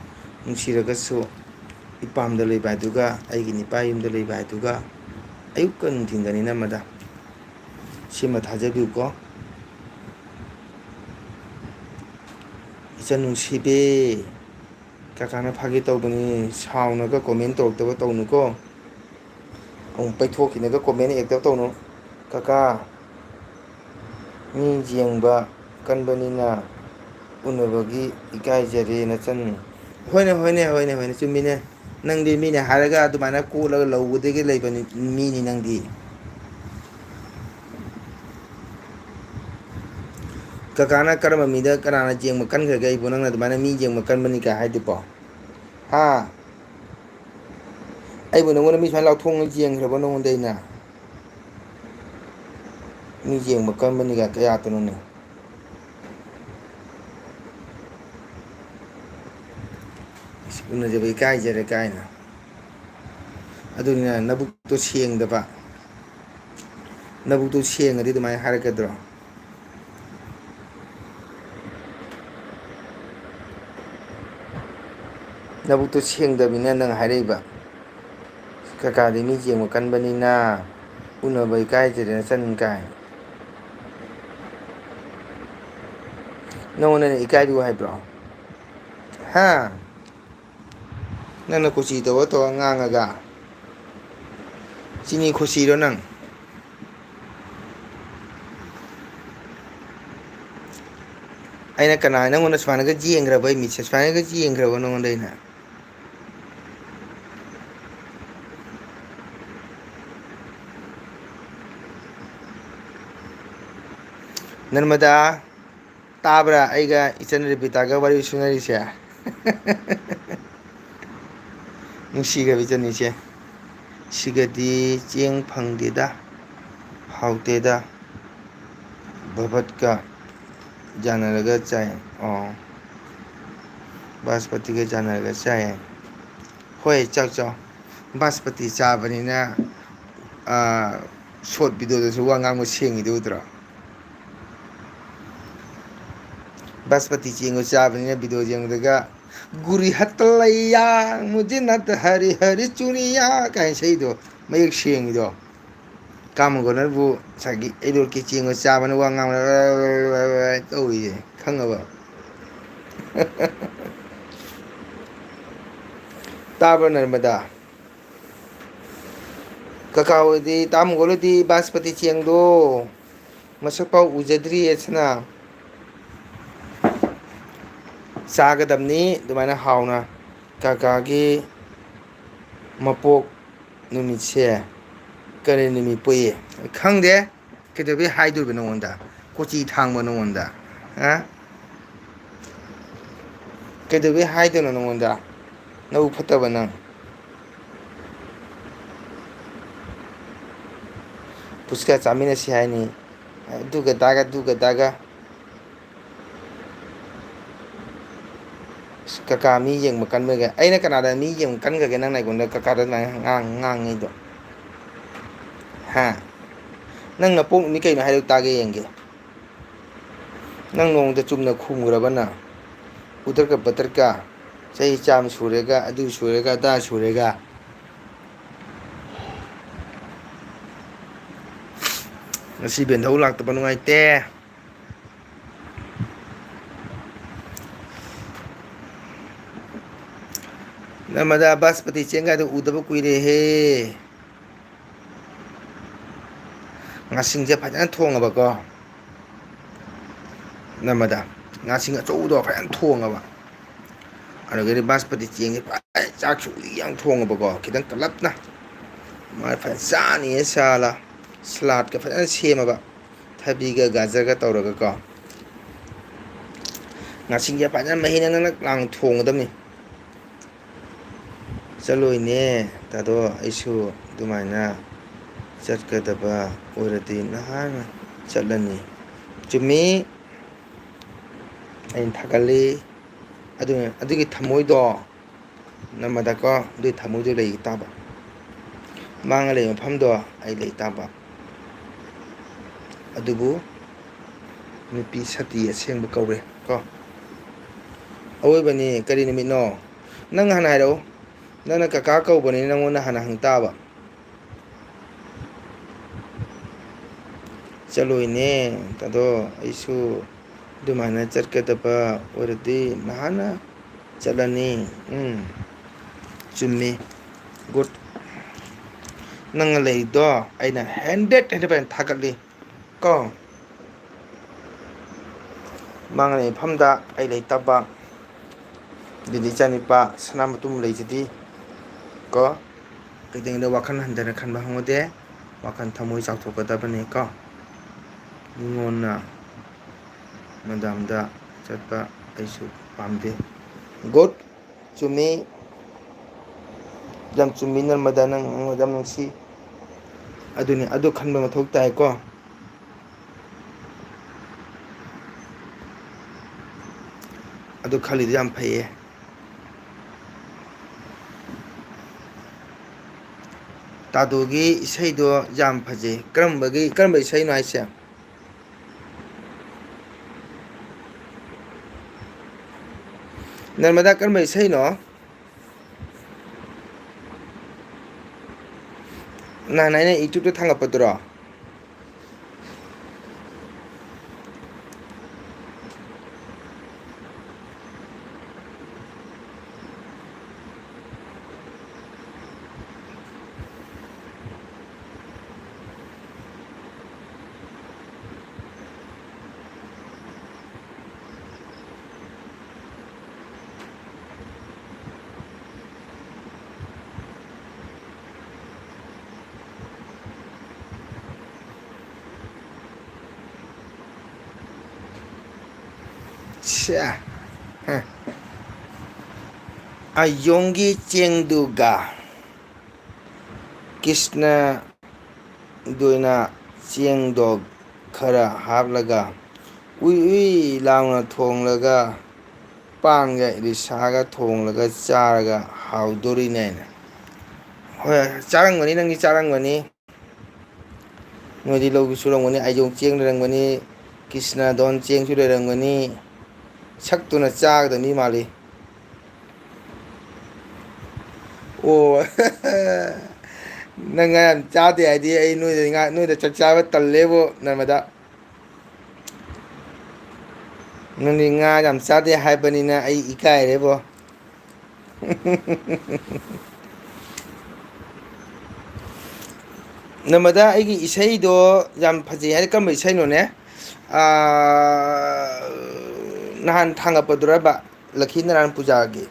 ꯅꯨꯡꯁꯤꯔꯒꯁꯨ ꯏꯄꯥꯝꯗ ꯂꯩꯕ ꯍꯥꯏꯗꯨꯒ ꯑꯩꯒꯤ ꯅꯤꯄꯥ ꯌꯨꯝꯗ ꯂꯩꯕ ꯍꯥꯏꯗꯨꯒ ꯑꯌꯨꯛꯀ ꯅꯨꯡꯊꯤꯟꯒꯅꯤ ꯅꯝꯃꯗ꯫ ꯁꯤꯃ ꯊꯥꯖꯕꯤꯌꯨꯀꯣ꯫ ꯏꯆꯟ ꯅꯨꯡꯁꯤꯕꯤ, ꯀꯀꯥꯅ ꯐꯥꯒꯤ ꯇꯧꯕꯅꯤ, ꯁꯥꯎꯅꯒ comment ꯇꯧꯔꯛꯇꯕ ꯇꯧꯅꯨꯀꯣ꯫ ꯑꯃꯨꯛ ꯄꯩꯊꯣꯛꯈꯤꯅꯒ comment ꯍꯦꯛꯇ ꯇꯧꯅꯨ꯫ ꯀꯀꯥ, ꯃꯤ ꯌꯦꯡꯕ ꯀꯟꯕꯅꯤꯅ ꯎꯅꯕꯒꯤ ꯏꯀꯥꯏꯖꯔꯦ ꯅꯆꯟ꯫ ꯍꯣꯏꯅꯦ, ꯍꯣꯏꯅꯦ, ꯍꯣꯏꯅꯦ, ꯍꯣꯏꯅꯦ, ꯆꯨꯝꯃꯤꯅꯦ꯫ ꯅꯪꯗꯤ ꯃꯤꯅ ꯍꯥꯏꯔꯒ ꯑꯗꯨꯃꯥꯏꯅ ꯀꯣꯠꯂꯒ ꯂꯧꯕꯗꯒꯤ ꯂꯩꯕ ꯃꯤꯅꯤ ꯅꯪꯗꯤ꯫ ꯀꯀꯥꯅ ꯀꯔꯝꯕ ꯃꯤꯗ ꯀꯅꯥꯅ ꯌꯦꯡꯕ ꯀꯟꯈ꯭ꯔꯒꯦ ꯑꯩꯕꯨ? ꯅꯪꯅ ꯑꯗꯨꯃꯥꯏꯅ ꯃꯤ ꯌꯦꯡꯕ ꯀꯟꯕꯅꯤ ꯀꯥꯏ ꯍꯥꯏꯗꯨꯕꯣ? ꯍꯥ? ꯑꯩꯕꯨ ꯅꯉꯣꯟꯗ ꯃꯤ ꯁꯨꯃꯥꯏꯅ ꯂꯥꯎꯊꯣꯛꯅ ꯌꯦꯡꯈ꯭ꯔꯕꯣ ꯅꯉꯣꯟꯗ ꯑꯩꯅ? ꯃꯤ ꯌꯦꯡꯕ ꯀꯟꯕꯅꯤ ꯀꯥꯏ ꯀꯌꯥꯇꯅꯣꯅꯦ? ꯑꯁ, ꯎꯅꯖꯕ ꯏꯀꯥꯏꯖꯔꯦ ꯀꯥꯏꯅ꯫ ꯑꯗꯨꯅꯤꯅ ꯅꯕꯨꯛꯇꯣ ꯁꯦꯡꯗꯕ꯫ ꯅꯕꯨꯛꯇꯣ ꯁꯦꯡꯉꯗꯤ ꯑꯗꯨꯃꯥꯏꯅ ꯍꯥꯏꯔꯛꯀꯗ꯭ꯔꯣ? ꯅꯕꯨꯛꯇꯣ ꯁꯦꯡꯗꯕꯅꯤꯅ ꯅꯪ ꯍꯥꯏꯔꯛꯏꯕ꯫ ꯀꯀꯥꯗꯤ ꯃꯤ ꯌꯦꯡꯕ ꯀꯟꯕꯅꯤꯅ ꯎꯅꯕ ꯏꯀꯥꯏꯖꯔꯦ ꯅꯆꯟ ꯀꯥꯏ꯫ ꯅꯉꯣꯟꯗ ꯑꯩꯅ ꯏꯀꯥꯏꯕꯤꯌꯨ ꯍꯥꯏꯕ꯭ꯔꯣ? ꯍꯥ? ꯅꯪꯅ ꯀꯨꯆꯤ ꯇꯧꯔ ꯇꯧꯔ ꯉꯥꯡꯉꯒ꯫ ꯆꯤꯅꯤ ꯈꯨꯁꯤꯔꯣ ꯅꯪ? ꯑꯩꯅ ꯀꯅꯥ, ꯅꯪꯉꯣꯟꯗ ꯁꯨꯃꯥꯏꯅꯒ ꯌꯦꯡꯈ꯭ꯔꯕ, ꯑꯩ ꯃꯤꯠꯁꯦ ꯁꯨꯃꯥꯏꯅꯒ ꯌꯦꯡꯈ꯭ꯔꯕ ꯅꯉꯣꯟꯗ ꯑꯩꯅ? ꯅꯔꯃꯗꯥ, ꯇꯥꯕ꯭ꯔꯥ ꯑꯩꯒ ꯏꯆꯟ ꯔꯦꯕꯤꯇꯥꯒ ꯋꯥꯔꯤ ꯁꯨꯅꯔꯤꯁꯦ? ꯅꯨꯡꯁꯤꯈ꯭ꯔꯕ ꯏꯆꯟꯅꯤꯁꯦ꯫ ꯁꯤꯒꯗꯤ ꯆꯦꯡ ꯐꯪꯗꯦꯗ, ꯍꯥꯎꯇꯦꯗ, ꯚꯥꯕꯠꯀ ꯌꯥꯅꯔꯒ ꯆꯥꯏ꯫ ꯑꯣ, ꯕꯥꯁꯄꯇꯤꯒ ꯌꯥꯅꯔꯒ ꯆꯥꯏ꯫ ꯍꯣꯏ, ꯆꯥꯎ ꯆꯥꯎ꯫ ꯕꯥꯁꯄꯇꯤ ꯆꯥꯕꯅꯤꯅ, ꯑꯥ, ꯁꯣꯔꯠ ꯚꯤꯗꯤꯑꯣꯗꯁꯨ ꯋꯥ ꯉꯥꯡꯕ ꯁꯦꯡꯉꯤꯗꯨ ꯎꯗ꯭ꯔꯣ? ꯕꯥꯁꯄꯇꯤ ꯆꯦꯡꯗꯣ ꯆꯥꯕꯅꯤꯅ ꯚꯤꯗꯤꯑꯣ ꯌꯦꯡꯕꯗꯒ "ꯒꯨꯔꯤ ꯍꯠꯇ ꯂꯩꯌꯥ, ꯃꯨꯖꯦ ꯅꯠ ꯍꯔꯤ ꯍꯔꯤ ꯆꯨꯅꯤꯌꯥ" ꯀꯥꯏꯅ ꯏꯁꯩꯗꯣ ꯃꯌꯦꯛ ꯁꯦꯡꯉꯤꯗꯣ꯫ ꯀꯥꯃꯒꯣꯅꯔꯕꯨ ꯉꯁꯥꯏꯒꯤ ꯑꯦꯗꯣꯜꯀꯤ ꯆꯦꯡꯗꯣ ꯆꯥꯕꯅ ꯋꯥ ꯉꯥꯡꯕꯗ ꯇꯧꯔꯤꯁꯦ ꯈꯪꯉꯕ? ꯇꯥꯕ꯭ꯔꯥ ꯅꯔꯃꯗꯥ? ꯀꯀꯥ ꯍꯣꯏꯗꯤ, ꯇꯥꯃꯣ ꯍꯣꯏꯗꯤ ꯕꯥꯁꯄꯇꯤ ꯆꯦꯡꯗꯣ ꯃꯁꯛ ꯄꯥꯎ ꯎꯖꯗ꯭ꯔꯤꯌꯦ ꯁꯅꯥ꯫ ꯆꯥꯒꯗꯕꯅꯤ ꯑꯗꯨꯃꯥꯏꯅ ꯍꯥꯎꯅ꯫ ꯀꯀꯥꯒꯤ ꯃꯄꯣꯛ ꯅꯨꯃꯤꯠꯁꯦ ꯀꯔꯤ ꯅꯨꯃꯤꯠ ꯄꯣꯛꯏ? ꯈꯪꯗꯦ꯫ ꯀꯩꯗꯧꯕꯩ ꯍꯥꯏꯗꯣꯏꯕ ꯅꯉꯣꯟꯗ? ꯀꯣꯆꯤ ꯊꯥꯡꯕ ꯅꯉꯣꯟꯗ? ꯑ? ꯀꯩꯗꯧꯕꯩ ꯍꯥꯏꯗꯣꯏꯅꯣ ꯅꯉꯣꯟꯗ? ꯅꯕꯨꯛ ꯐꯠꯇꯕ ꯅꯪ꯫ ꯄꯨꯁꯀꯥ ꯆꯥꯃꯤꯟꯅꯁꯤ ꯍꯥꯏꯅꯤ꯫ ꯑꯗꯨꯒ ꯗꯥꯒ, ꯑꯗꯨꯒ ꯗꯥꯒ꯫ ꯑꯁ, ꯀꯀꯥ ꯃꯤ ꯌꯦꯡꯕ ꯀꯟꯕꯒ꯫ ꯑꯩꯅ ꯀꯅꯥꯗ ꯃꯤ ꯌꯦꯡꯕ ꯀꯟꯈ꯭ꯔꯒꯦ ꯅꯪꯅ ꯑꯩꯉꯣꯟꯗ ꯀꯀꯥꯗ ꯑꯗꯨꯃꯥꯏꯅ ꯉꯥꯡ-, ꯉꯥꯡꯉꯤꯗꯣ? ꯍꯥ? ꯅꯪ ꯅꯄꯣꯛ ꯅꯨꯃꯤꯠ ꯀꯩꯅꯣ ꯍꯥꯏꯔꯛ ꯇꯥꯒꯦ ꯌꯦꯡꯒꯦ꯫ ꯅꯪ ꯅꯣꯡꯃꯗ ꯆꯨꯝꯅ ꯈꯨꯝꯈ꯭ꯔꯕ ꯅꯪ? ꯎꯗ꯭ꯔꯀ ꯕꯗ꯭ꯔꯀ, ꯆꯍꯤ ꯆꯥꯝꯃ ꯁꯨꯔꯦꯒ, ꯑꯗꯨ ꯁꯨꯔꯦꯒ, ꯑꯗꯥ ꯁꯨꯔꯦꯒ꯫ ꯉꯁꯤ ꯕꯦꯟꯙꯧ ꯂꯥꯛꯇꯕ ꯅꯨꯡꯉꯥꯏꯇꯦ꯫ ꯅꯃꯗ ꯕꯥꯁꯄꯇꯤ ꯆꯦꯡꯒꯥꯏꯗꯣ ꯎꯗꯕ ꯀꯨꯏꯔꯦꯍꯦ꯫ ꯉꯥꯁꯤꯡꯁꯦ ꯐꯖꯅ ꯊꯣꯡꯉꯕꯀꯣ꯫ ꯅꯃꯗ ꯉꯥꯁꯤꯡ ꯑꯆꯧꯕꯗꯣ ꯐꯖꯅ ꯊꯣꯡꯉꯕ꯫ ꯑꯗꯨꯗꯒꯤꯗꯤ ꯕꯥꯁꯄꯇꯤ ꯆꯦꯡꯁꯦ ꯐꯖꯅ ꯆꯥꯛꯁꯨ ꯎꯏ ꯌꯥꯝ ꯊꯣꯡꯉꯕꯀꯣ, ꯈꯤꯇꯪ ꯀꯜꯂꯞꯅ꯫ ꯃꯥ ꯐꯖꯅ ꯆꯥꯅꯤꯌꯦ ꯁꯥꯂꯥ꯫ ꯁꯂꯥꯠꯀ ꯐꯖꯅ ꯁꯦꯝꯃꯕ꯫ ꯊꯕꯤꯒ ꯒꯥꯖꯔꯒ ꯇꯧꯔꯒꯀꯣ꯫ ꯉꯥꯁꯤꯡꯁꯦ ꯐꯖꯅ ꯃꯍꯤ ꯅꯪ ꯅꯪ ꯂꯥꯡ ꯊꯣꯡꯒꯗꯕꯅꯤ꯫ ꯆꯠꯂꯣꯏꯅꯦ ꯇꯥꯗꯣ, ꯑꯩꯁꯨ ꯑꯗꯨꯃꯥꯏꯅ ꯆꯠꯀꯗꯕ ꯑꯣꯏꯔꯗꯤ ꯅꯍꯥꯟꯅ ꯆꯠꯂꯅꯤ꯫ ꯆꯨꯝꯃꯤ, ꯑꯩꯅ ꯊꯥꯒꯠꯂꯤ꯫ ꯑꯗꯨ, ꯑꯗꯨꯒꯤ ꯊꯃꯣꯏꯗꯣ ꯅꯝꯃꯗꯀꯣ, ꯑꯗꯨꯒꯤ ꯊꯃꯣꯏꯗꯣ ꯂꯩ ꯇꯥꯕ꯫ ꯃꯥꯡꯉ ꯂꯩꯕ ꯃꯐꯝꯗꯣ ꯑꯩ ꯂꯩ ꯇꯥꯕ꯫ ꯑꯗꯨꯕꯨ ꯅꯨꯄꯤ ꯁꯇꯤ ꯑꯁꯦꯡꯕ ꯀꯧꯔꯦ ꯀꯣ꯫ ꯑꯋꯣꯏꯕꯅꯤ꯫ ꯀꯔꯤ ꯅꯨꯃꯤꯠꯅꯣ? ꯅꯪ ꯍꯥꯟꯅ ꯍꯥꯏꯔꯛꯎ꯫ ꯅꯪꯅ ꯀꯀꯥ ꯀꯧꯕꯅꯤ, ꯅꯪꯉꯣꯟꯗ ꯍꯥꯟꯅ ꯍꯪ ꯇꯥꯕ꯫ ꯆꯠꯂꯣꯏꯅꯦ ꯑꯗꯣ, ꯑꯩꯁꯨ ꯑꯗꯨꯃꯥꯏꯅ ꯆꯠꯀꯗꯕ ꯑꯣꯏꯔꯗꯤ ꯅꯍꯥꯟꯅ ꯆꯠꯂꯅꯤ꯫ ꯎꯝ, ꯆꯨꯝꯃꯤ꯫ ꯒꯨꯗ꯫ ꯅꯪꯅ ꯂꯩꯗꯣ ꯑꯩꯅ ꯍꯟꯗ꯭ꯔꯦꯠ ꯍꯟꯗ꯭ꯔꯦꯠ ꯊꯥꯒꯠꯂꯤ ꯀꯣ꯫ ꯃꯥꯡꯉꯅꯤ ꯃꯐꯝꯗ ꯑꯩ ꯂꯩꯇꯕ꯫ ꯑꯗꯨꯗꯤ ꯏꯆꯥꯅꯤꯄꯥ ꯁꯅꯥ ꯃꯇꯨꯝ ꯂꯩꯁꯤꯗꯤ ꯀꯣ꯫ ꯀꯩꯗꯧꯉꯩꯗ ꯋꯥꯈꯜ ꯍꯟꯊꯅ ꯈꯟꯕ ꯍꯪꯉꯨꯗꯦ꯫ ꯋꯥꯈꯜ ꯊꯃꯣꯏ ꯆꯥꯎꯊꯣꯛꯀꯗꯕꯅꯤ ꯀꯣ꯫ ꯃꯤꯉꯣꯟꯅ ꯃꯗꯥꯝꯗ ꯆꯠꯄ ꯑꯩꯁꯨ ꯄꯥꯝꯗꯦ꯫ ꯒꯨꯗ꯫ ꯆꯨꯝꯃꯤ꯫ ꯌꯥꯝ ꯆꯨꯝꯃꯤ ꯅꯔꯃꯗꯥ, ꯅꯪ ꯑꯩꯉꯣꯟꯗ ꯌꯥꯝ ꯅꯨꯡꯁꯤ꯫ ꯑꯗꯨꯅꯤ, ꯑꯗꯨ ꯈꯟꯕ ꯃꯊꯧ ꯇꯥꯏꯀꯣ꯫ ꯑꯗꯨ ꯈꯜꯂꯤꯗꯣ ꯌꯥꯝ ꯐꯩꯌꯦ꯫ ꯇꯥꯗꯣꯒꯤ ꯏꯁꯩꯗꯣ ꯌꯥꯝ ꯐꯖꯩ꯫ ꯀꯔꯝꯕꯒꯤ, ꯀꯔꯝꯕ ꯏꯁꯩꯅꯣ ꯍꯥꯏꯁꯦ? ꯅꯔꯃꯗꯥ, ꯀꯔꯝꯕ ꯏꯁꯩꯅꯣ? ꯅꯍꯥꯟ ꯑꯩꯅ YouTube-ꯇ ꯊꯥꯡꯒꯠꯄꯗꯨꯔꯣ? ꯑꯌꯣꯡꯒꯤ ꯆꯦꯡꯗꯨꯒ ꯀ꯭ꯔꯤꯁꯅꯗꯨꯅ ꯆꯦꯡꯗꯣ ꯈꯔ ꯍꯥꯞꯂꯒ ꯎꯏ ꯎꯏ ꯂꯥꯎꯅ ꯊꯣꯡꯂꯒ ꯄꯥꯟꯒ ꯏꯂꯤꯁꯥꯒ ꯊꯣꯡꯂꯒ ꯆꯥꯔꯒ ꯍꯥꯎꯗꯣꯔꯤꯅꯦꯅ꯫ ꯍꯣꯏ, ꯆꯥꯔꯝꯒꯅꯤ, ꯅꯪꯗꯤ ꯆꯥꯔꯝꯒꯅꯤ꯫ ꯅꯣꯏꯗꯤ ꯂꯧꯁꯨ ꯁꯨꯔꯝꯒꯅꯤ, ꯑꯥꯏꯖꯣꯡ ꯆꯦꯡ ꯂꯩꯔꯝꯒꯅꯤ, ꯀ꯭ꯔꯤꯁꯅꯥꯗꯣꯟ ꯆꯦꯡꯁꯨ ꯂꯩꯔꯝꯒꯅꯤ꯫ ꯁꯛꯇꯨꯅ ꯆꯥꯒꯗꯕ ꯃꯤ ꯃꯥꯜꯂꯤ꯫ ꯑꯣ, ꯅꯪ ꯉꯥ ꯌꯥꯝ ꯆꯥꯗꯦ ꯍꯥꯏꯗꯤ ꯑꯩ ꯅꯣꯏꯗ ꯉꯥ, ꯅꯣꯏꯗ ꯆꯥꯛ ꯆꯥꯕ ꯇꯜꯂꯦꯕꯣ, ꯅꯔꯃꯗꯥ꯫ ꯅꯪꯗꯤ ꯉꯥ ꯌꯥꯝ ꯆꯥꯗꯦ ꯍꯥꯏꯕꯅꯤꯅ ꯑꯩ ꯏꯀꯥꯏꯔꯦꯕꯣ꯫ ꯅꯔꯃꯗꯥ, ꯑꯩꯒꯤ ꯏꯁꯩꯗꯣ ꯌꯥꯝ ꯐꯖꯩ ꯍꯥꯏꯅ ꯀꯔꯝꯕ ꯏꯁꯩꯅꯣꯅꯦ? ꯑꯥ, ꯅꯍꯥꯟ ꯊꯥꯡꯒꯠꯄꯗꯨꯔꯕ? ꯂꯛꯈꯤ ꯅꯥꯔꯥꯌꯟ ꯄꯨꯖꯥꯒꯤ꯫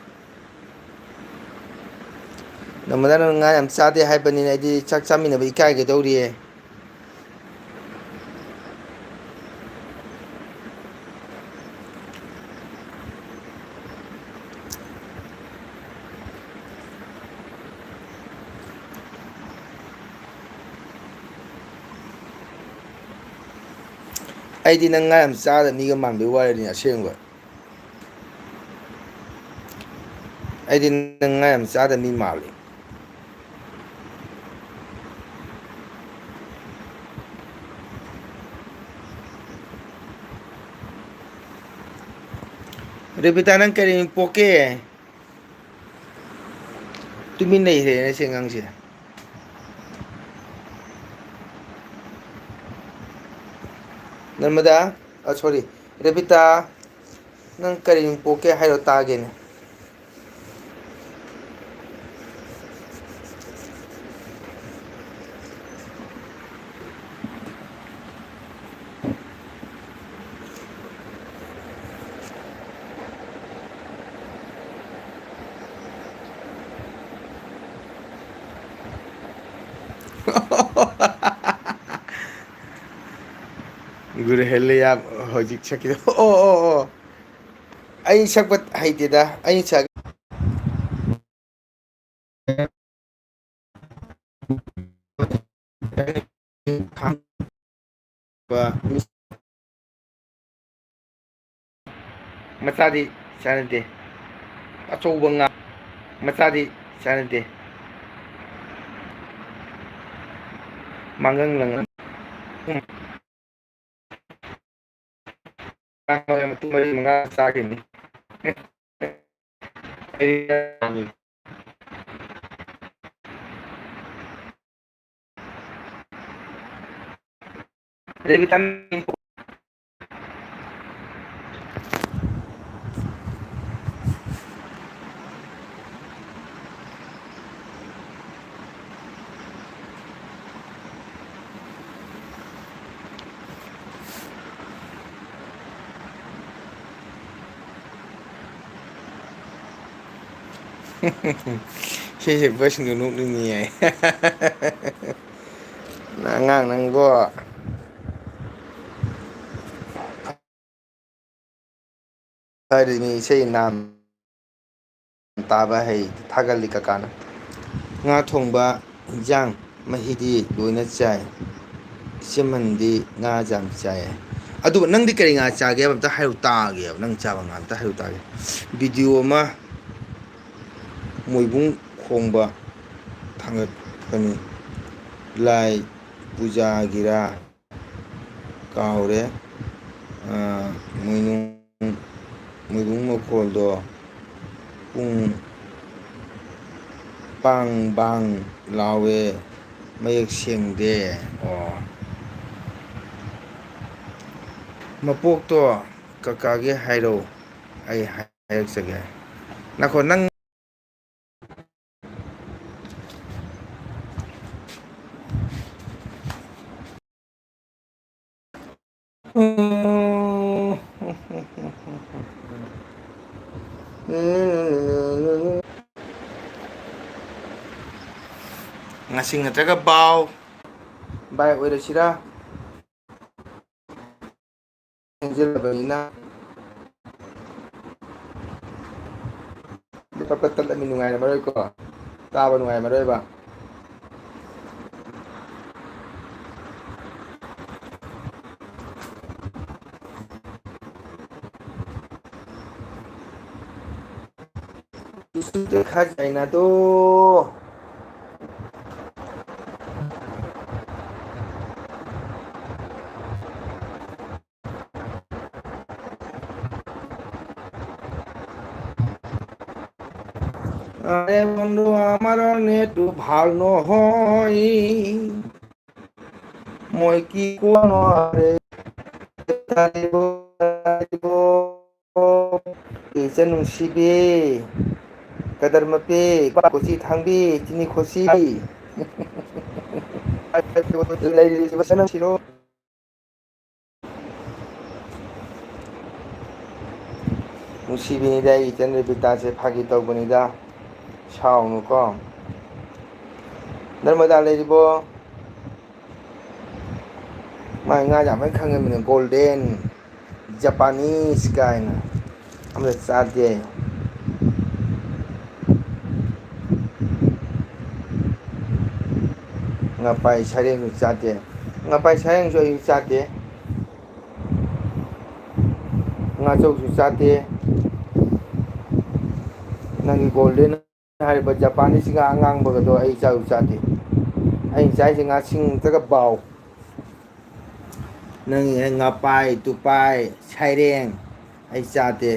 ꯅꯔꯃꯗꯥ, ꯅꯪ ꯉꯥ ꯌꯥꯝ ꯆꯥꯗꯦ ꯍꯥꯏꯕꯅꯤꯅ ꯑꯩꯗꯤ ꯆꯥꯛ ꯆꯥꯃꯤꯟꯅꯕ ꯏꯀꯥꯏꯒꯗꯧꯔꯤꯌꯦ꯫ ꯑꯩꯗꯤ ꯅꯪ ꯉꯥ ꯌꯥꯝ ꯆꯥꯗꯕ ꯃꯤꯒ ꯃꯥꯟꯕꯩ ꯋꯥꯔꯤꯅꯤ ꯑꯁꯦꯡꯕ꯫ ꯑꯩꯗꯤ ꯅꯪ ꯉꯥ ꯌꯥꯝ ꯆꯥꯗꯕ ꯃꯤ ꯃꯥꯜꯂꯤ꯫ ꯔꯦꯕꯤꯇꯥ, ꯅꯪ ꯀꯔꯤ ꯄꯣꯛꯀꯦ? ꯇꯨꯃꯤꯟ ꯂꯩꯈ꯭ꯔꯦꯅꯦ ꯁꯤ ꯑꯉꯥꯡꯁꯦ꯫ ꯅꯔꯃꯗꯥ, ꯑ, sorry, ꯔꯦꯕꯤꯇꯥ, ꯅꯪ ꯀꯔꯤ ꯄꯣꯛꯀꯦ ꯍꯥꯏꯔꯣ ꯇꯥꯒꯦꯅꯦ꯫ ꯒꯨꯔꯨ ꯍꯦꯜꯂꯦ ꯌꯥꯝ ꯍꯧꯖꯤꯛ ꯁꯛꯀꯤꯗꯣ꯫ ꯑꯣ, ꯑꯣ, ꯑꯣ꯫ ꯑꯩ ꯁꯛꯄ ꯍꯩꯇꯦꯗ, ꯑꯩ ꯁꯛ-, ꯃꯆꯥꯗꯤ ꯆꯥꯟꯅꯗꯦ꯫ ꯑꯆꯧꯕ ꯉꯥ ꯃꯆꯥꯗꯤ ꯆꯥꯟꯅꯗꯦ꯫ ꯃꯥꯡꯒꯪ ꯂꯪꯒꯪ꯫ ꯃꯇꯨꯝ ꯃꯔꯤ ꯃꯉꯥ ꯆꯥꯈꯤꯕꯅꯤ꯫ ꯁꯤꯁꯦ ꯕꯁ ꯅꯣꯛꯅꯤꯡꯉꯤ ꯍꯥꯏ꯫ ꯑꯉꯥꯡ ꯅꯪꯕꯣ꯫ ꯍꯥꯏꯔꯤꯅꯤ ꯏꯁꯩ ꯅꯥꯝ ꯇꯥꯕ ꯍꯩ꯫ ꯊꯥꯒꯠꯂꯤ ꯀꯀꯥꯅ꯫ ꯉꯥ ꯊꯣꯡꯕ, ꯏꯟꯖꯥꯡ, ꯃꯍꯤꯗꯤ ꯂꯣꯏꯅ ꯆꯥꯏ꯫ ꯏꯆꯦꯃꯟꯗꯤ ꯉꯥ ꯌꯥꯝ ꯆꯥꯏ꯫ ꯑꯗꯨꯒ ꯅꯪꯗꯤ ꯀꯔꯤ ꯉꯥ ꯆꯥꯒꯦꯕ? ꯑꯝꯇ ꯍꯥꯏꯔꯨ ꯇꯥꯒꯦꯕ꯫ ꯅꯪ ꯆꯥꯕ ꯉꯥ ꯑꯝꯇ ꯍꯥꯏꯔꯨ ꯇꯥꯒꯦ꯫ ꯚꯤꯗꯤꯑꯣ ꯑꯃ ꯃꯣꯏꯕꯨꯡ ꯈꯣꯡꯕ ꯊꯥꯡꯒꯠꯀꯅꯤ꯫ ꯂꯥꯏ ꯄꯨꯖꯥꯒꯤꯔꯥ ꯀꯥꯎꯔꯦ꯫ ꯑ, ꯃꯣꯏꯅꯨꯡ, ꯃꯣꯏꯕꯨꯡ ꯃꯈꯣꯜꯗꯣ ꯄꯨꯡ ꯄꯥꯡ ꯕꯥꯡ ꯂꯥꯎꯋꯦ, ꯃꯌꯦꯛ ꯁꯦꯡꯗꯦ꯫ ꯑꯣ꯫ ꯃꯄꯣꯛꯇꯣ ꯀꯀꯥꯒꯤ ꯍꯥꯏꯔꯛꯎ, ꯑꯩ ꯍꯥꯏꯔꯛꯆꯒꯦ꯫ ꯉꯥꯏꯈꯣ, ꯅꯪ ꯉꯁꯤ ꯅꯠꯇ꯭ꯔꯒ ꯕꯥꯎ ꯕꯥꯏ ꯑꯣꯏꯔꯁꯤꯔꯥ? ꯊꯦꯡꯖꯤꯜꯂꯕꯅꯤꯅ꯫ ꯄꯠ ꯄꯠ ꯇꯠꯂꯃꯤ, ꯅꯨꯡꯉꯥꯏꯔꯝꯃꯔꯣꯏꯀꯣ, ꯇꯥꯕ ꯅꯨꯡꯉꯥꯏꯔꯝꯃꯔꯣꯏꯕ꯫ ꯏꯁꯨ ꯗꯦꯈꯥ ꯖꯥꯏꯅꯥꯗꯣ꯫ আরে বন্ধু, আমারও নেটু ভাল নহয়। মই কি কোনো আরে তারিব, তারিব। ꯏꯆꯟ ꯅꯨꯡꯁꯤꯕꯤ, ꯀꯗꯔ ꯃꯄꯤ, ꯀꯣꯆꯤ ꯊꯥꯡꯕꯤ, ꯆꯤꯅꯤ ꯈꯣꯠꯁꯤ꯫ ꯂꯩꯔꯤꯕ ꯏꯆꯟ ꯅꯨꯡꯁꯤꯔꯣ꯫ ꯅꯨꯡꯁꯤꯕꯤꯅꯤꯗ ꯑꯩ ꯏꯆꯟ ꯔꯦꯕꯤꯇꯥꯁꯦ, ꯐꯥꯒꯤ ꯇꯧꯕꯅꯤꯗ, ꯁꯥꯎꯅꯨꯀꯣ꯫ ꯅꯔꯃꯗꯥ ꯂꯩꯔꯤꯕꯣ? ꯃꯥꯏ ꯉꯥ ꯌꯥꯝ ꯂꯣꯏ ꯈꯪꯉꯝꯃꯤꯅꯦ, ꯒꯣꯜꯗꯦꯟ, ꯖꯄꯥꯅꯤꯁ ꯀꯥꯏꯅ꯫ ꯑꯃꯇ ꯆꯥꯗꯦ꯫ ꯉꯥꯄꯥꯏ ꯁꯔꯦꯡꯁꯨ ꯆꯥꯗꯦ꯫ ꯉꯥꯄꯥꯏ ꯁꯔꯦꯡꯁꯨ ꯑꯩꯁꯨ ꯆꯥꯗꯦ꯫ ꯉꯥꯆꯧꯁꯨ ꯆꯥꯗꯦ꯫ ꯅꯪꯒꯤ ꯒꯣꯜꯗꯦꯟ ꯍꯥꯏꯔꯤꯕ ꯖꯄꯥꯅꯤꯁ ꯉꯥ ꯑꯉꯥꯡꯕꯒꯗꯣ ꯑꯩ ꯆꯥꯁꯨ ꯆꯥꯗꯦ꯫ ꯑꯩꯅ ꯆꯥꯏꯁꯦ ꯉꯥꯁꯤꯡ ꯅꯠꯇ꯭ꯔꯒ ꯕꯥꯎ꯫ ꯅꯪꯒꯤ ꯉꯥꯄꯥꯏ, ꯇꯨꯄꯥꯏ, ꯁꯥꯏꯔꯦꯡ ꯑꯩ ꯆꯥꯗꯦ꯫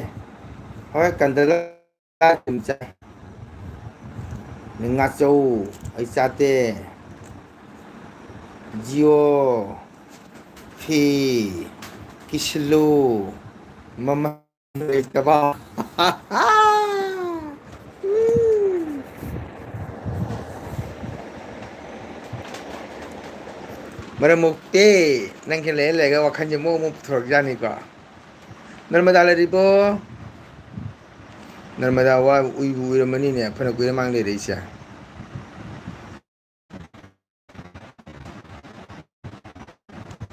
ꯍꯣꯏ, ꯀꯟꯗꯂ ꯑꯗꯨꯝ ꯆꯥꯏ꯫ ꯉꯥꯆꯧ ꯑꯩ ꯆꯥꯗꯦ꯫ ꯖꯤꯑꯣ, ꯐꯤ, ꯀꯤꯁꯤꯜꯂꯨ, ꯃꯃꯜ ꯂꯩꯇꯕ꯫ ꯃꯔꯝ ꯃꯣꯛꯇꯦ꯫ ꯅꯪꯁꯦ ꯂꯩꯔ ꯂꯩꯔꯒ ꯋꯥꯈꯜꯁꯦ ꯃꯣꯛ ꯃꯣꯛ ꯄꯨꯊꯣꯔꯛꯖꯥꯠꯅꯤꯀꯣ꯫ ꯅꯔꯃꯗꯥ ꯂꯩꯔꯤꯕꯣ? ꯅꯔꯃꯗꯥ ꯋꯥ ꯎꯏꯕꯨ ꯎꯏꯔꯝꯃꯅꯤꯅꯦ, ꯐꯅ ꯀꯨꯏꯔ ꯃꯥꯡ ꯂꯩꯔꯛꯏꯁꯦ꯫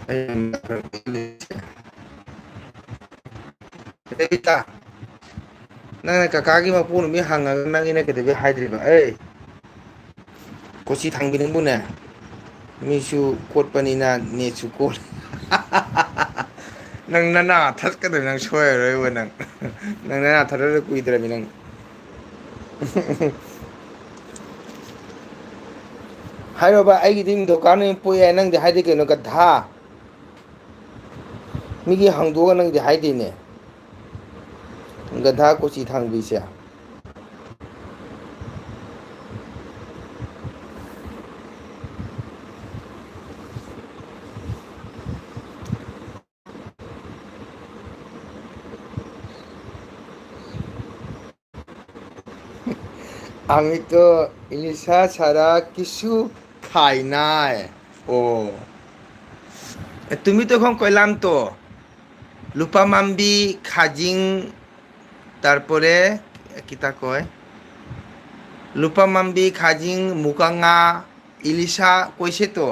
ꯑꯩ ꯔꯦꯕꯤꯇꯥ, ꯅꯪꯅ ꯀꯀꯥꯒꯤ ꯃꯄꯨ ꯅꯨꯃꯤꯠ ꯍꯪꯉꯒ ꯅꯪꯒꯤꯅ ꯀꯩꯗꯧꯕꯩ ꯍꯥꯏꯗ꯭ꯔꯤꯕ? ꯑꯩ ꯀꯣꯆꯤ ꯊꯥꯡꯕꯤ ꯅꯪꯕꯨꯅꯦ, ꯃꯤꯁꯨ ꯀꯣꯠꯄꯅꯤꯅ ꯅꯦꯠꯁꯨ ꯀꯣꯠꯂꯤ꯫ ꯅꯪ ꯅꯅꯥ ꯊꯠꯀꯗꯕ ꯅꯪ ꯁꯣꯏꯔꯔꯣꯏꯕ ꯅꯪ꯫ ꯅꯪ ꯅꯅꯥ ꯊꯠꯂꯔꯣꯏ ꯀꯨꯏꯗ꯭ꯔꯕꯤ ꯅꯪ꯫ ꯍꯥꯏꯔꯣꯕ, ꯑꯩꯒꯤꯗꯤ ꯗꯨꯀꯥꯟ ꯑꯣꯏꯅ ꯄꯣꯛꯑꯦ ꯍꯥꯏ, ꯅꯪꯗꯤ ꯍꯥꯏꯗꯤ ꯀꯩꯅꯣ, ꯒꯙꯥ? ꯃꯤꯒꯤ ꯍꯪꯗꯣꯛꯑꯒ ꯅꯪꯗꯤ ꯍꯥꯏꯗꯦꯅꯦ, ꯒꯙꯥ ꯀꯣꯆꯤ ꯊꯥꯡꯕꯤꯁꯦ꯫ আমি তো ইলিশা ছাড়া কিছু খাই নাই। ও, তুমি তো এখন কইলাম তো, লুপা মাম্বি, খাজিং, তারপরে কিতা কয়, লুপা মাম্বি, খাজিং, মুকাঙা, ইলিশা কইছে তো।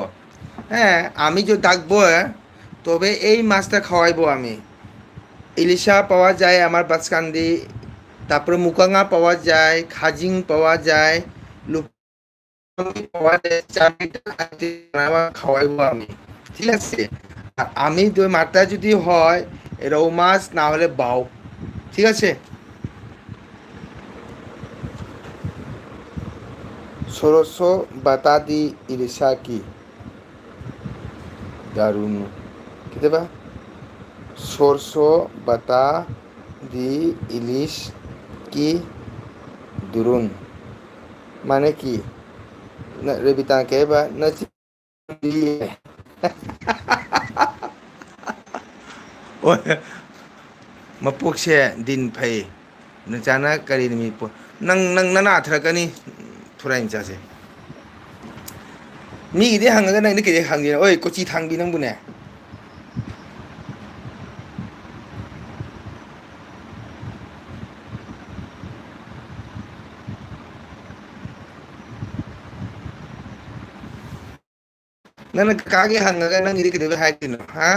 হ্যাঁ, আমি যে ডাকবো, তবে এই মাছটা খাওয়াইবো আমি। ইলিশা পাওয়া যায় আমার বাসকান্দি, তারপরে মুকাঙা পাওয়া যায়, খাজিং পাওয়া যায়, লুপা মাম্বি পাওয়া যায়, চাবিটা খাওয়াইবো আমি, ঠিক আছে? আর আমি তো মাত্রা যদি হয় রৌ মাছ, না হলে বাউ, ঠিক আছে? ষোড়শ বাতাদি ইলিশা কি দারুণ। কিতাবা? ষোড়শ বাতাদি ইলিশ কি দুরুন। মানে কি? ꯅꯠꯇ꯭ꯔꯕꯤꯇꯥ ꯀꯩꯕ? ꯅꯠꯇ꯭ꯔꯕꯤ꯫ ꯍꯣꯏ꯫ ꯃꯄꯣꯛꯁꯦ ꯗꯤꯟ ꯐꯩ꯫ ꯅꯆꯥꯅ ꯀꯔꯤ ꯅꯨꯃꯤꯠ ꯄꯣ-, ꯅꯪ, ꯅꯪ ꯅꯅꯥ ꯊꯔꯛꯀꯅꯤ, ꯊꯨꯔꯥꯏ ꯃꯆꯥꯁꯦ꯫ ꯃꯤꯒꯤꯗꯤ ꯍꯪꯉꯒ ꯅꯪꯗꯤ ꯀꯩꯗꯩ ꯍꯪꯗꯣꯏꯅꯣ? ꯑꯣꯏ, ꯀꯣꯆꯤ ꯊꯥꯡꯕꯤ ꯅꯪꯕꯨꯅꯦ꯫ ꯅꯪꯅ ꯀꯀꯥꯒꯤ ꯍꯪꯉꯒ ꯅꯪꯒꯤꯗꯤ ꯀꯩꯗꯧꯕꯩ ꯍꯥꯏꯗꯣꯏꯅꯣ, ꯍꯥ?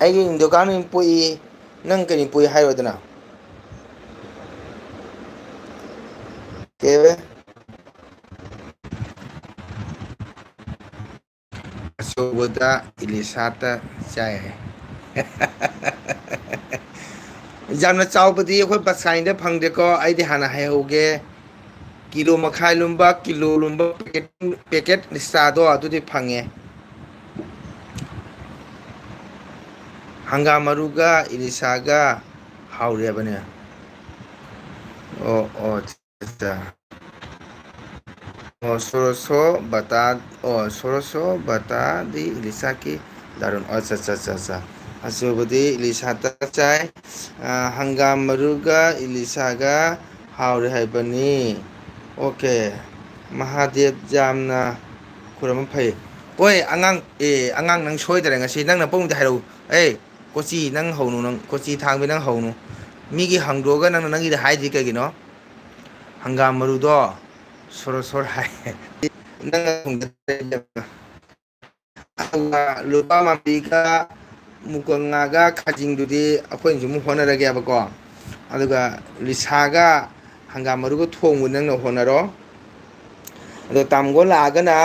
ꯑꯩꯒꯤ ꯗꯨꯀꯥꯟ ꯑꯣꯏꯅ ꯄꯣꯛꯏ꯫ ꯅꯪ ꯀꯔꯤ ꯄꯨꯏ ꯍꯥꯏꯔꯣꯗꯅ? ꯀꯩꯕ? ꯑꯆꯧꯕꯗ ꯏꯂꯤꯁꯥꯇ ꯆꯥꯏ ꯍꯥꯏ꯫ ꯌꯥꯝꯅ ꯆꯥꯎꯕꯗꯤ ꯑꯩꯈꯣꯏ ꯕꯁꯥꯏꯟꯗ ꯐꯪꯗꯦꯀꯣ꯫ ꯑꯩꯗꯤ ꯍꯥꯟꯅ ꯍꯥꯏꯍꯧꯒꯦ, ꯀꯤꯂꯣ ꯃꯈꯥꯏ ꯂꯨꯝꯕ, ꯀꯤꯂꯣ ꯂꯨꯝꯕ ꯄꯦꯀꯦꯠ, ꯄꯦꯀꯦꯠ ꯂꯤꯁꯥꯗꯣ ꯑꯗꯨꯗꯤ ꯐꯪꯉꯦ꯫ ꯍꯪꯒꯥꯝ ꯃꯔꯨꯒ ꯏꯂꯤꯁꯥꯒ ꯍꯥꯎꯔꯦꯕꯅꯦ꯫ ꯑꯣ, ꯑꯣ, ꯑꯠꯆꯥ꯫ ꯑꯣ, ꯁꯣꯔꯣꯁꯣ ꯕꯇꯥ, ꯑꯣ, ꯁꯣꯔꯣꯁꯣ ꯕꯇꯥꯗꯤ ꯏꯂꯤꯁꯥꯀꯤ ꯗꯥꯔꯨꯟ꯫ ꯑꯣ, ꯑꯠꯆꯥ, ꯑꯠꯆꯥ, ꯑꯠꯆꯥ, ꯑꯠꯆꯥ꯫ ꯑꯆꯧꯕꯗꯤ ꯏꯂꯤꯁꯥꯇ ꯆꯥꯏ꯫ ꯑ, ꯍꯪꯒꯥꯝ ꯃꯔꯨꯒ ꯏꯂꯤꯁꯥꯒ ꯍꯥꯎꯔꯦ ꯍꯥꯏꯕꯅꯤ꯫ ꯑꯣꯀꯦ꯫ ꯃꯍꯥꯗꯦꯕ ꯌꯥꯝꯅ ꯈꯨꯔꯨꯝꯕ ꯐꯩ꯫ ꯑꯣꯏ, ꯑꯉꯥꯡ, ꯑꯦ, ꯑꯉꯥꯡ, ꯅꯪ ꯁꯣꯏꯗꯔꯦ ꯉꯁꯤ꯫ ꯅꯪ ꯅꯄꯣꯛ ꯅꯨꯃꯤꯠꯇ ꯍꯥꯏꯔꯛꯎ꯫ ꯑꯦ, ꯀꯣꯆꯤ, ꯅꯪ ꯍꯧꯅꯨ, ꯅꯪ ꯀꯣꯆꯤ ꯊꯥꯡꯕꯤ, ꯅꯪ ꯍꯧꯅꯨ꯫ ꯃꯤꯒꯤ ꯍꯪꯗꯣꯛꯑꯒ ꯅꯪꯅ ꯅꯪꯒꯤꯗ ꯍꯥꯏꯗ꯭ꯔꯤ ꯀꯩꯒꯤꯅꯣ? ꯍꯪꯒꯥꯝ ꯃꯔꯨꯗꯣ ꯁꯣꯔꯣ ꯁꯣꯔꯣ ꯍꯥꯏ꯫ ꯅꯪ ꯑꯗꯨꯒ ꯂꯨꯄꯥ ꯃꯥꯄꯤꯒ ꯃꯨꯀꯉꯥꯒ ꯈꯥꯖꯤꯡꯗꯨꯗꯤ ꯑꯩꯈꯣꯏꯅꯁꯨ ꯑꯃꯨꯛ ꯍꯣꯠꯅꯔꯒꯦꯕꯀꯣ꯫ ꯑꯗꯨꯒ ꯂꯤꯁꯥꯒ ꯍꯪꯒꯥꯝ ꯃꯔꯨꯒ ꯊꯣꯡꯕ ꯅꯪꯅ ꯍꯣꯠꯅꯔꯣ꯫ ꯑꯗꯣ ꯇꯥꯃꯣꯒ ꯂꯥꯛꯑꯒꯅ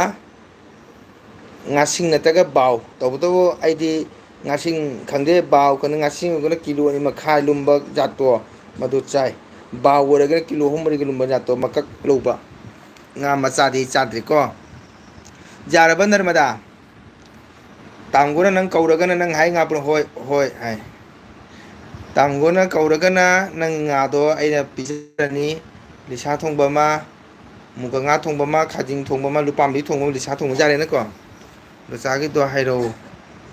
ꯉꯥꯁꯤꯡ ꯅꯠꯇ꯭ꯔꯒ ꯕꯥꯎ꯫ ꯇꯧꯕꯇꯕꯨ ꯑꯩꯗꯤ ꯉꯥꯁꯤꯡ ꯈꯪꯗꯦ, ꯕꯥꯎ ꯈꯪꯗꯦ, ꯉꯥꯁꯤꯡ ꯑꯣꯏꯔꯒꯅ ꯀꯤꯂꯣ ꯑꯅꯤ ꯃꯈꯥꯏ ꯂꯨꯝꯕ ꯖꯥꯠꯇꯣ, ꯃꯗꯨ ꯆꯥꯏ꯫ ꯕꯥꯎ ꯑꯣꯏꯔꯒꯅ ꯀꯤꯂꯣ ꯑꯍꯨꯝ ꯃꯔꯤꯒ ꯂꯨꯝꯕ ꯖꯥꯠꯇꯣ, ꯃꯀꯛ ꯂꯧꯕ꯫ ꯉꯥ ꯃꯆꯥꯗꯤ ꯆꯥꯗ꯭ꯔꯤꯀꯣ꯫ ꯌꯥꯔꯕ ꯅꯔꯃꯗꯥ? ꯇꯥꯡꯒꯣꯅ ꯅꯪ ꯀꯧꯔꯒꯅ ꯅꯪ ꯍꯥꯏ ꯉꯥꯄ꯭ꯔꯣ? "ꯍꯣꯏ, ꯍꯣꯏ" ꯍꯥꯏ꯫ ꯇꯥꯡꯒꯣꯅ ꯀꯧꯔꯒꯅ ꯅꯪ ꯉꯥꯗꯣ ꯑꯩꯅ ꯄꯤꯖꯔꯅꯤ꯫ ꯂꯤꯁꯥ ꯊꯣꯡꯕ ꯑꯃ, ꯃꯨꯒ ꯉꯥ ꯊꯣꯡꯕ ꯑꯃ, ꯈꯥꯖꯤꯡ ꯊꯣꯡꯕ ꯑꯃ, ꯂꯨꯄꯥꯝꯕꯤ ꯊꯣꯡꯕ ꯑꯃ, ꯂꯤꯁꯥ ꯊꯣꯡꯕ ꯌꯥꯔꯦꯅꯀꯣ꯫ ꯂꯣꯆꯥꯒꯤꯗꯣ ꯍꯥꯏꯔꯛꯎ,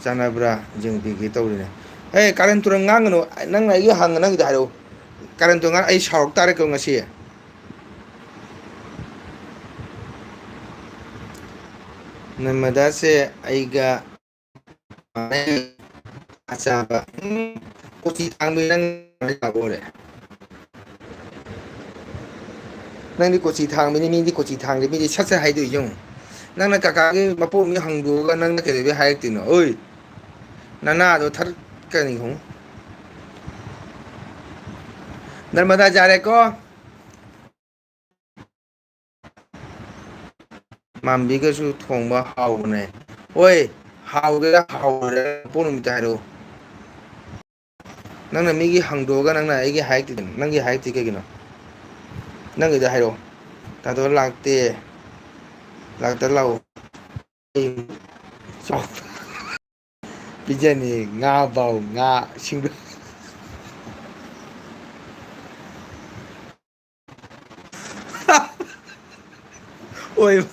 ꯆꯥꯟꯅꯕ꯭ꯔꯥ ꯌꯦꯡꯕꯤꯒꯦ ꯇꯧꯔꯤꯅꯦ꯫ ꯑꯦ, ꯀꯥꯔꯟ ꯇꯨꯔꯟ ꯉꯥꯡꯒꯅꯨ꯫ ꯅꯪꯅ ꯑꯩꯒꯤ ꯍꯪꯉ ꯅꯪꯒꯤꯗꯣ ꯍꯥꯏꯔꯛꯎ꯫ ꯀꯥꯔꯟ ꯇꯨꯔꯟ ꯉꯥꯡ-, ꯑꯩ ꯁꯥꯎꯔꯛ ꯇꯥꯔꯦꯀꯣ ꯉꯁꯤ꯫ ꯅꯔꯃꯗꯥꯁꯦ ꯑꯩꯒ ꯑꯆꯥꯕ꯫ ꯎꯝ, ꯀꯣꯆꯤ ꯊꯥꯡꯕꯤ ꯅꯪ ꯑꯣꯏꯔꯦ꯫ ꯅꯪꯗꯤ ꯀꯣꯆꯤ ꯊꯥꯡꯕꯤꯅꯤ, ꯃꯤꯗꯤ ꯀꯣꯆꯤ ꯊꯥꯡꯗꯦ, ꯃꯤꯗꯤ ꯁꯠ ꯁꯠ ꯍꯥꯏꯗꯣꯛꯏ ꯌꯦꯡꯉꯨ꯫ ꯅꯪꯅ ꯀꯀꯥꯒꯤ ꯃꯄꯣꯛ ꯅꯨꯃꯤꯠ ꯍꯪꯗꯣꯛꯑꯒ ꯅꯪꯅ ꯀꯩꯗꯧꯕꯩ ꯍꯥꯏꯔꯛꯇꯣꯏꯅꯣ? ꯑꯣꯏ, ꯅꯅꯥꯗꯣ ꯊꯠꯀꯅꯤ ꯈꯣꯡ꯫ ꯅꯔꯃꯗꯥ ꯌꯥꯔꯦꯀꯣ꯫ ꯃꯥꯝꯕꯤꯒꯁꯨ ꯊꯣꯡꯕ ꯍꯥꯎꯕꯅꯦ꯫ ꯍꯣꯏ, ꯍꯥꯎꯒꯦꯔꯥ ꯍꯥꯎꯔꯣꯏꯔꯥ ꯄꯣꯛ ꯅꯨꯃꯤꯠꯇ ꯍꯥꯏꯔꯛꯑꯣ꯫ ꯅꯪꯅ ꯃꯤꯒꯤ ꯍꯪꯗꯣꯛꯑꯒ ꯅꯪꯅ ꯑꯩꯒꯤ ꯍꯥꯏꯔꯛꯇꯦ, ꯅꯪꯒꯤ ꯍꯥꯏꯔꯛꯇꯦ ꯀꯩꯒꯤꯅꯣ? ꯅꯪꯒꯤꯗ ꯍꯥꯏꯔꯛꯑꯣ꯫ ꯇꯥꯗꯣ ꯂꯥꯛꯇꯦ꯫ ꯂꯥꯛꯇ ꯂꯥꯛꯑꯣ꯫ ꯄꯤꯖꯅꯤ ꯉꯥ ꯕꯥꯎ ꯉꯥ ꯁꯤꯡꯕ꯫ ꯑꯣꯏ꯫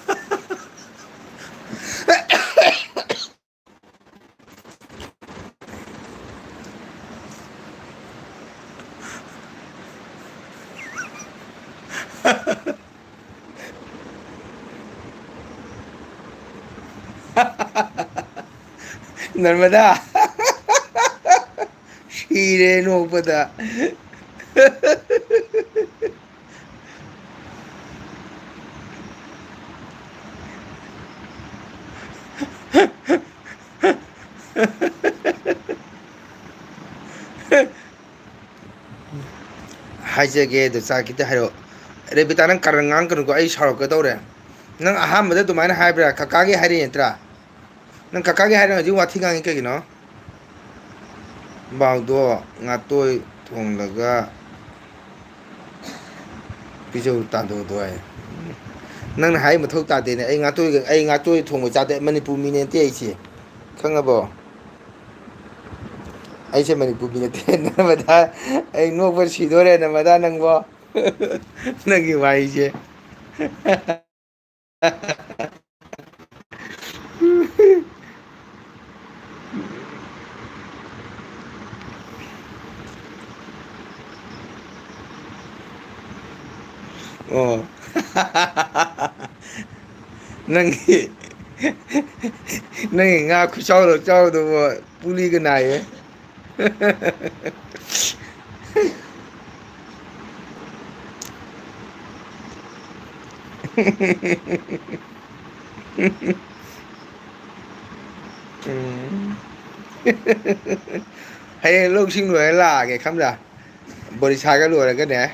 ꯅꯔꯃꯗꯥ꯫ ꯁꯤꯔꯦ ꯅꯣꯛꯄꯗ꯫ ꯍꯥꯏꯖꯒꯦ ꯑꯗꯣ, ꯆꯥ ꯈꯤꯇ ꯍꯥꯏꯔꯛꯑꯣ꯫ ꯔꯦꯕꯤꯇꯥ, ꯅꯪ ꯀꯥꯔꯟ ꯉꯥꯡꯒꯅꯨꯀꯣ, ꯑꯩ ꯁꯥꯎꯔꯛꯀꯗꯧꯔꯦ꯫ ꯅꯪ ꯑꯍꯥꯟꯕꯗ ꯑꯗꯨꯃꯥꯏꯅ ꯍꯥꯏꯕ꯭ꯔꯥ? ꯀꯀꯥꯒꯤ ꯍꯥꯏꯔꯛꯏ ꯅꯠꯇ꯭ꯔꯥ? ꯅꯪ ꯀꯀꯥꯒꯤ ꯍꯥꯏꯔꯒ ꯍꯧꯖꯤꯛ ꯋꯥꯊꯤ ꯉꯥꯡꯉꯤ ꯀꯩꯒꯤꯅꯣ? ꯕꯥꯎꯗꯣ ꯉꯥꯇꯣꯏ ꯊꯣꯡꯂꯒ ꯄꯤꯖꯧ ꯇꯥꯗꯣꯗꯣ ꯍꯥꯏ꯫ ꯅꯪꯅ ꯍꯥꯏ ꯃꯊꯧ ꯇꯥꯗꯦꯅꯦ꯫ ꯑꯩ ꯉꯥꯇꯣꯏꯒ-, ꯑꯩ ꯉꯥꯇꯣꯏ ꯊꯣꯡꯕ ꯆꯥꯗꯦ꯫ ꯃꯅꯤꯄꯨꯔ ꯃꯤꯅꯦ ꯅꯠꯇꯦ ꯑꯩꯁꯦ꯫ ꯈꯪꯉꯕꯣ? ꯑꯩꯁꯦ ꯃꯅꯤꯄꯨꯔ ꯃꯤ ꯅꯠꯇꯦ꯫ ꯅꯔꯃꯗꯥ, ꯑꯩ ꯅꯣꯛꯄ ꯁꯤꯗꯣꯔꯦ, ꯅꯔꯃꯗꯥ, ꯅꯪꯕꯣ꯫ ꯅꯪꯒꯤ ꯋꯥꯍꯩꯁꯦ꯫ ꯑꯣ꯫ ꯅꯪꯒꯤ, ꯅꯪꯒꯤ ꯉꯥ ꯈꯨꯆꯥꯎꯗꯣ ꯆꯥꯎꯗꯕ ꯄꯨꯂꯤꯒ ꯅꯥꯏꯌꯦ꯫ ꯎꯝ꯫ ꯍꯌꯦꯡ ꯂꯧꯁꯤꯡ ꯂꯣꯏꯔ ꯂꯥꯛꯑꯒꯦ, ꯈꯪꯕ꯭ꯔꯥ? ꯕꯣꯔꯤꯁꯥꯒ ꯂꯣꯏꯔꯒꯅꯦ꯫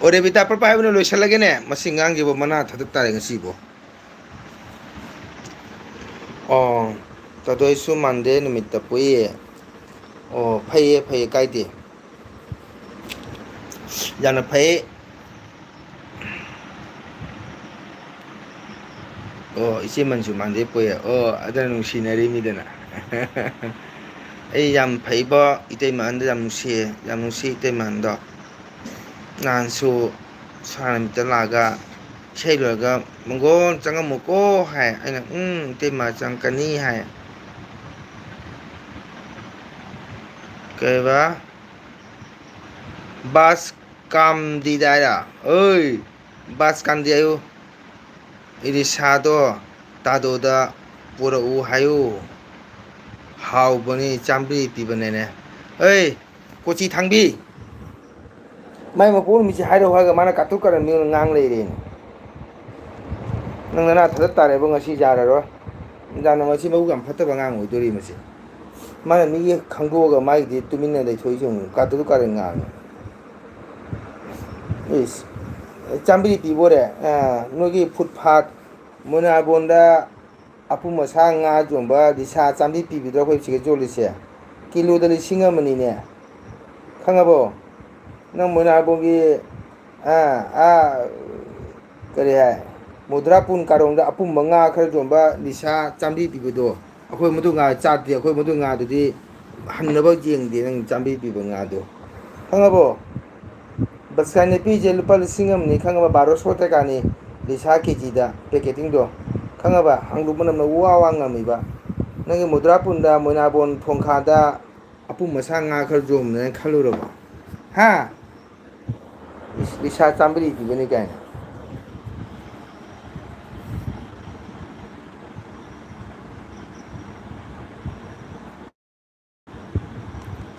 ꯑꯣ, ꯔꯦꯕꯤꯇꯥ ꯄ꯭ꯔꯄꯥ ꯍꯥꯏꯕꯅ ꯂꯣꯏꯁꯤꯜꯂꯒꯦꯅꯦ꯫ ꯃꯁꯤ ꯉꯥꯡꯁꯤꯕꯨ ꯃꯅꯥ ꯊꯥꯗꯠ ꯇꯥꯔꯦ ꯉꯁꯤꯕꯨ꯫ ꯑꯣ, ꯇꯥꯗꯣꯏꯁꯨ ꯃꯥꯟꯗꯦ ꯅꯨꯃꯤꯠꯇ ꯄꯣꯛꯏ꯫ ꯑꯣ, ꯐꯩꯌꯦ, ꯐꯩꯌꯦ, ꯀꯥꯏꯗꯦ꯫ ꯌꯥꯝꯅ ꯐꯩ꯫ ꯑꯣ, ꯏꯆꯦ ꯃꯟꯁꯨ ꯃꯥꯟꯗꯦ ꯄꯣꯛꯑꯦ꯫ ꯑꯣ, ꯑꯗꯨꯅ ꯅꯨꯡꯁꯤꯅꯔꯤꯃꯤꯗꯅ꯫ ꯑꯩ ꯌꯥꯝ ꯐꯩꯕꯣ, ꯏꯇꯩꯃ ꯑꯍꯟꯗꯣ ꯌꯥꯝ ꯅꯨꯡꯁꯤꯌꯦ, ꯌꯥꯝ ꯅꯨꯡꯁꯤ ꯏꯇꯩꯃ ꯑꯍꯟꯗꯣ꯫ ꯅꯍꯥꯟꯁꯨ ꯁꯥꯔ ꯅꯨꯃꯤꯠꯇ ꯂꯥꯛꯑꯒ ꯏꯁꯩ ꯂꯣꯏꯔꯒ "ꯃꯪꯒꯣꯜ ꯆꯪꯉꯝꯃꯨꯀꯣ" ꯍꯥꯏ꯫ ꯑꯩꯅ "ꯎꯝ, ꯏꯇꯩꯃ ꯆꯪꯉꯛꯀꯅꯤ" ꯍꯥꯏ꯫ ꯀꯩꯕ? ꯕꯥꯁ ꯀꯥꯝꯗꯤꯗꯥꯏꯔ? ꯑꯣꯏ, ꯕꯥꯁ ꯀꯥꯝꯗꯤ ꯍꯥꯏꯌꯨ꯫ ꯏꯂꯤꯁꯥꯗꯣ ꯇꯥꯗꯣꯗ ꯄꯨꯔꯛꯎ ꯍꯥꯏꯌꯨ꯫ ꯍꯥꯎꯕꯅꯤ, ꯆꯥꯝꯃꯔꯤ ꯄꯤꯕꯅꯦꯅꯦ꯫ ꯑꯩ, ꯀꯣꯆꯤ ꯊꯥꯡꯕꯤ꯫ ꯃꯥꯏ ꯃꯄꯣꯛ ꯅꯨꯃꯤꯠꯁꯦ ꯍꯥꯏꯔꯛꯑꯣ ꯍꯥꯏꯔꯒ ꯃꯥꯅ ꯀꯥꯇꯨ ꯀꯥꯔꯟ ꯃꯤꯉꯣꯟꯗ ꯉꯥꯡ ꯂꯩꯔꯦꯅꯦ꯫ ꯅꯪ ꯅꯅꯥ ꯊꯥꯗꯠ ꯇꯥꯔꯦꯕꯣ, ꯉꯁꯤ ꯌꯥꯔꯔꯣꯏ꯫ ꯅꯨꯡꯗꯥꯡ ꯅꯨꯡ ꯉꯁꯤ ꯃꯕꯨꯛ ꯌꯥꯝ ꯐꯠꯇꯕ ꯑꯉꯥꯡ ꯑꯣꯏꯗꯣꯔꯤ ꯃꯁꯤ꯫ ꯃꯥꯅ ꯃꯤꯒꯤ ꯈꯪꯗꯣꯛꯑꯒ ꯃꯥꯒꯤꯗꯤ ꯇꯨꯃꯤꯟꯅ ꯂꯩꯊꯣꯛꯏꯁꯦ ꯌꯦꯡꯉꯨ, ꯀꯥꯇꯨ ꯀꯥꯔꯟ ꯉꯥꯡꯉꯦ꯫ ꯏꯁ, ꯆꯥꯝꯃꯔꯤ ꯄꯤꯕꯣꯔꯦ? ꯑ, ꯅꯣꯏꯒꯤ ꯐꯨꯠ ꯐꯥꯠ ꯃꯣꯏꯅꯥꯕꯣꯟꯗ ꯑꯄꯨꯝ ꯑꯁꯥ ꯉꯥ ꯌꯣꯟꯕ ꯂꯤꯁꯥ ꯆꯥꯝꯃꯔꯤ ꯄꯤꯕꯤꯗꯣ ꯑꯩꯈꯣꯏ ꯁꯤꯒ ꯌꯣꯜꯂꯤꯁꯦ? ꯀꯤꯂꯣꯗ ꯂꯤꯁꯤꯡ ꯑꯃꯅꯤꯅꯦ꯫ ꯈꯪꯉꯕꯣ? ꯅꯪ ꯃꯣꯏꯅꯥꯕꯣꯟꯒꯤ, ꯑꯥ, ꯑꯥ, ꯀꯔꯤ ꯍꯥꯏ, ꯃꯨꯗ꯭ꯔꯥꯄꯨꯟ ꯀꯥꯔꯣꯡꯗ ꯑꯄꯨꯝꯕ ꯉꯥ ꯈꯔ ꯌꯣꯟꯕ ꯂꯤꯁꯥ ꯆꯥꯝꯃꯔꯤ ꯄꯤꯕꯗꯣ, ꯑꯩꯈꯣꯏ ꯃꯗꯨ ꯉꯥ ꯆꯥꯗꯦ, ꯑꯩꯈꯣꯏ ꯃꯗꯨ ꯉꯥꯗꯨꯗꯤ ꯍꯟꯅꯕ ꯌꯦꯡꯗꯦ, ꯅꯪ ꯆꯥꯝꯃꯔꯤ ꯄꯤꯕ ꯉꯥꯗꯣ꯫ ꯈꯪꯉꯕꯣ? ꯕꯁꯀꯥꯏ ꯅꯨꯄꯤꯁꯦ ꯂꯨꯄꯥ ꯂꯤꯁꯤꯡ ꯑꯃꯅꯤ, ꯈꯪꯉꯕ? ꯕꯥꯔꯣꯁꯣ ꯇꯀꯥꯅꯤ ꯂꯤꯁꯥ ꯀꯦꯖꯤꯗ ꯄꯦꯀꯦꯇꯤꯡꯗꯣ, ꯈꯪꯉꯕ? ꯍꯥꯡꯗꯣꯛꯄ ꯅꯝꯅ ꯋꯥ ꯋꯥ ꯉꯝꯃꯤꯕ꯫ ꯅꯪꯒꯤ ꯃꯨꯗ꯭ꯔꯥꯄꯨꯟꯗ, ꯃꯣꯏꯅꯥꯕꯣꯟ ꯐꯣꯡꯈꯥꯗ ꯑꯄꯨꯝ ꯑꯁꯥ ꯉꯥ ꯈꯔ ꯌꯣꯟꯕꯅꯦꯅ ꯈꯜꯂꯨꯔꯕ? ꯍꯥ? ꯏꯁ, ꯂꯤꯁꯥ ꯆꯥꯝꯃꯔꯤ ꯄꯤꯕꯅꯤ ꯀꯥꯏꯅ꯫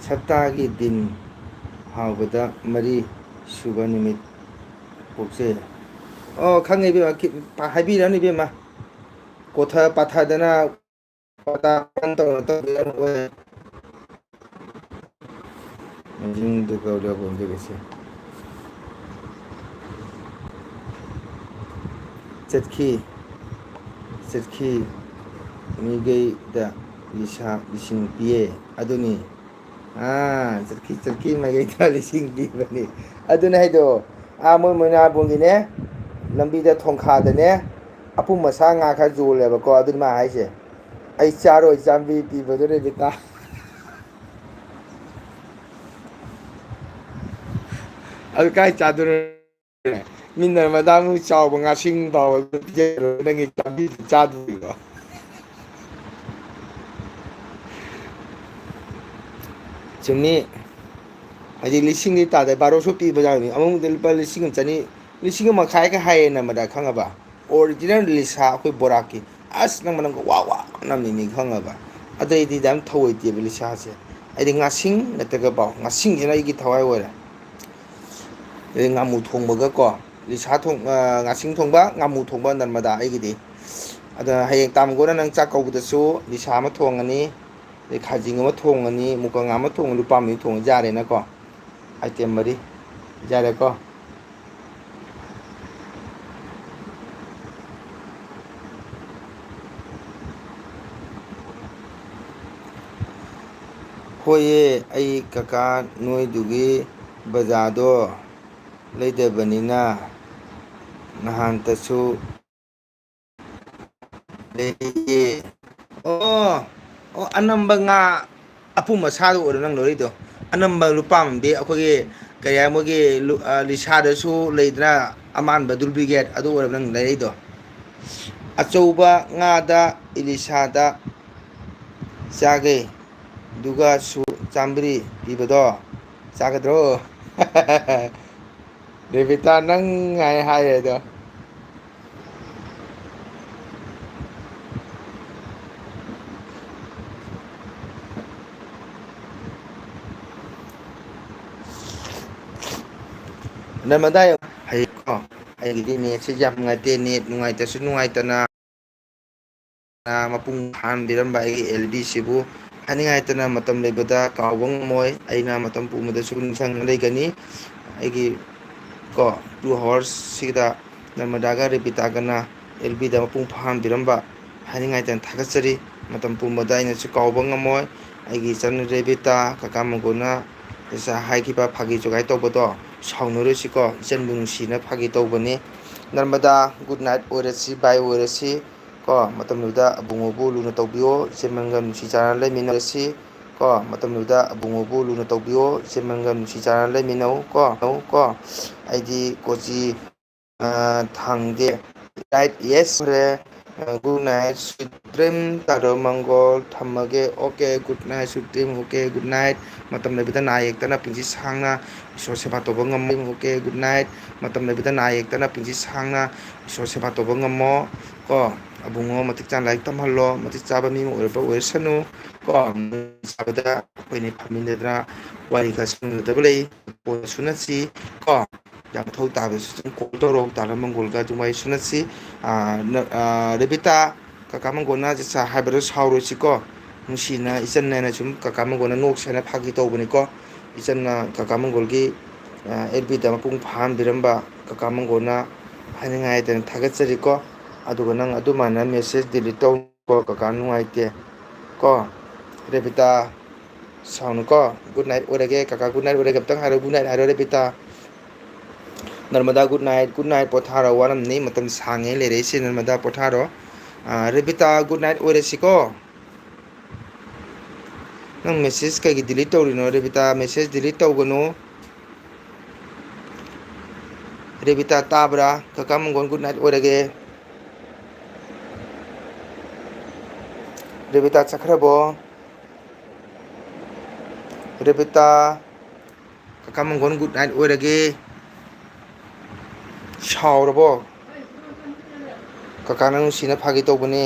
ꯁꯞꯇꯥꯒꯤ ꯗꯤꯟ ꯍꯥꯎꯕꯗ ꯃꯔꯤ ꯁꯨꯕ ꯅꯨꯃꯤꯠ ꯄꯣꯛꯆꯩ꯫ ꯑꯣ, ꯈꯪꯉꯦ ꯏꯕꯦꯝꯃ, ꯀꯤ-, ꯄꯥ-, ꯍꯥꯏꯕꯤꯔꯅꯨ ꯏꯕꯦꯝꯃ꯫ ꯀꯣꯊ ꯄꯥꯊꯗꯅ ꯄꯇꯥ ꯇꯧꯅ ꯇꯧꯗꯅ ꯑꯣꯏ꯫ ꯃꯤꯁꯤꯡꯗꯨ ꯀꯧꯔ ꯍꯣꯟꯖꯒꯁꯤ꯫ ꯆꯠꯈꯤ꯫ ꯆꯠꯈꯤ꯫ ꯃꯤꯒꯩꯗ ꯂꯤꯁꯥ ꯂꯤꯁꯤꯡ ꯄꯤꯌꯦ꯫ ꯑꯗꯨꯅꯤ꯫ ꯑꯥ, ꯆꯠꯈꯤ, ꯆꯠꯈꯤ ꯃꯥꯏꯀꯩꯗ ꯂꯤꯁꯤꯡ ꯄꯤꯕꯅꯤ꯫ ꯑꯗꯨꯅ ꯍꯥꯏꯗꯣ, ꯑꯥ, ꯃꯣꯏ ꯃꯣꯏꯅꯥꯕꯨꯡꯒꯤꯅꯦ, ꯂꯝꯕꯤꯗ ꯊꯣꯡꯈꯥꯗꯅꯦ, ꯑꯄꯨꯝ ꯑꯁꯥ ꯉꯥ ꯈꯔ ꯌꯣꯜꯂꯦꯕꯀꯣ, ꯑꯗꯨꯅ ꯃꯥ ꯍꯥꯏꯁꯦ, "ꯑꯩ ꯆꯥꯔꯣꯏ, ꯆꯥꯝꯃꯔꯤ ꯄꯤꯕꯗꯨꯅ ꯕꯤꯇꯥ꯫" ꯑꯗꯨ ꯀꯥꯏ ꯆꯥꯗꯣꯏꯅꯣ? ꯃꯤ ꯅꯔꯃꯗꯥꯃꯨꯛ ꯆꯥꯎꯕ ꯉꯥꯁꯤꯡ ꯐꯥꯎꯕ ꯄꯤꯖꯔꯣꯏ, ꯅꯪꯒꯤ ꯆꯥꯕꯤꯗꯨ ꯆꯥꯗꯣꯔꯤꯕꯣ? ꯆꯨꯝꯃꯤ꯫ ꯍꯥꯏꯗꯤ ꯂꯤꯁꯤꯡꯗꯤ ꯇꯥꯗꯦ, ꯕꯥꯔꯣꯁꯨ ꯄꯤꯕ ꯌꯥꯎꯔꯤꯅꯤ, ꯑꯃꯃꯨꯛꯇ ꯂꯨꯄꯥ ꯂꯤꯁꯤꯡ ꯑꯃ ꯆꯅꯤ, ꯂꯤꯁꯤꯡ ꯑꯃ ꯃꯈꯥꯏꯒ ꯍꯥꯏꯌꯦ ꯅꯔꯃꯗꯥ, ꯈꯪꯉꯕ? ꯑꯣꯔꯤꯖꯤꯅꯦꯜ ꯂꯤꯁꯥ ꯑꯩꯈꯣꯏ ꯕꯣꯔꯥꯛꯀꯤ, ꯑꯁ, ꯅꯪ ꯃꯅꯝꯒ ꯋꯥ ꯋꯥ ꯅꯝꯃꯤꯅꯤ, ꯈꯪꯉꯕ? ꯑꯗꯩꯗꯤ ꯌꯥꯝ ꯊꯧꯑꯣꯏꯗꯦꯕ ꯂꯤꯁꯥꯁꯦ꯫ ꯑꯩꯗꯤ ꯉꯥꯁꯤꯡ ꯅꯠꯇ꯭ꯔꯒ ꯄꯥꯎ, ꯉꯥꯁꯤꯡꯁꯤꯅ ꯑꯩꯒꯤ ꯊꯋꯥꯏ ꯑꯣꯏꯔꯦ꯫ ꯑꯗꯩ ꯉꯥꯃꯨ ꯊꯣꯡꯕꯒꯀꯣ, ꯂꯤꯁꯥ ꯊꯣꯡ-, ꯑ, ꯉꯥꯁꯤꯡ ꯊꯣꯡꯕ, ꯉꯥꯃꯨ ꯊꯣꯡꯕ ꯅꯔꯃꯗꯥ ꯑꯩꯒꯤꯗꯤ꯫ ꯑꯗ ꯍꯌꯦꯡ ꯇꯥꯃꯒꯣꯅ ꯅꯪ ꯆꯥꯛ ꯀꯧꯕꯗꯁꯨ ꯂꯤꯁꯥ ꯑꯃ ꯊꯣꯡꯉꯅꯤ, ꯑꯗꯩ ꯈꯥꯖꯤꯡ ꯑꯃ ꯊꯣꯡꯉꯅꯤ, ꯃꯨꯀ ꯉꯥ ꯑꯃ ꯊꯣꯡꯉꯅꯤ, ꯂꯨꯄꯥ ꯑꯃ ꯑꯅꯤ ꯊꯣꯡꯉ ꯌꯥꯔꯦꯅꯀꯣ꯫ ꯑꯥꯏꯇꯦꯝ ꯃꯔꯤ꯫ ꯌꯥꯔꯦꯀꯣ? ꯍꯣꯏꯌꯦ, ꯑꯩ ꯀꯀꯥ ꯅꯣꯏꯗꯨꯒꯤ ꯕꯖꯥꯔꯗꯣ ꯂꯩꯗꯕꯅꯤꯅ ꯅꯍꯥꯟꯇꯁꯨ ꯂꯩꯌꯦ꯫ ꯑꯣ, ꯑꯣ, ꯑꯅꯝꯕ ꯉꯥ ꯑꯄꯨꯝ ꯑꯁꯥꯗꯨ ꯑꯣꯏꯔꯣ ꯅꯪ ꯂꯧꯔꯛꯏꯗꯣ꯫ ꯑꯅꯝꯕ ꯂꯨꯄꯥ ꯑꯃꯗꯤ ꯑꯩꯈꯣꯏꯒꯤ, ꯀꯔꯤ ꯍꯥꯏ, ꯃꯣꯏꯒꯤ ꯂꯨ-, ꯑ, ꯂꯤꯁꯥꯗꯁꯨ ꯂꯩꯗꯅ, ꯑꯃꯥꯟꯕ duplicate, ꯑꯗꯨ ꯑꯣꯏꯔꯕ ꯅꯪ ꯂꯩꯔꯛꯏꯗꯣ꯫ ꯑꯆꯧꯕ ꯉꯥꯗ ꯏꯂꯤꯁꯥꯗ ꯆꯥꯒꯦ, ꯑꯗꯨꯒ ꯁꯨ ꯆꯥꯝꯃꯔꯤ ꯄꯤꯕꯗꯣ ꯆꯥꯒꯗ꯭ꯔꯣ? ꯔꯦꯕꯤꯇꯥ, ꯅꯪ ꯍꯥꯏ ꯍꯥꯏꯔꯦ ꯑꯗꯣ꯫ ꯅꯔꯃꯗꯥ, ꯍꯌꯦꯡꯀꯣ, ꯑꯩꯒꯤꯗꯤ ꯅꯦꯠꯁꯦ ꯌꯥꯝ ꯅꯨꯡꯉꯥꯏꯇꯦ, ꯅꯦꯠ ꯅꯨꯡꯉꯥꯏꯇꯁꯨ ꯅꯨꯡꯉꯥꯏꯇꯅ꯫ ꯃꯄꯨꯡ ꯐꯥꯍꯟꯕꯤꯔꯝꯕ ꯑꯩꯒꯤ ꯑꯦꯜ ꯕꯤꯁꯤꯕꯨ ꯍꯥꯏꯅꯤꯡꯉꯥꯏꯇꯅ ꯃꯇꯝ ꯂꯩꯕꯗ ꯀꯥꯎꯕ ꯉꯝꯃꯣꯏ꯫ ꯑꯩꯅ ꯃꯇꯝ ꯄꯨꯝꯕꯗꯁꯨ ꯅꯤꯡꯁꯤꯡꯗꯨꯅ ꯂꯩꯒꯅꯤ꯫ ꯑꯩꯒꯤ ꯀꯣ ꯇꯨ ꯑꯋꯥꯔꯁꯁꯤꯗ ꯅꯔꯃꯗꯥꯒ ꯔꯦꯕꯤꯇꯥꯒꯅ ꯑꯦꯜ ꯕꯤꯗ ꯃꯄꯨꯡ ꯐꯥꯍꯟꯕꯤꯔꯝꯕ ꯍꯥꯏꯅꯤꯡꯉꯥꯏꯇꯅ ꯊꯥꯒꯠꯆꯔꯤ꯫ ꯃꯇꯝ ꯄꯨꯝꯕꯗ ꯑꯩꯅꯁꯨ ꯀꯥꯎꯕ ꯉꯝꯃꯣꯏ꯫ ꯑꯩꯒꯤ ꯏꯆꯟ ꯔꯦꯕꯤꯇꯥ, ꯀꯀꯥ ꯃꯪꯒꯣꯟꯅ ꯉꯁꯥꯏ ꯍꯥꯏꯈꯤꯕ ꯐꯥꯒꯤ ꯖꯣꯒꯥꯏ ꯇꯧꯕꯗꯣ ꯁꯥꯎꯅꯔꯣꯏꯁꯤꯀꯣ꯫ ꯏꯆꯟꯕꯨ ꯅꯨꯡꯁꯤꯅ ꯐꯥꯒꯤ ꯇꯧꯕꯅꯤ꯫ ꯅꯔꯃꯗꯥ, ꯒꯨꯗ ꯅꯥꯏꯠ ꯑꯣꯏꯔꯁꯤ, ꯕꯥꯏ ꯑꯣꯏꯔꯁꯤ꯫ ꯀꯣ, ꯃꯇꯝꯗꯨꯗ ꯑꯕꯨꯡꯉꯣꯕꯨ ꯂꯨꯅ ꯇꯧꯕꯤꯌꯣ, ꯏꯆꯦꯃꯟꯒ ꯅꯨꯡꯁꯤ ꯆꯥꯟꯅꯅ ꯂꯩꯃꯤꯟꯅꯔꯁꯤ꯫ ꯀꯣ, ꯃꯇꯝꯗꯨꯗ ꯑꯕꯨꯡꯉꯣꯕꯨ ꯂꯨꯅ ꯇꯧꯕꯤꯌꯣ, ꯏꯆꯦꯃꯟꯒ ꯅꯨꯡꯁꯤ ꯆꯥꯟꯅꯅ ꯂꯩꯃꯤꯟꯅꯧ꯫ ꯀꯣ, ꯀꯣ, ꯑꯩꯗꯤ ꯀꯣꯆꯤ, ꯑ, ꯊꯥꯡꯗꯦ꯫ ꯔꯥꯏꯠ, ꯌꯦꯁ, ꯍꯣꯔꯦ꯫ ꯒꯨꯗ ꯅꯥꯏꯠ, ꯁ꯭ꯋꯤꯠ ꯗ꯭ꯔꯤꯝ, ꯇꯥꯗꯣ ꯃꯪꯒꯣꯜ, ꯊꯝꯃꯒꯦ꯫ Okay, good night, sweet dream, okay, good night. ꯃꯇꯝ ꯂꯩꯕꯗ ꯅꯥ ꯌꯦꯛꯇꯅ ꯄꯨꯟꯁꯤ ꯁꯥꯡꯅ ꯏꯁꯣꯔ ꯁꯦꯕꯥ ꯇꯧꯕ ꯉꯝꯃꯤ꯫ Okay, good night. ꯃꯇꯝ ꯂꯩꯕꯗ ꯅꯥ ꯌꯦꯛꯇꯅ ꯄꯨꯟꯁꯤ ꯁꯥꯡꯅ ꯏꯁꯣꯔ ꯁꯦꯕꯥ ꯇꯧꯕ ꯉꯝꯃꯣ꯫ ꯀꯣ, ꯑꯕꯨꯡꯉꯣ ꯃꯇꯤꯛ ꯆꯥꯅ ꯂꯥꯏꯔꯤꯛ ꯇꯝꯍꯜꯂꯣ, ꯃꯇꯤꯛ ꯆꯥꯕ ꯃꯤ ꯑꯃ ꯑꯣꯏꯔꯕ ꯑꯣꯏꯔꯁꯅꯨ꯫ ꯀꯣ, ꯆꯥꯕꯗ ꯑꯩꯈꯣꯏꯅꯤ ꯐꯝꯃꯤꯟꯅꯗꯅ ꯋꯥꯔꯤ ꯈꯔ ꯁꯥꯟꯅꯗꯕ ꯂꯩ, ꯀꯣꯟꯅ ꯁꯨꯅꯁꯤ꯫ ꯀꯣ, ꯌꯥꯝ ꯃꯊꯧ ꯇꯥꯕꯁꯨ ꯑꯗꯨꯝ ꯀꯣꯜ ꯇꯧꯔꯛꯑꯣ, ꯇꯥꯂ ꯃꯪꯒꯣꯜꯒ ꯑꯗꯨꯝ ꯋꯥꯔꯤ ꯁꯨꯅꯁꯤ꯫ ꯑꯥ, ꯅ-, ꯑꯥ, ꯔꯦꯕꯤꯇꯥ, ꯀꯀꯥ ꯃꯪꯒꯣꯜꯅ ꯖꯤꯁꯥ ꯍꯥꯏꯕꯗꯣ ꯁꯥꯎꯔꯣꯏꯁꯤꯀꯣ꯫ ꯅꯨꯡꯁꯤꯅ ꯏꯆꯟꯅ ꯁꯨꯝ ꯀꯀꯥ ꯃꯪꯒꯣꯜꯅ ꯅꯣꯛꯁꯦꯅ ꯐꯥꯒꯤ ꯇꯧꯕꯅꯤꯀꯣ꯫ ꯏꯆꯟꯅ ꯀꯀꯥ ꯃꯪꯒꯣꯜꯒꯤ, ꯑꯥ, ꯑꯦꯜ ꯕꯤꯗ ꯃꯄꯨꯡ ꯐꯥꯍꯟꯕꯤꯔꯝꯕ ꯀꯀꯥ ꯃꯪꯒꯣꯜꯅ ꯍꯥꯏꯅꯤꯡꯉꯥꯏ ꯍꯥꯏꯗꯅ ꯊꯥꯒꯠꯆꯔꯤꯀꯣ꯫ ꯑꯗꯨꯒ ꯅꯪ ꯑꯗꯨꯃꯥꯏꯅ ꯃꯦꯁꯦꯖ ꯗꯤꯂꯤꯠ ꯇꯧꯀꯣ, ꯀꯀꯥ ꯅꯨꯡꯉꯥꯏꯇꯦ ꯀꯣ꯫ ꯔꯦꯕꯤꯇꯥ, ꯁꯥꯎꯅꯨꯀꯣ꯫ ꯒꯨꯗ ꯅꯥꯏꯠ ꯑꯣꯏꯔꯒꯦ ꯀꯀꯥ, ꯒꯨꯗ ꯅꯥꯏꯠ ꯑꯣꯏꯔꯒꯦ꯫ ꯑꯝꯇꯪ ꯍꯥꯏꯔꯣ, ꯒꯨꯗ ꯅꯥꯏꯠ ꯍꯥꯏꯔꯣ ꯔꯦꯕꯤꯇꯥ꯫ ꯅꯔꯃꯗꯥ, ꯒꯨꯗ ꯅꯥꯏꯠ, ꯒꯨꯗ ꯅꯥꯏꯠ꯫ ꯄꯣꯊꯥꯔꯣ, ꯋꯥꯔꯝꯅꯤ, ꯃꯇꯝ ꯁꯥꯡꯉꯦ ꯂꯩꯔꯛꯏꯁꯦ꯫ ꯅꯔꯃꯗꯥ, ꯄꯣꯊꯥꯔꯣ꯫ ꯑꯥ, ꯔꯦꯕꯤꯇꯥ, ꯒꯨꯗ ꯅꯥꯏꯠ ꯑꯣꯏꯔꯁꯤꯀꯣ꯫ ꯅꯪ ꯃꯦꯁꯦꯖ ꯀꯩꯒꯤ ꯗꯤꯂꯤꯠ ꯇꯧꯔꯤꯅꯣ ꯔꯦꯕꯤꯇꯥ? ꯃꯦꯁꯦꯖ ꯗꯤꯂꯤꯠ ꯇꯧꯒꯅꯨ꯫ ꯔꯦꯕꯤꯇꯥ, ꯇꯥꯕ꯭ꯔꯥ? ꯀꯀꯥ ꯃꯪꯒꯣꯟ ꯒꯨꯗ ꯅꯥꯏꯠ ꯑꯣꯏꯔꯒꯦ꯫ ꯔꯦꯕꯤꯇꯥ ꯆꯠꯈ꯭ꯔꯕꯣ? ꯔꯦꯕꯤꯇꯥ, ꯀꯀꯥ ꯃꯪꯒꯣꯟ ꯒꯨꯗ ꯅꯥꯏꯠ ꯑꯣꯏꯔꯒꯦ꯫ ꯁꯥꯎꯔꯕꯣ? ꯀꯀꯥꯅ ꯅꯨꯡꯁꯤꯅ ꯐꯥꯒꯤ ꯇꯧꯕꯅꯦ꯫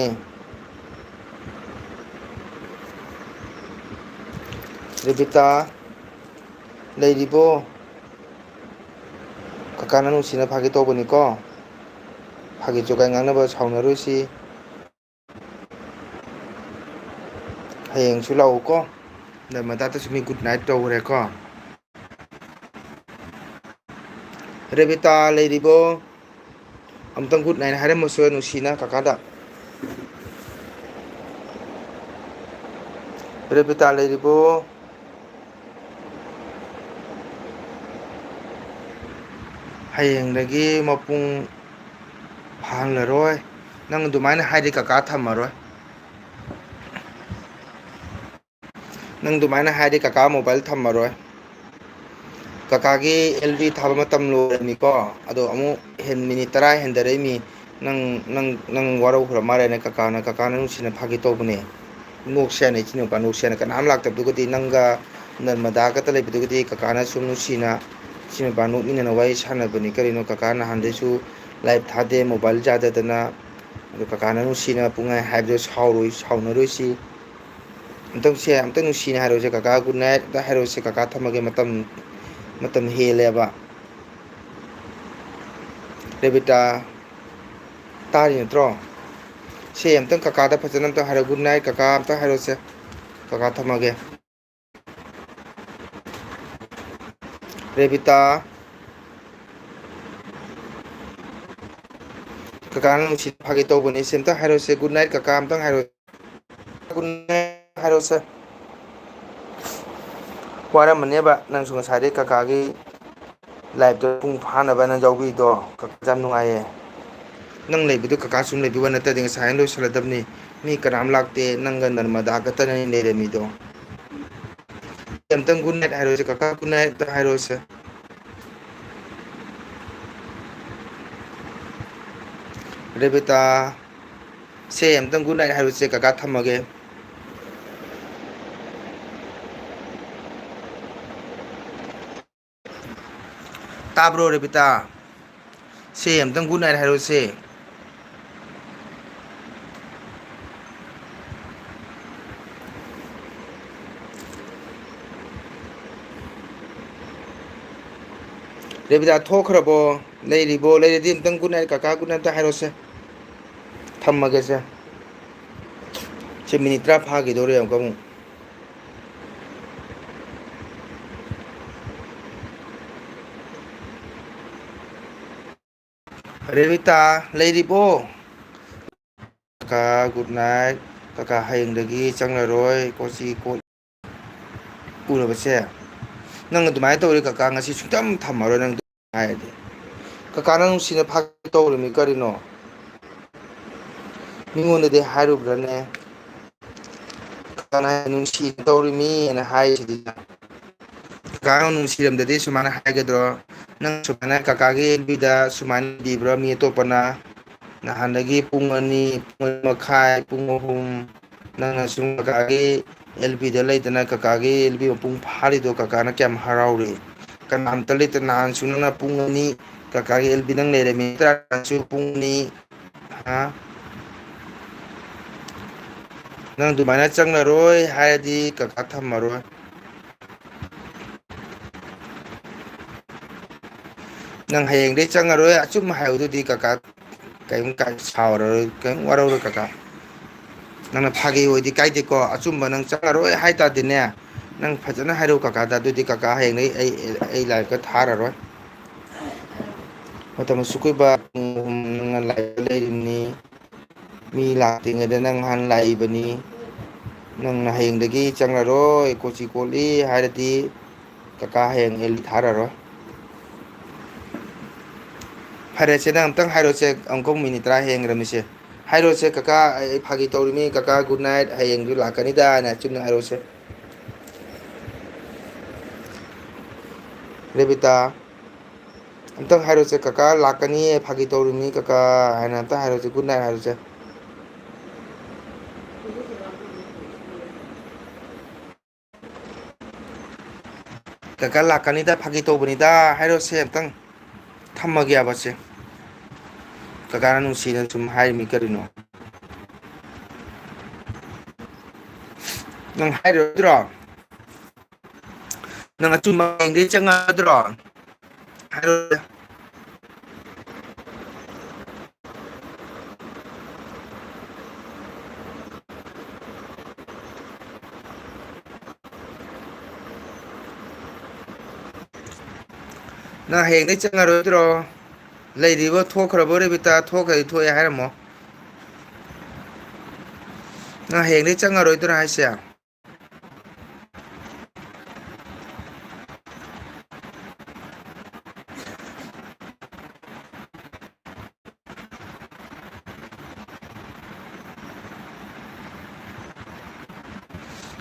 ꯔꯦꯕꯤꯇꯥ, ꯂꯩꯔꯤꯕꯣ? ꯀꯀꯥꯅ ꯅꯨꯡꯁꯤꯅ ꯐꯥꯒꯤ ꯇꯧꯕꯅꯤꯀꯣ꯫ ꯐꯥꯒꯤ ꯖꯣꯒꯥꯏ ꯉꯥꯡꯅꯕ ꯁꯥꯎꯅꯔꯣꯏꯁꯤ꯫ ꯍꯌꯦꯡꯁꯨ ꯂꯥꯛꯎꯀꯣ꯫ ꯅꯔꯃꯗꯥꯗꯁꯨ ꯃꯤ good night ꯇꯧꯈ꯭ꯔꯦꯀꯣ꯫ ꯔꯦꯕꯤꯇꯥ ꯂꯩꯔꯤꯕꯣ? ꯑꯝꯇꯪ good night ꯍꯥꯏꯔꯝꯃꯁꯨ ꯅꯨꯡꯁꯤꯅ ꯀꯀꯥꯗ꯫ ꯔꯦꯕꯤꯇꯥ ꯂꯩꯔꯤꯕꯣ? ꯍꯌꯦꯡꯗꯒꯤ ꯃꯄꯨꯡ ꯐꯥꯍꯜꯂꯔꯣꯏ꯫ ꯅꯪ ꯑꯗꯨꯃꯥꯏꯅ ꯍꯥꯏꯗꯤ ꯀꯀꯥ ꯊꯝꯃꯔꯣꯏ꯫ ꯅꯪ ꯑꯗꯨꯃꯥꯏꯅ ꯍꯥꯏꯔꯗꯤ ꯀꯀꯥ mobile ꯊꯝꯃꯔꯣꯏ꯫ ꯀꯀꯥꯒꯤ L B ꯊꯥꯕ ꯃꯇꯝ ꯂꯣꯏꯔꯅꯤꯀꯣ꯫ ꯑꯗꯣ ꯑꯃꯨꯛ ꯍꯦꯟ, minute ꯇꯔꯥ ꯍꯦꯟꯗꯔꯛꯏꯃꯤ꯫ ꯅꯪ, ꯅꯪ, ꯅꯪ ꯋꯥꯔꯧꯈ꯭ꯔ ꯃꯥꯜꯂꯦꯅ ꯀꯀꯥꯅ, ꯀꯀꯥꯅ ꯅꯨꯡꯁꯤꯅ ꯐꯥꯒꯤ ꯇꯧꯕꯅꯦ꯫ ꯅꯣꯛꯁꯦ ꯍꯥꯏꯅ ꯏꯆꯤꯟ ꯅꯨꯄꯥ, ꯅꯣꯛꯁꯦ ꯍꯥꯏꯅ꯫ ꯀꯅꯥꯝ ꯂꯥꯛꯇꯕꯗꯨꯒꯗꯤ ꯅꯪꯒ ꯅꯔꯃꯗꯥ ꯈꯛꯇ ꯂꯩꯕꯗꯨꯒꯗꯤ ꯀꯀꯥꯅ ꯁꯨꯝ ꯅꯨꯡꯁꯤꯅ ꯏꯆꯤꯟ ꯅꯨꯄꯥ ꯅꯣꯛꯃꯤꯟꯅꯅ ꯋꯥꯔꯤ ꯁꯥꯟꯅꯕꯅꯤ꯫ ꯀꯔꯤꯅꯣ ꯀꯀꯥ ꯅꯍꯥꯟꯗꯩꯁꯨ live ꯊꯥꯗꯦ, mobile ꯌꯥꯗꯗꯅ꯫ ꯑꯗꯣ ꯀꯀꯥꯅ ꯅꯨꯡꯁꯤꯅ ꯄꯨꯡꯍꯥꯏ ꯍꯥꯏꯕꯗꯣ ꯁꯥꯎꯔꯣꯏ, ꯁꯥꯎꯅꯔꯣꯏꯁꯤ꯫ ꯑꯝꯇꯪ ꯁꯦ, ꯑꯝꯇꯪ ꯅꯨꯡꯁꯤꯅ ꯍꯥꯏꯔꯣꯁꯦ ꯀꯀꯥ, good night ꯑꯝꯇ ꯍꯥꯏꯔꯣꯁꯦ ꯀꯀꯥ, ꯊꯝꯃꯒꯦ, ꯃꯇꯝ, ꯃꯇꯝ ꯍꯦꯜꯂꯦꯕ꯫ ꯔꯦꯕꯤꯇꯥ, ꯇꯥꯔꯤ ꯅꯠꯇ꯭ꯔꯣ? ꯁꯦ, ꯑꯝꯇꯪ ꯀꯀꯥꯗ ꯐꯖꯅ ꯑꯝꯇ ꯍꯥꯏꯔꯣ, good night ꯀꯀꯥ, ꯑꯝꯇ ꯍꯥꯏꯔꯣꯁꯦ꯫ ꯀꯀꯥ, ꯊꯝꯃꯒꯦ꯫ ꯔꯦꯕꯤꯇꯥ, ꯀꯀꯥꯅ ꯅꯨꯡꯁꯤꯅ ꯐꯥꯒꯤ ꯇꯧꯕꯅꯦ꯫ ꯁꯤ ꯑꯝꯇ ꯍꯥꯏꯔꯣꯁꯦ, good night ꯀꯀꯥ, ꯑꯝꯇꯪ ꯍꯥꯏꯔꯣ꯫ Good night ꯍꯥꯏꯔꯣꯁꯦ꯫ ꯋꯥꯔꯝꯃꯅꯦꯕ ꯅꯪꯁꯨ ꯉꯁꯥꯏꯗꯩ ꯀꯀꯥꯒꯤ live ꯇꯣ ꯄꯨꯡ ꯐꯥꯅꯕ ꯅꯪ ꯌꯥꯎꯕꯤꯗꯣ꯫ ꯀꯀꯥ ꯌꯥꯝ ꯅꯨꯡꯉꯥꯏꯌꯦ꯫ ꯅꯪ ꯂꯩꯕꯗꯨ ꯀꯀꯥ ꯁꯨꯝ ꯂꯩꯕ ꯋꯥ ꯅꯠꯇꯗꯤ ꯉꯁꯥꯏꯅ ꯂꯣꯏꯁꯤꯜꯂꯗꯕꯅꯤ꯫ ꯃꯤ ꯀꯅꯥꯝ ꯂꯥꯛꯇꯦ, ꯅꯪꯒ ꯅꯔꯃꯗꯥ ꯈꯛꯇꯅꯤ ꯂꯩꯔꯝꯃꯤꯗꯣ꯫ ꯑꯝꯇꯪ good night ꯍꯥꯏꯔꯣꯁꯦ ꯀꯀꯥ, good night ꯑꯝꯇ ꯍꯥꯏꯔꯣꯁꯦ꯫ ꯔꯦꯕꯤꯇꯥ, ꯁꯦ ꯑꯝꯇꯪ good night ꯍꯥꯏꯔꯣꯁꯦ ꯀꯀꯥ, ꯊꯝꯃꯒꯦ꯫ ꯇꯥꯕ꯭ꯔꯣ ꯔꯦꯕꯤꯇꯥ? ꯁꯦ ꯑꯝꯇꯪ good night ꯍꯥꯏꯔꯣꯁꯦ꯫ ꯔꯦꯕꯤꯇꯥ ꯊꯣꯛꯈ꯭ꯔꯕꯣ? ꯂꯩꯔꯤꯕꯣ? ꯂꯩꯔꯗꯤ ꯑꯝꯇꯪ good night ꯀꯀꯥ, good night ꯑꯝꯇ ꯍꯥꯏꯔꯣꯁꯦ꯫ ꯊꯝꯃꯒꯦꯁꯦ꯫ ꯁꯤ ꯃꯤꯅꯤꯠ ꯇꯔꯥ ꯐꯥꯈꯤꯗꯧꯔꯦ ꯑꯃꯨꯛꯀ ꯑꯃꯨꯛ꯫ ꯔꯦꯕꯤꯇꯥ, ꯂꯩꯔꯤꯕꯣ? ꯀꯀꯥ, good night꯫ ꯀꯀꯥ, ꯍꯌꯦꯡꯗꯒꯤ ꯆꯪꯂꯔꯣꯏ꯫ ꯀꯣꯆꯤ ꯀꯣꯠ-, ꯎꯔꯕꯁꯦ? ꯅꯪ ꯑꯗꯨꯃꯥꯏꯅ ꯇꯧꯔꯦ ꯀꯀꯥ, ꯉꯁꯤ ꯁꯨꯡꯊꯝ ꯊꯝꯃꯔꯣꯏ ꯅꯪ ꯍꯥꯏꯔꯗꯤ꯫ ꯀꯀꯥ, ꯅꯪ ꯅꯨꯡꯁꯤꯅ ꯐꯥꯒꯤ ꯇꯧꯔꯤꯃꯤ ꯀꯔꯤꯅꯣ? ꯃꯤꯉꯣꯟꯗꯗꯤ ꯍꯥꯏꯔꯨꯕ꯭ꯔꯥꯅꯦ? ꯀꯀꯥꯅ ꯅꯨꯡꯁꯤꯅ ꯇꯧꯔꯤꯃꯤ ꯍꯥꯏꯅ ꯍꯥꯏꯔꯤꯁꯤꯗꯤ꯫ ꯀꯀꯥ ꯅꯨꯡꯁꯤꯔꯝꯗꯗꯤ ꯁꯨꯃꯥꯏꯅ ꯍꯥꯏꯒꯗ꯭ꯔꯣ? ꯅꯪ ꯁꯨꯃꯥꯏꯅ ꯀꯀꯥꯒꯤ ꯑꯦꯜ ꯕꯤꯗ ꯁꯨꯃꯥꯏꯅ ꯏꯕꯤꯕ꯭ꯔꯥ ꯃꯤ ꯑꯇꯣꯞꯄꯅ? ꯅꯍꯥꯟꯗꯒꯤ ꯄꯨꯡ ꯑꯅꯤ, ꯄꯨꯡ ꯑꯅꯤ ꯃꯈꯥꯏ, ꯄꯨꯡ ꯑꯍꯨꯝ, ꯅꯪꯅ ꯁꯨꯝ ꯀꯀꯥꯒꯤ ꯑꯦꯜ ꯕꯤꯗ ꯂꯩꯗꯅ ꯀꯀꯥꯒꯤ ꯑꯦꯜ ꯕꯤ ꯃꯄꯨꯡ ꯐꯥꯔꯤꯗꯣ ꯀꯀꯥꯅ ꯀꯌꯥꯝ ꯍꯔꯥꯎꯔꯤ? ꯀꯅꯥꯝꯇ ꯂꯩꯇ ꯅꯍꯥꯟꯁꯨ ꯅꯪꯅ ꯄꯨꯡ ꯑꯅꯤ ꯀꯀꯥꯒꯤ ꯑꯦꯜ ꯕꯤꯗꯪ ꯂꯩꯔꯝꯃꯤ, ꯇꯔꯥꯁꯨ ꯄꯨꯡ ꯑꯅꯤ, ꯍꯥ? ꯅꯪ ꯑꯗꯨꯃꯥꯏꯅ ꯆꯪꯉꯔꯣꯏ ꯍꯥꯏꯔꯗꯤ ꯀꯀꯥ ꯊꯝꯃꯔꯣꯏ꯫ ꯅꯪ ꯍꯌꯦꯡꯗꯩ ꯆꯪꯉꯔꯣꯏ, ꯑꯆꯨꯝꯕ ꯍꯥꯏꯕꯗꯨꯗꯤ ꯀꯀꯥ ꯀꯔꯤꯝ ꯀꯥꯏ-, ꯁꯥꯎꯔꯔꯣꯏ, ꯀꯔꯤꯝ ꯋꯥꯔꯧꯔꯣꯏ ꯀꯀꯥ꯫ ꯅꯪꯅ ꯐꯥꯒꯤ ꯑꯣꯏꯗꯤ ꯀꯥꯏꯗꯦꯀꯣ, ꯑꯆꯨꯝꯕ ꯅꯪ ꯆꯪꯉꯔꯣꯏ ꯍꯥꯏ ꯇꯥꯔꯗꯤꯅꯦ, ꯅꯪ ꯐꯖꯅ ꯍꯥꯏꯔꯛꯎ ꯀꯀꯥꯗ, ꯑꯗꯨꯗꯤ ꯀꯀꯥ ꯍꯌꯦꯡꯗꯩ ꯑꯩ, ꯑꯩ ꯂꯥꯏꯔꯤꯛꯀ ꯊꯥꯔꯔꯣꯏ꯫ ꯃꯇꯝ ꯑꯁꯨꯛ ꯀꯨꯏꯕ ꯄꯨꯡ ꯑꯍꯨꯝ ꯅꯪꯅ ꯂꯥꯏꯔꯤꯛ ꯂꯩꯔꯤꯕꯅꯤ, ꯃꯤ ꯂꯥꯛꯇ꯭ꯔꯤꯉꯩꯗ ꯅꯪ ꯍꯥꯟꯅ ꯂꯥꯛꯏꯕꯅꯤ, ꯅꯪꯅ ꯍꯌꯦꯡꯗꯒꯤ ꯆꯪꯉꯔꯣꯏ, ꯀꯣꯆꯤ ꯀꯣꯠꯂꯤ ꯍꯥꯏꯔꯗꯤ ꯀꯀꯥ ꯍꯌꯦꯡ ꯑꯦꯜ ꯊꯥꯔꯔꯣꯏ꯫ ꯐꯔꯦꯁꯦ, ꯅꯪ ꯑꯝꯇꯪ ꯍꯥꯏꯔꯣꯁꯦ, ꯑꯃꯨꯛꯀ ꯃꯤꯅꯤꯠ ꯇꯔꯥ ꯍꯦꯟꯈ꯭ꯔꯃꯤꯁꯦ꯫ ꯍꯥꯏꯔꯣꯁꯦ, "ꯀꯀꯥ, ꯑꯩ ꯐꯥꯒꯤ ꯇꯧꯔꯤꯃꯤ, ꯀꯀꯥ, good night, ꯍꯌꯦꯡꯗꯨ ꯂꯥꯛꯀꯅꯤꯗ" ꯍꯥꯏꯅ ꯑꯆꯨꯝꯅ ꯍꯥꯏꯔꯣꯁꯦ꯫ ꯔꯦꯕꯤꯇꯥ, ꯑꯝꯇꯪ ꯍꯥꯏꯔꯣꯁꯦ, "ꯀꯀꯥ ꯂꯥꯛꯀꯅꯤꯌꯦ, ꯐꯥꯒꯤ ꯇꯧꯔꯤꯃꯤ ꯀꯀꯥ" ꯍꯥꯏꯅ ꯑꯝꯇ ꯍꯥꯏꯔꯣꯁꯦ, good night ꯍꯥꯏꯔꯣꯁꯦ꯫ "ꯀꯀꯥ ꯂꯥꯛꯀꯅꯤꯗ, ꯐꯥꯒꯤ ꯇꯧꯕꯅꯤꯗ" ꯍꯥꯏꯔꯣꯁꯦ ꯑꯝꯇꯪ꯫ ꯊꯝꯃꯒꯦꯕ ꯁꯦ꯫ ꯀꯀꯥꯅ ꯅꯨꯡꯁꯤꯅ ꯁꯨꯝ ꯍꯥꯏꯔꯤꯃꯤ ꯀꯔꯤꯅꯣ? ꯅꯪ ꯍꯥꯏꯔꯣꯏꯗ꯭ꯔꯣ? ꯅꯪ ꯑꯆꯨꯝꯕ ꯍꯌꯦꯡꯗꯩ ꯆꯪꯉꯗ꯭ꯔꯣ? ꯍꯥꯏꯔꯣꯏꯗ꯫ ꯅꯪ ꯍꯌꯦꯡꯗꯩ ꯆꯪꯉꯔꯣꯏꯗ꯭ꯔꯣ? ꯂꯩꯔꯤꯕꯣ? ꯊꯣꯛꯈ꯭ꯔꯕꯣ? ꯔꯦꯕꯤꯇꯥ, ꯊꯣꯛꯈ꯭ꯔꯗꯤ ꯊꯣꯛꯑꯦ ꯍꯥꯏꯔꯝꯃꯣ꯫ ꯅꯪ ꯍꯌꯦꯡꯗꯩ ꯆꯪꯉꯔꯣꯏꯗ꯭ꯔꯣ ꯍꯥꯏꯁꯦ?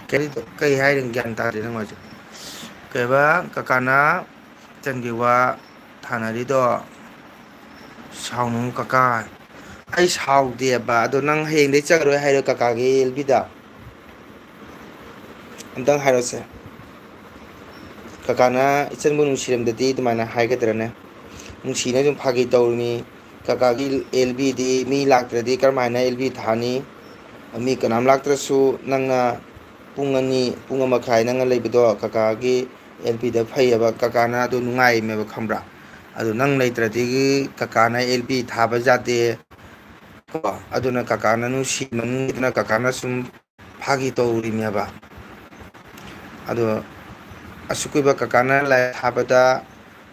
ꯀꯔꯤ, ꯀꯩ ꯍꯥꯏꯔꯤꯅꯣ ꯒ꯭ꯌꯥꯟ ꯇꯥꯗꯦ ꯅꯪ ꯍꯥꯏꯁꯦ꯫ ꯀꯩꯕ, ꯀꯀꯥꯅ ꯏꯆꯟꯒꯤ ꯋꯥ ꯊꯥꯅꯔꯤꯗꯣ? ꯁꯥꯎꯅꯨ ꯀꯀꯥ, ꯑꯩ ꯁꯥꯎꯗꯦꯕ꯫ ꯑꯗꯣ ꯅꯪ ꯍꯌꯦꯡꯗꯩ ꯆꯠꯂꯔꯣꯏ ꯍꯥꯏꯔꯣ ꯀꯀꯥꯒꯤ ꯑꯦꯜ ꯕꯤꯗ? ꯑꯝꯇꯪ ꯍꯥꯏꯔꯣꯁꯦ꯫ ꯀꯀꯥꯅ ꯏꯆꯟꯕꯨ ꯅꯨꯡꯁꯤꯔꯝꯗꯗꯤ ꯑꯗꯨꯃꯥꯏꯅ ꯍꯥꯏꯒꯗ꯭ꯔꯅꯦ? ꯅꯨꯡꯁꯤꯅ ꯁꯨꯝ ꯐꯥꯒꯤ ꯇꯧꯔꯤꯅꯤ꯫ ꯀꯀꯥꯒꯤ ꯑꯦꯜ ꯕꯤꯗꯤ ꯃꯤ ꯂꯥꯛꯇ꯭ꯔꯗꯤ ꯀꯔꯝꯍꯥꯏꯅ ꯑꯦꯜ ꯕꯤ ꯊꯥꯅꯤ? ꯃꯤ ꯀꯅꯥꯝ ꯂꯥꯛꯇ꯭ꯔꯁꯨ ꯅꯪꯅ ꯄꯨꯡ ꯑꯅꯤ, ꯄꯨꯡ ꯑꯃ ꯃꯈꯥꯏ ꯅꯪꯅ ꯂꯩꯕꯗꯣ ꯀꯀꯥꯒꯤ ꯑꯦꯜ ꯕꯤꯗ ꯐꯩꯌꯦꯕ, ꯀꯀꯥꯅ ꯑꯗꯨ ꯅꯨꯡꯉꯥꯏꯃꯦꯕ, ꯈꯪꯕ꯭ꯔꯥ? ꯑꯗꯨ ꯅꯪ ꯂꯩꯇ꯭ꯔꯗꯤ ꯀꯀꯥꯅ ꯑꯦꯜ ꯕꯤ ꯊꯥꯕ ꯌꯥꯗꯦ꯫ ꯀꯣ, ꯑꯗꯨꯅ ꯀꯀꯥꯅ ꯅꯨꯡꯁꯤꯃꯟꯒꯤꯗꯅ ꯀꯀꯥꯅ ꯁꯨꯝ ꯐꯥꯒꯤ ꯇꯧꯔꯤꯅꯦꯕ꯫ ꯑꯗꯣ ꯑꯁꯨꯛ ꯀꯨꯏꯕ ꯀꯀꯥꯅ ꯂꯥꯏ ꯊꯥꯕꯗ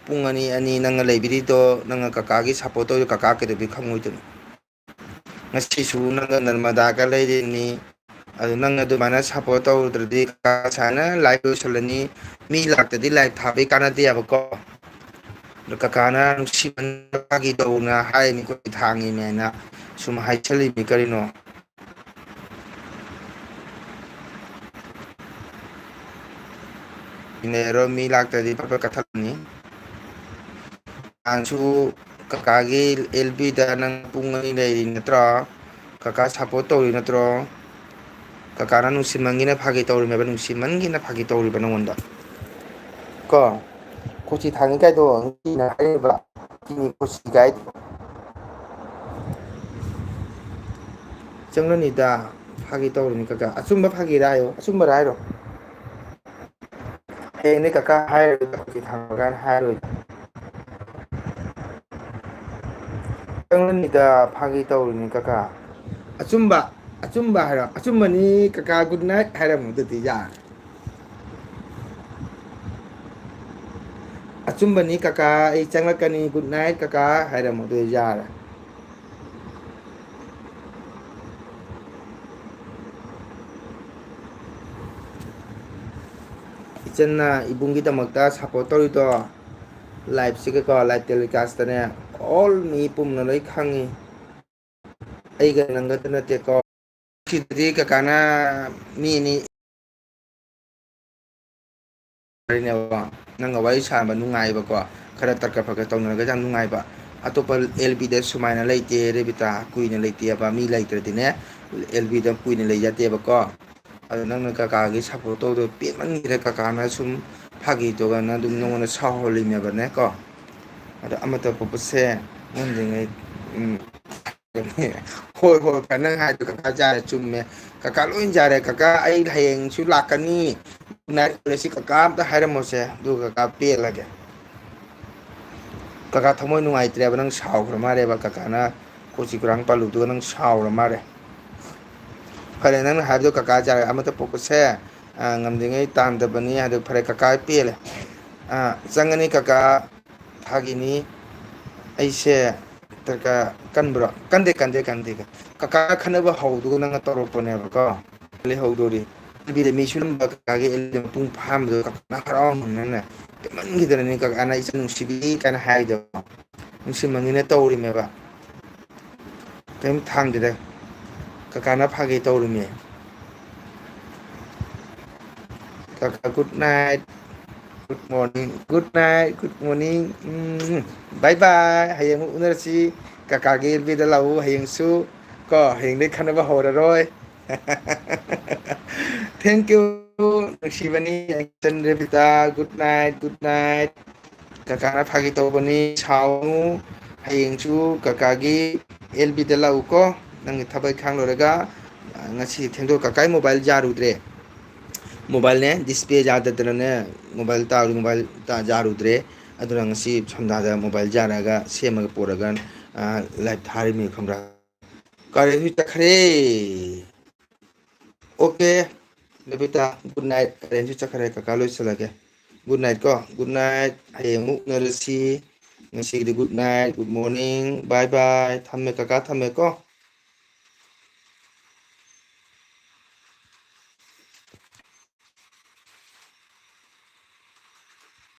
ꯄꯨꯡ ꯑꯅꯤ, ꯑꯅꯤ ꯅꯪꯅ ꯂꯩꯕꯤꯔꯤꯗꯣ, ꯅꯪꯅ ꯀꯀꯥꯒꯤ ꯁꯞꯄꯣꯔꯠ ꯇꯧꯔꯤꯗꯣ ꯀꯀꯥ ꯀꯩꯗꯧꯕꯩ ꯈꯪꯉꯣꯏꯗꯣꯏꯅꯣ? ꯉꯁꯤꯁꯨ ꯅꯪꯒ ꯅꯔꯃꯗꯥꯒ ꯂꯩꯔꯤꯅꯤ꯫ ꯑꯗꯨ ꯅꯪ ꯑꯗꯨꯃꯥꯏꯅ ꯁꯞꯄꯣꯔꯠ ꯇꯧꯔꯨꯗ꯭ꯔꯗꯤ ꯀꯀꯥ ꯁꯨꯃꯥꯏꯅ ꯂꯥꯏꯚ ꯂꯣꯏꯁꯤꯜꯂꯅꯤ꯫ ꯃꯤ ꯂꯥꯛꯇꯗꯤ ꯂꯥꯏꯚ ꯊꯥꯕꯩ ꯀꯥꯟꯅꯗꯦꯕꯀꯣ꯫ ꯑꯗꯣ ꯀꯀꯥꯅ ꯅꯨꯡꯁꯤꯃꯟꯕꯒꯤ ꯇꯧꯅ ꯍꯥꯏꯔꯤꯅꯤ, ꯑꯩꯈꯣꯏ ꯊꯥꯡꯉꯤꯅꯦꯅ ꯁꯨꯝ ꯍꯥꯏꯖꯜꯂꯤꯅꯤ ꯀꯔꯤꯅꯣ? ꯂꯩꯔꯔꯣꯏ, ꯃꯤ ꯂꯥꯛꯇ꯭ꯔꯗꯤ ꯐꯠ ꯐꯠ ꯀꯛꯊꯠꯂꯅꯤ꯫ ꯅꯍꯥꯟꯁꯨ ꯀꯀꯥꯒꯤ ꯑꯦꯜ ꯕꯤꯗ ꯅꯪ ꯄꯨꯡ ꯑꯅꯤ ꯂꯩꯔꯤ ꯅꯠꯇ꯭ꯔꯣ? ꯀꯀꯥ ꯁꯞꯄꯣꯔꯠ ꯇꯧꯔꯤ ꯅꯠꯇ꯭ꯔꯣ? ꯀꯀꯥꯅ ꯅꯨꯡꯁꯤꯃꯟꯒꯤꯅ ꯐꯥꯒꯤ ꯇꯧꯔꯤꯅꯦꯕ, ꯅꯨꯡꯁꯤꯃꯟꯒꯤꯅ ꯐꯥꯒꯤ ꯇꯧꯔꯤꯕ ꯅꯪꯉꯣꯟꯗ꯫ ꯀꯣ? ꯈꯣꯟꯊꯤ ꯊꯥꯡꯉꯤ ꯀꯥꯏꯗꯣ ꯅꯨꯄꯤꯅ ꯍꯥꯏꯔꯤꯕ꯫ ꯅꯨꯄꯤꯅꯤ ꯈꯣꯟꯊꯤ ꯀꯥꯏꯗꯣ꯫ ꯆꯪꯂꯅꯤꯗ, ꯐꯥꯒꯤ ꯇꯧꯔꯤꯅꯤ ꯀꯀꯥ꯫ ꯑꯆꯨꯝꯕ ꯐꯥꯒꯤꯔ ꯍꯥꯏꯌꯣ, ꯑꯆꯨꯝꯕꯔ ꯍꯥꯏꯔꯣ꯫ ꯍꯌꯦꯡꯗꯤ ꯀꯀꯥ ꯍꯥꯏꯔꯣꯏꯗ, ꯈꯣꯟꯊꯤ ꯊꯥꯡꯕ ꯀꯥꯏꯅ ꯍꯥꯏꯔꯣꯏꯗ꯫ ꯆꯪꯂꯅꯤꯗ, ꯐꯥꯒꯤ ꯇꯧꯔꯤꯅꯤ ꯀꯀꯥ꯫ ꯑꯆꯨꯝꯕ, ꯑꯆꯨꯝꯕ ꯍꯥꯏꯔꯣ꯫ ꯑꯆꯨꯝꯕꯅꯤ ꯀꯀꯥ, good night ꯍꯥꯏꯔꯝꯃꯣ ꯑꯗꯨꯗꯤ, ꯌꯥꯔꯦ꯫ ꯑꯆꯨꯝꯕꯅꯤ ꯀꯀꯥ, ꯑꯩ ꯆꯪꯂꯛꯀꯅꯤ, good night ꯀꯀꯥ ꯍꯥꯏꯔꯝꯃꯣ, ꯑꯗꯨ ꯌꯥꯔꯦ꯫ ꯏꯆꯟꯅ ꯏꯕꯨꯡꯒꯤꯗꯃꯛꯇ support ꯇꯧꯔꯤꯗꯣ, live ꯁꯤꯒꯀꯣ, live telecast ꯇꯅꯦ, all ꯃꯤ ꯄꯨꯝꯅ ꯂꯣꯏ ꯈꯪꯉꯤ꯫ ꯑꯩꯒ ꯅꯪꯒꯇ ꯅꯠꯇꯦꯀꯣ꯫ ꯁꯤꯗꯗꯤ ꯀꯀꯥꯅ ꯃꯤ ꯑꯅꯤ ꯅꯦꯕꯀꯣ, ꯅꯪꯒ ꯋꯥꯔꯤ ꯁꯥꯕ ꯅꯨꯡꯉꯥꯏꯕꯀꯣ, ꯈꯔ ꯇꯔꯀ ꯐꯔꯀ ꯇꯧꯅꯔꯒꯁꯨ ꯌꯥꯝ ꯅꯨꯡꯉꯥꯏꯕ꯫ ꯑꯇꯣꯞꯄ ꯑꯦꯜ ꯕꯤꯗ ꯁꯨꯃꯥꯏꯅ ꯂꯩꯇꯦ ꯔꯦꯕꯤꯇꯥ, ꯀꯨꯏꯅ ꯂꯩꯇꯦꯕ, ꯃꯤ ꯂꯩꯇ꯭ꯔꯗꯤꯅꯦ ꯑꯦꯜ ꯕꯤꯗ ꯀꯨꯏꯅ ꯂꯩ ꯌꯥꯗꯦꯕꯀꯣ꯫ ꯑꯗꯣ ꯅꯪꯅ ꯀꯀꯥꯒꯤ support ꯇꯧꯗꯣ ꯄꯦꯟꯃꯟꯈꯤꯗ, ꯀꯀꯥꯅ ꯁꯨꯝ ꯐꯥꯒꯤ ꯇꯧꯒꯅ ꯑꯗꯨꯝ ꯅꯉꯣꯟꯗ ꯁꯥꯎꯍꯜꯂꯤꯅꯦꯕꯅꯦꯀꯣ꯫ ꯑꯗꯣ ꯑꯃꯠꯇ ꯄꯣꯛꯄꯁꯦ ꯉꯝꯗ꯭ꯔꯤꯉꯩ, ꯎꯝ, ꯍꯣꯏ, ꯍꯣꯏ, ꯀ-, ꯅꯪ ꯍꯥꯏꯗꯣ ꯀꯀꯥ ꯌꯥꯔꯦ, ꯆꯨꯝꯃꯦ꯫ ꯀꯀꯥ ꯂꯣꯏ ꯌꯥꯔꯦ꯫ ꯀꯀꯥ, ꯑꯩ ꯍꯌꯦꯡꯁꯨ ꯂꯥꯛꯀꯅꯤ꯫ Good night ꯀꯣꯂꯦꯖꯁꯤ ꯀꯀꯥ ꯑꯝꯇ ꯍꯥꯏꯔꯝꯃꯣꯁꯦ, ꯑꯗꯨꯒ ꯀꯀꯥ ꯄꯦꯜꯂꯒꯦ꯫ ꯀꯀꯥ ꯊꯃꯣꯏ ꯅꯨꯡꯉꯥꯏꯇ꯭ꯔꯦꯕ, ꯅꯪ ꯁꯥꯎꯈ꯭ꯔ ꯃꯥꯜꯂꯦꯕ, ꯀꯀꯥꯅ ꯀꯣꯆꯤ ꯀꯨꯔꯥꯡ ꯄꯥꯜꯂꯨꯕꯗꯨꯒ ꯅꯪ ꯁꯥꯎꯔ ꯃꯥꯜꯂꯦ꯫ ꯐꯔꯦ, ꯅꯪꯅ ꯍꯥꯏꯕꯗꯣ ꯀꯀꯥ ꯌꯥꯔꯦ, ꯑꯃꯠꯇ ꯄꯣꯛꯄꯁꯦ, ꯑ, ꯉꯝꯗ꯭ꯔꯤꯉꯩ ꯇꯥꯟꯗꯕꯅꯤ ꯍꯥꯏꯗꯣ ꯐꯔꯦ, ꯀꯀꯥ ꯄꯦꯜꯂꯦ꯫ ꯑ, ꯆꯪꯒꯅꯤ ꯀꯀꯥ, ꯐꯥꯒꯤꯅꯤ꯫ ꯑꯩꯁꯦ ꯗꯔꯀꯥꯔ ꯀꯟꯕ꯭ꯔꯣ? ꯀꯟꯗꯦ, ꯀꯟꯗꯦ, ꯀꯟꯗꯦ꯫ ꯀꯀꯥ ꯈꯟꯅꯕ ꯍꯧꯗꯨꯒ ꯅꯪꯅ ꯇꯧꯔꯛꯄꯅꯦꯕꯀꯣ꯫ ꯂꯩꯍꯧꯗꯣꯔꯤ꯫ ꯂꯝꯕꯤꯗ ꯃꯤ ꯁꯨꯝꯕ ꯀꯀꯥꯒꯤ ꯃꯄꯨꯡ ꯐꯥꯍꯟꯕꯗꯣ ꯀꯀꯥꯅ ꯍꯔꯥꯎꯃꯟꯗꯅꯅꯦ, ꯄꯦꯟꯃꯟꯈꯤꯗꯅꯅꯦ ꯀꯀꯥꯅ "ꯏꯆꯟ ꯅꯨꯡꯁꯤꯕꯤ" ꯀꯥꯏꯅ ꯍꯥꯏꯔꯤꯗꯣ꯫ ꯅꯨꯡꯁꯤꯃꯟꯒꯤꯅ ꯇꯧꯔꯤꯃꯦꯕ꯫ ꯀꯔꯤꯝ ꯊꯥꯡꯗꯦꯗ꯫ ꯀꯀꯥꯅ ꯐꯥꯒꯤ ꯇꯧꯔꯤꯃꯦ꯫ ꯀꯀꯥ, good night, good morning, good night, good morning, ꯎꯝ, bye bye, ꯍꯌꯦꯡ ꯑꯃꯨꯛ ꯎꯅꯔꯁꯤ꯫ ꯀꯀꯥꯒꯤ ꯑꯦꯜ ꯕꯤꯗ ꯂꯥꯛꯎ ꯍꯌꯦꯡꯁꯨ, ꯀꯣ, ꯍꯌꯦꯡꯗꯩ ꯈꯟꯅꯕ ꯍꯧꯔꯔꯣꯏ꯫ Thank you, ꯅꯨꯡꯁꯤꯕꯅꯤ, ꯌꯥꯏꯆꯟ ꯔꯦꯕꯤꯇꯥ, good night, good night꯫ ꯀꯀꯥꯅ ꯐꯥꯒꯤ ꯇꯧꯕꯅꯤ, ꯁꯥꯎꯅꯨ꯫ ꯍꯌꯦꯡꯁꯨ ꯀꯀꯥꯒꯤ ꯑꯦꯜ ꯕꯤꯗ ꯂꯥꯛꯎꯀꯣ, ꯅꯪꯒꯤ ꯊꯕꯛ ꯏꯪꯈꯥꯡ ꯂꯣꯏꯔꯒ꯫ ꯉꯁꯤ ꯊꯦꯡꯗꯣꯛ, ꯀꯀꯥꯒꯤ mobile ꯌꯥꯔꯨꯗ꯭ꯔꯦ꯫ Mobile ꯅꯦ, display ꯌꯥꯗꯗꯅꯅꯦ, mobile ꯇꯥꯔꯨ-, mobile ꯇꯥ-, ꯌꯥꯔꯨꯗ꯭ꯔꯦ꯫ ꯑꯗꯨꯅ ꯉꯁꯤ ꯁꯣꯝꯗꯥꯗ mobile ꯌꯥꯔꯒ ꯁꯦꯝꯃꯒ ꯄꯨꯔꯒ, ꯑ, live ꯊꯥꯔꯤꯃꯤ, ꯈꯪꯕ꯭ꯔꯥ? ꯀꯥꯔꯦꯟꯁꯨ ꯆꯠꯈ꯭ꯔꯦ꯫ Okay, Babita, good night꯫ ꯀꯥꯔꯦꯟꯁꯨ ꯆꯠꯈ꯭ꯔꯦ, ꯀꯀꯥ ꯂꯣꯏꯁꯤꯜꯂꯒꯦ꯫ Good night ꯀꯣ, good night. ꯍꯌꯦꯡ ꯑꯃꯨꯛ ꯎꯅꯔꯁꯤ꯫ ꯉꯁꯤꯒꯤꯗꯤ good night, good morning, bye bye. ꯊꯝꯃꯦ ꯀꯀꯥ, ꯊꯝꯃꯦꯀꯣ꯫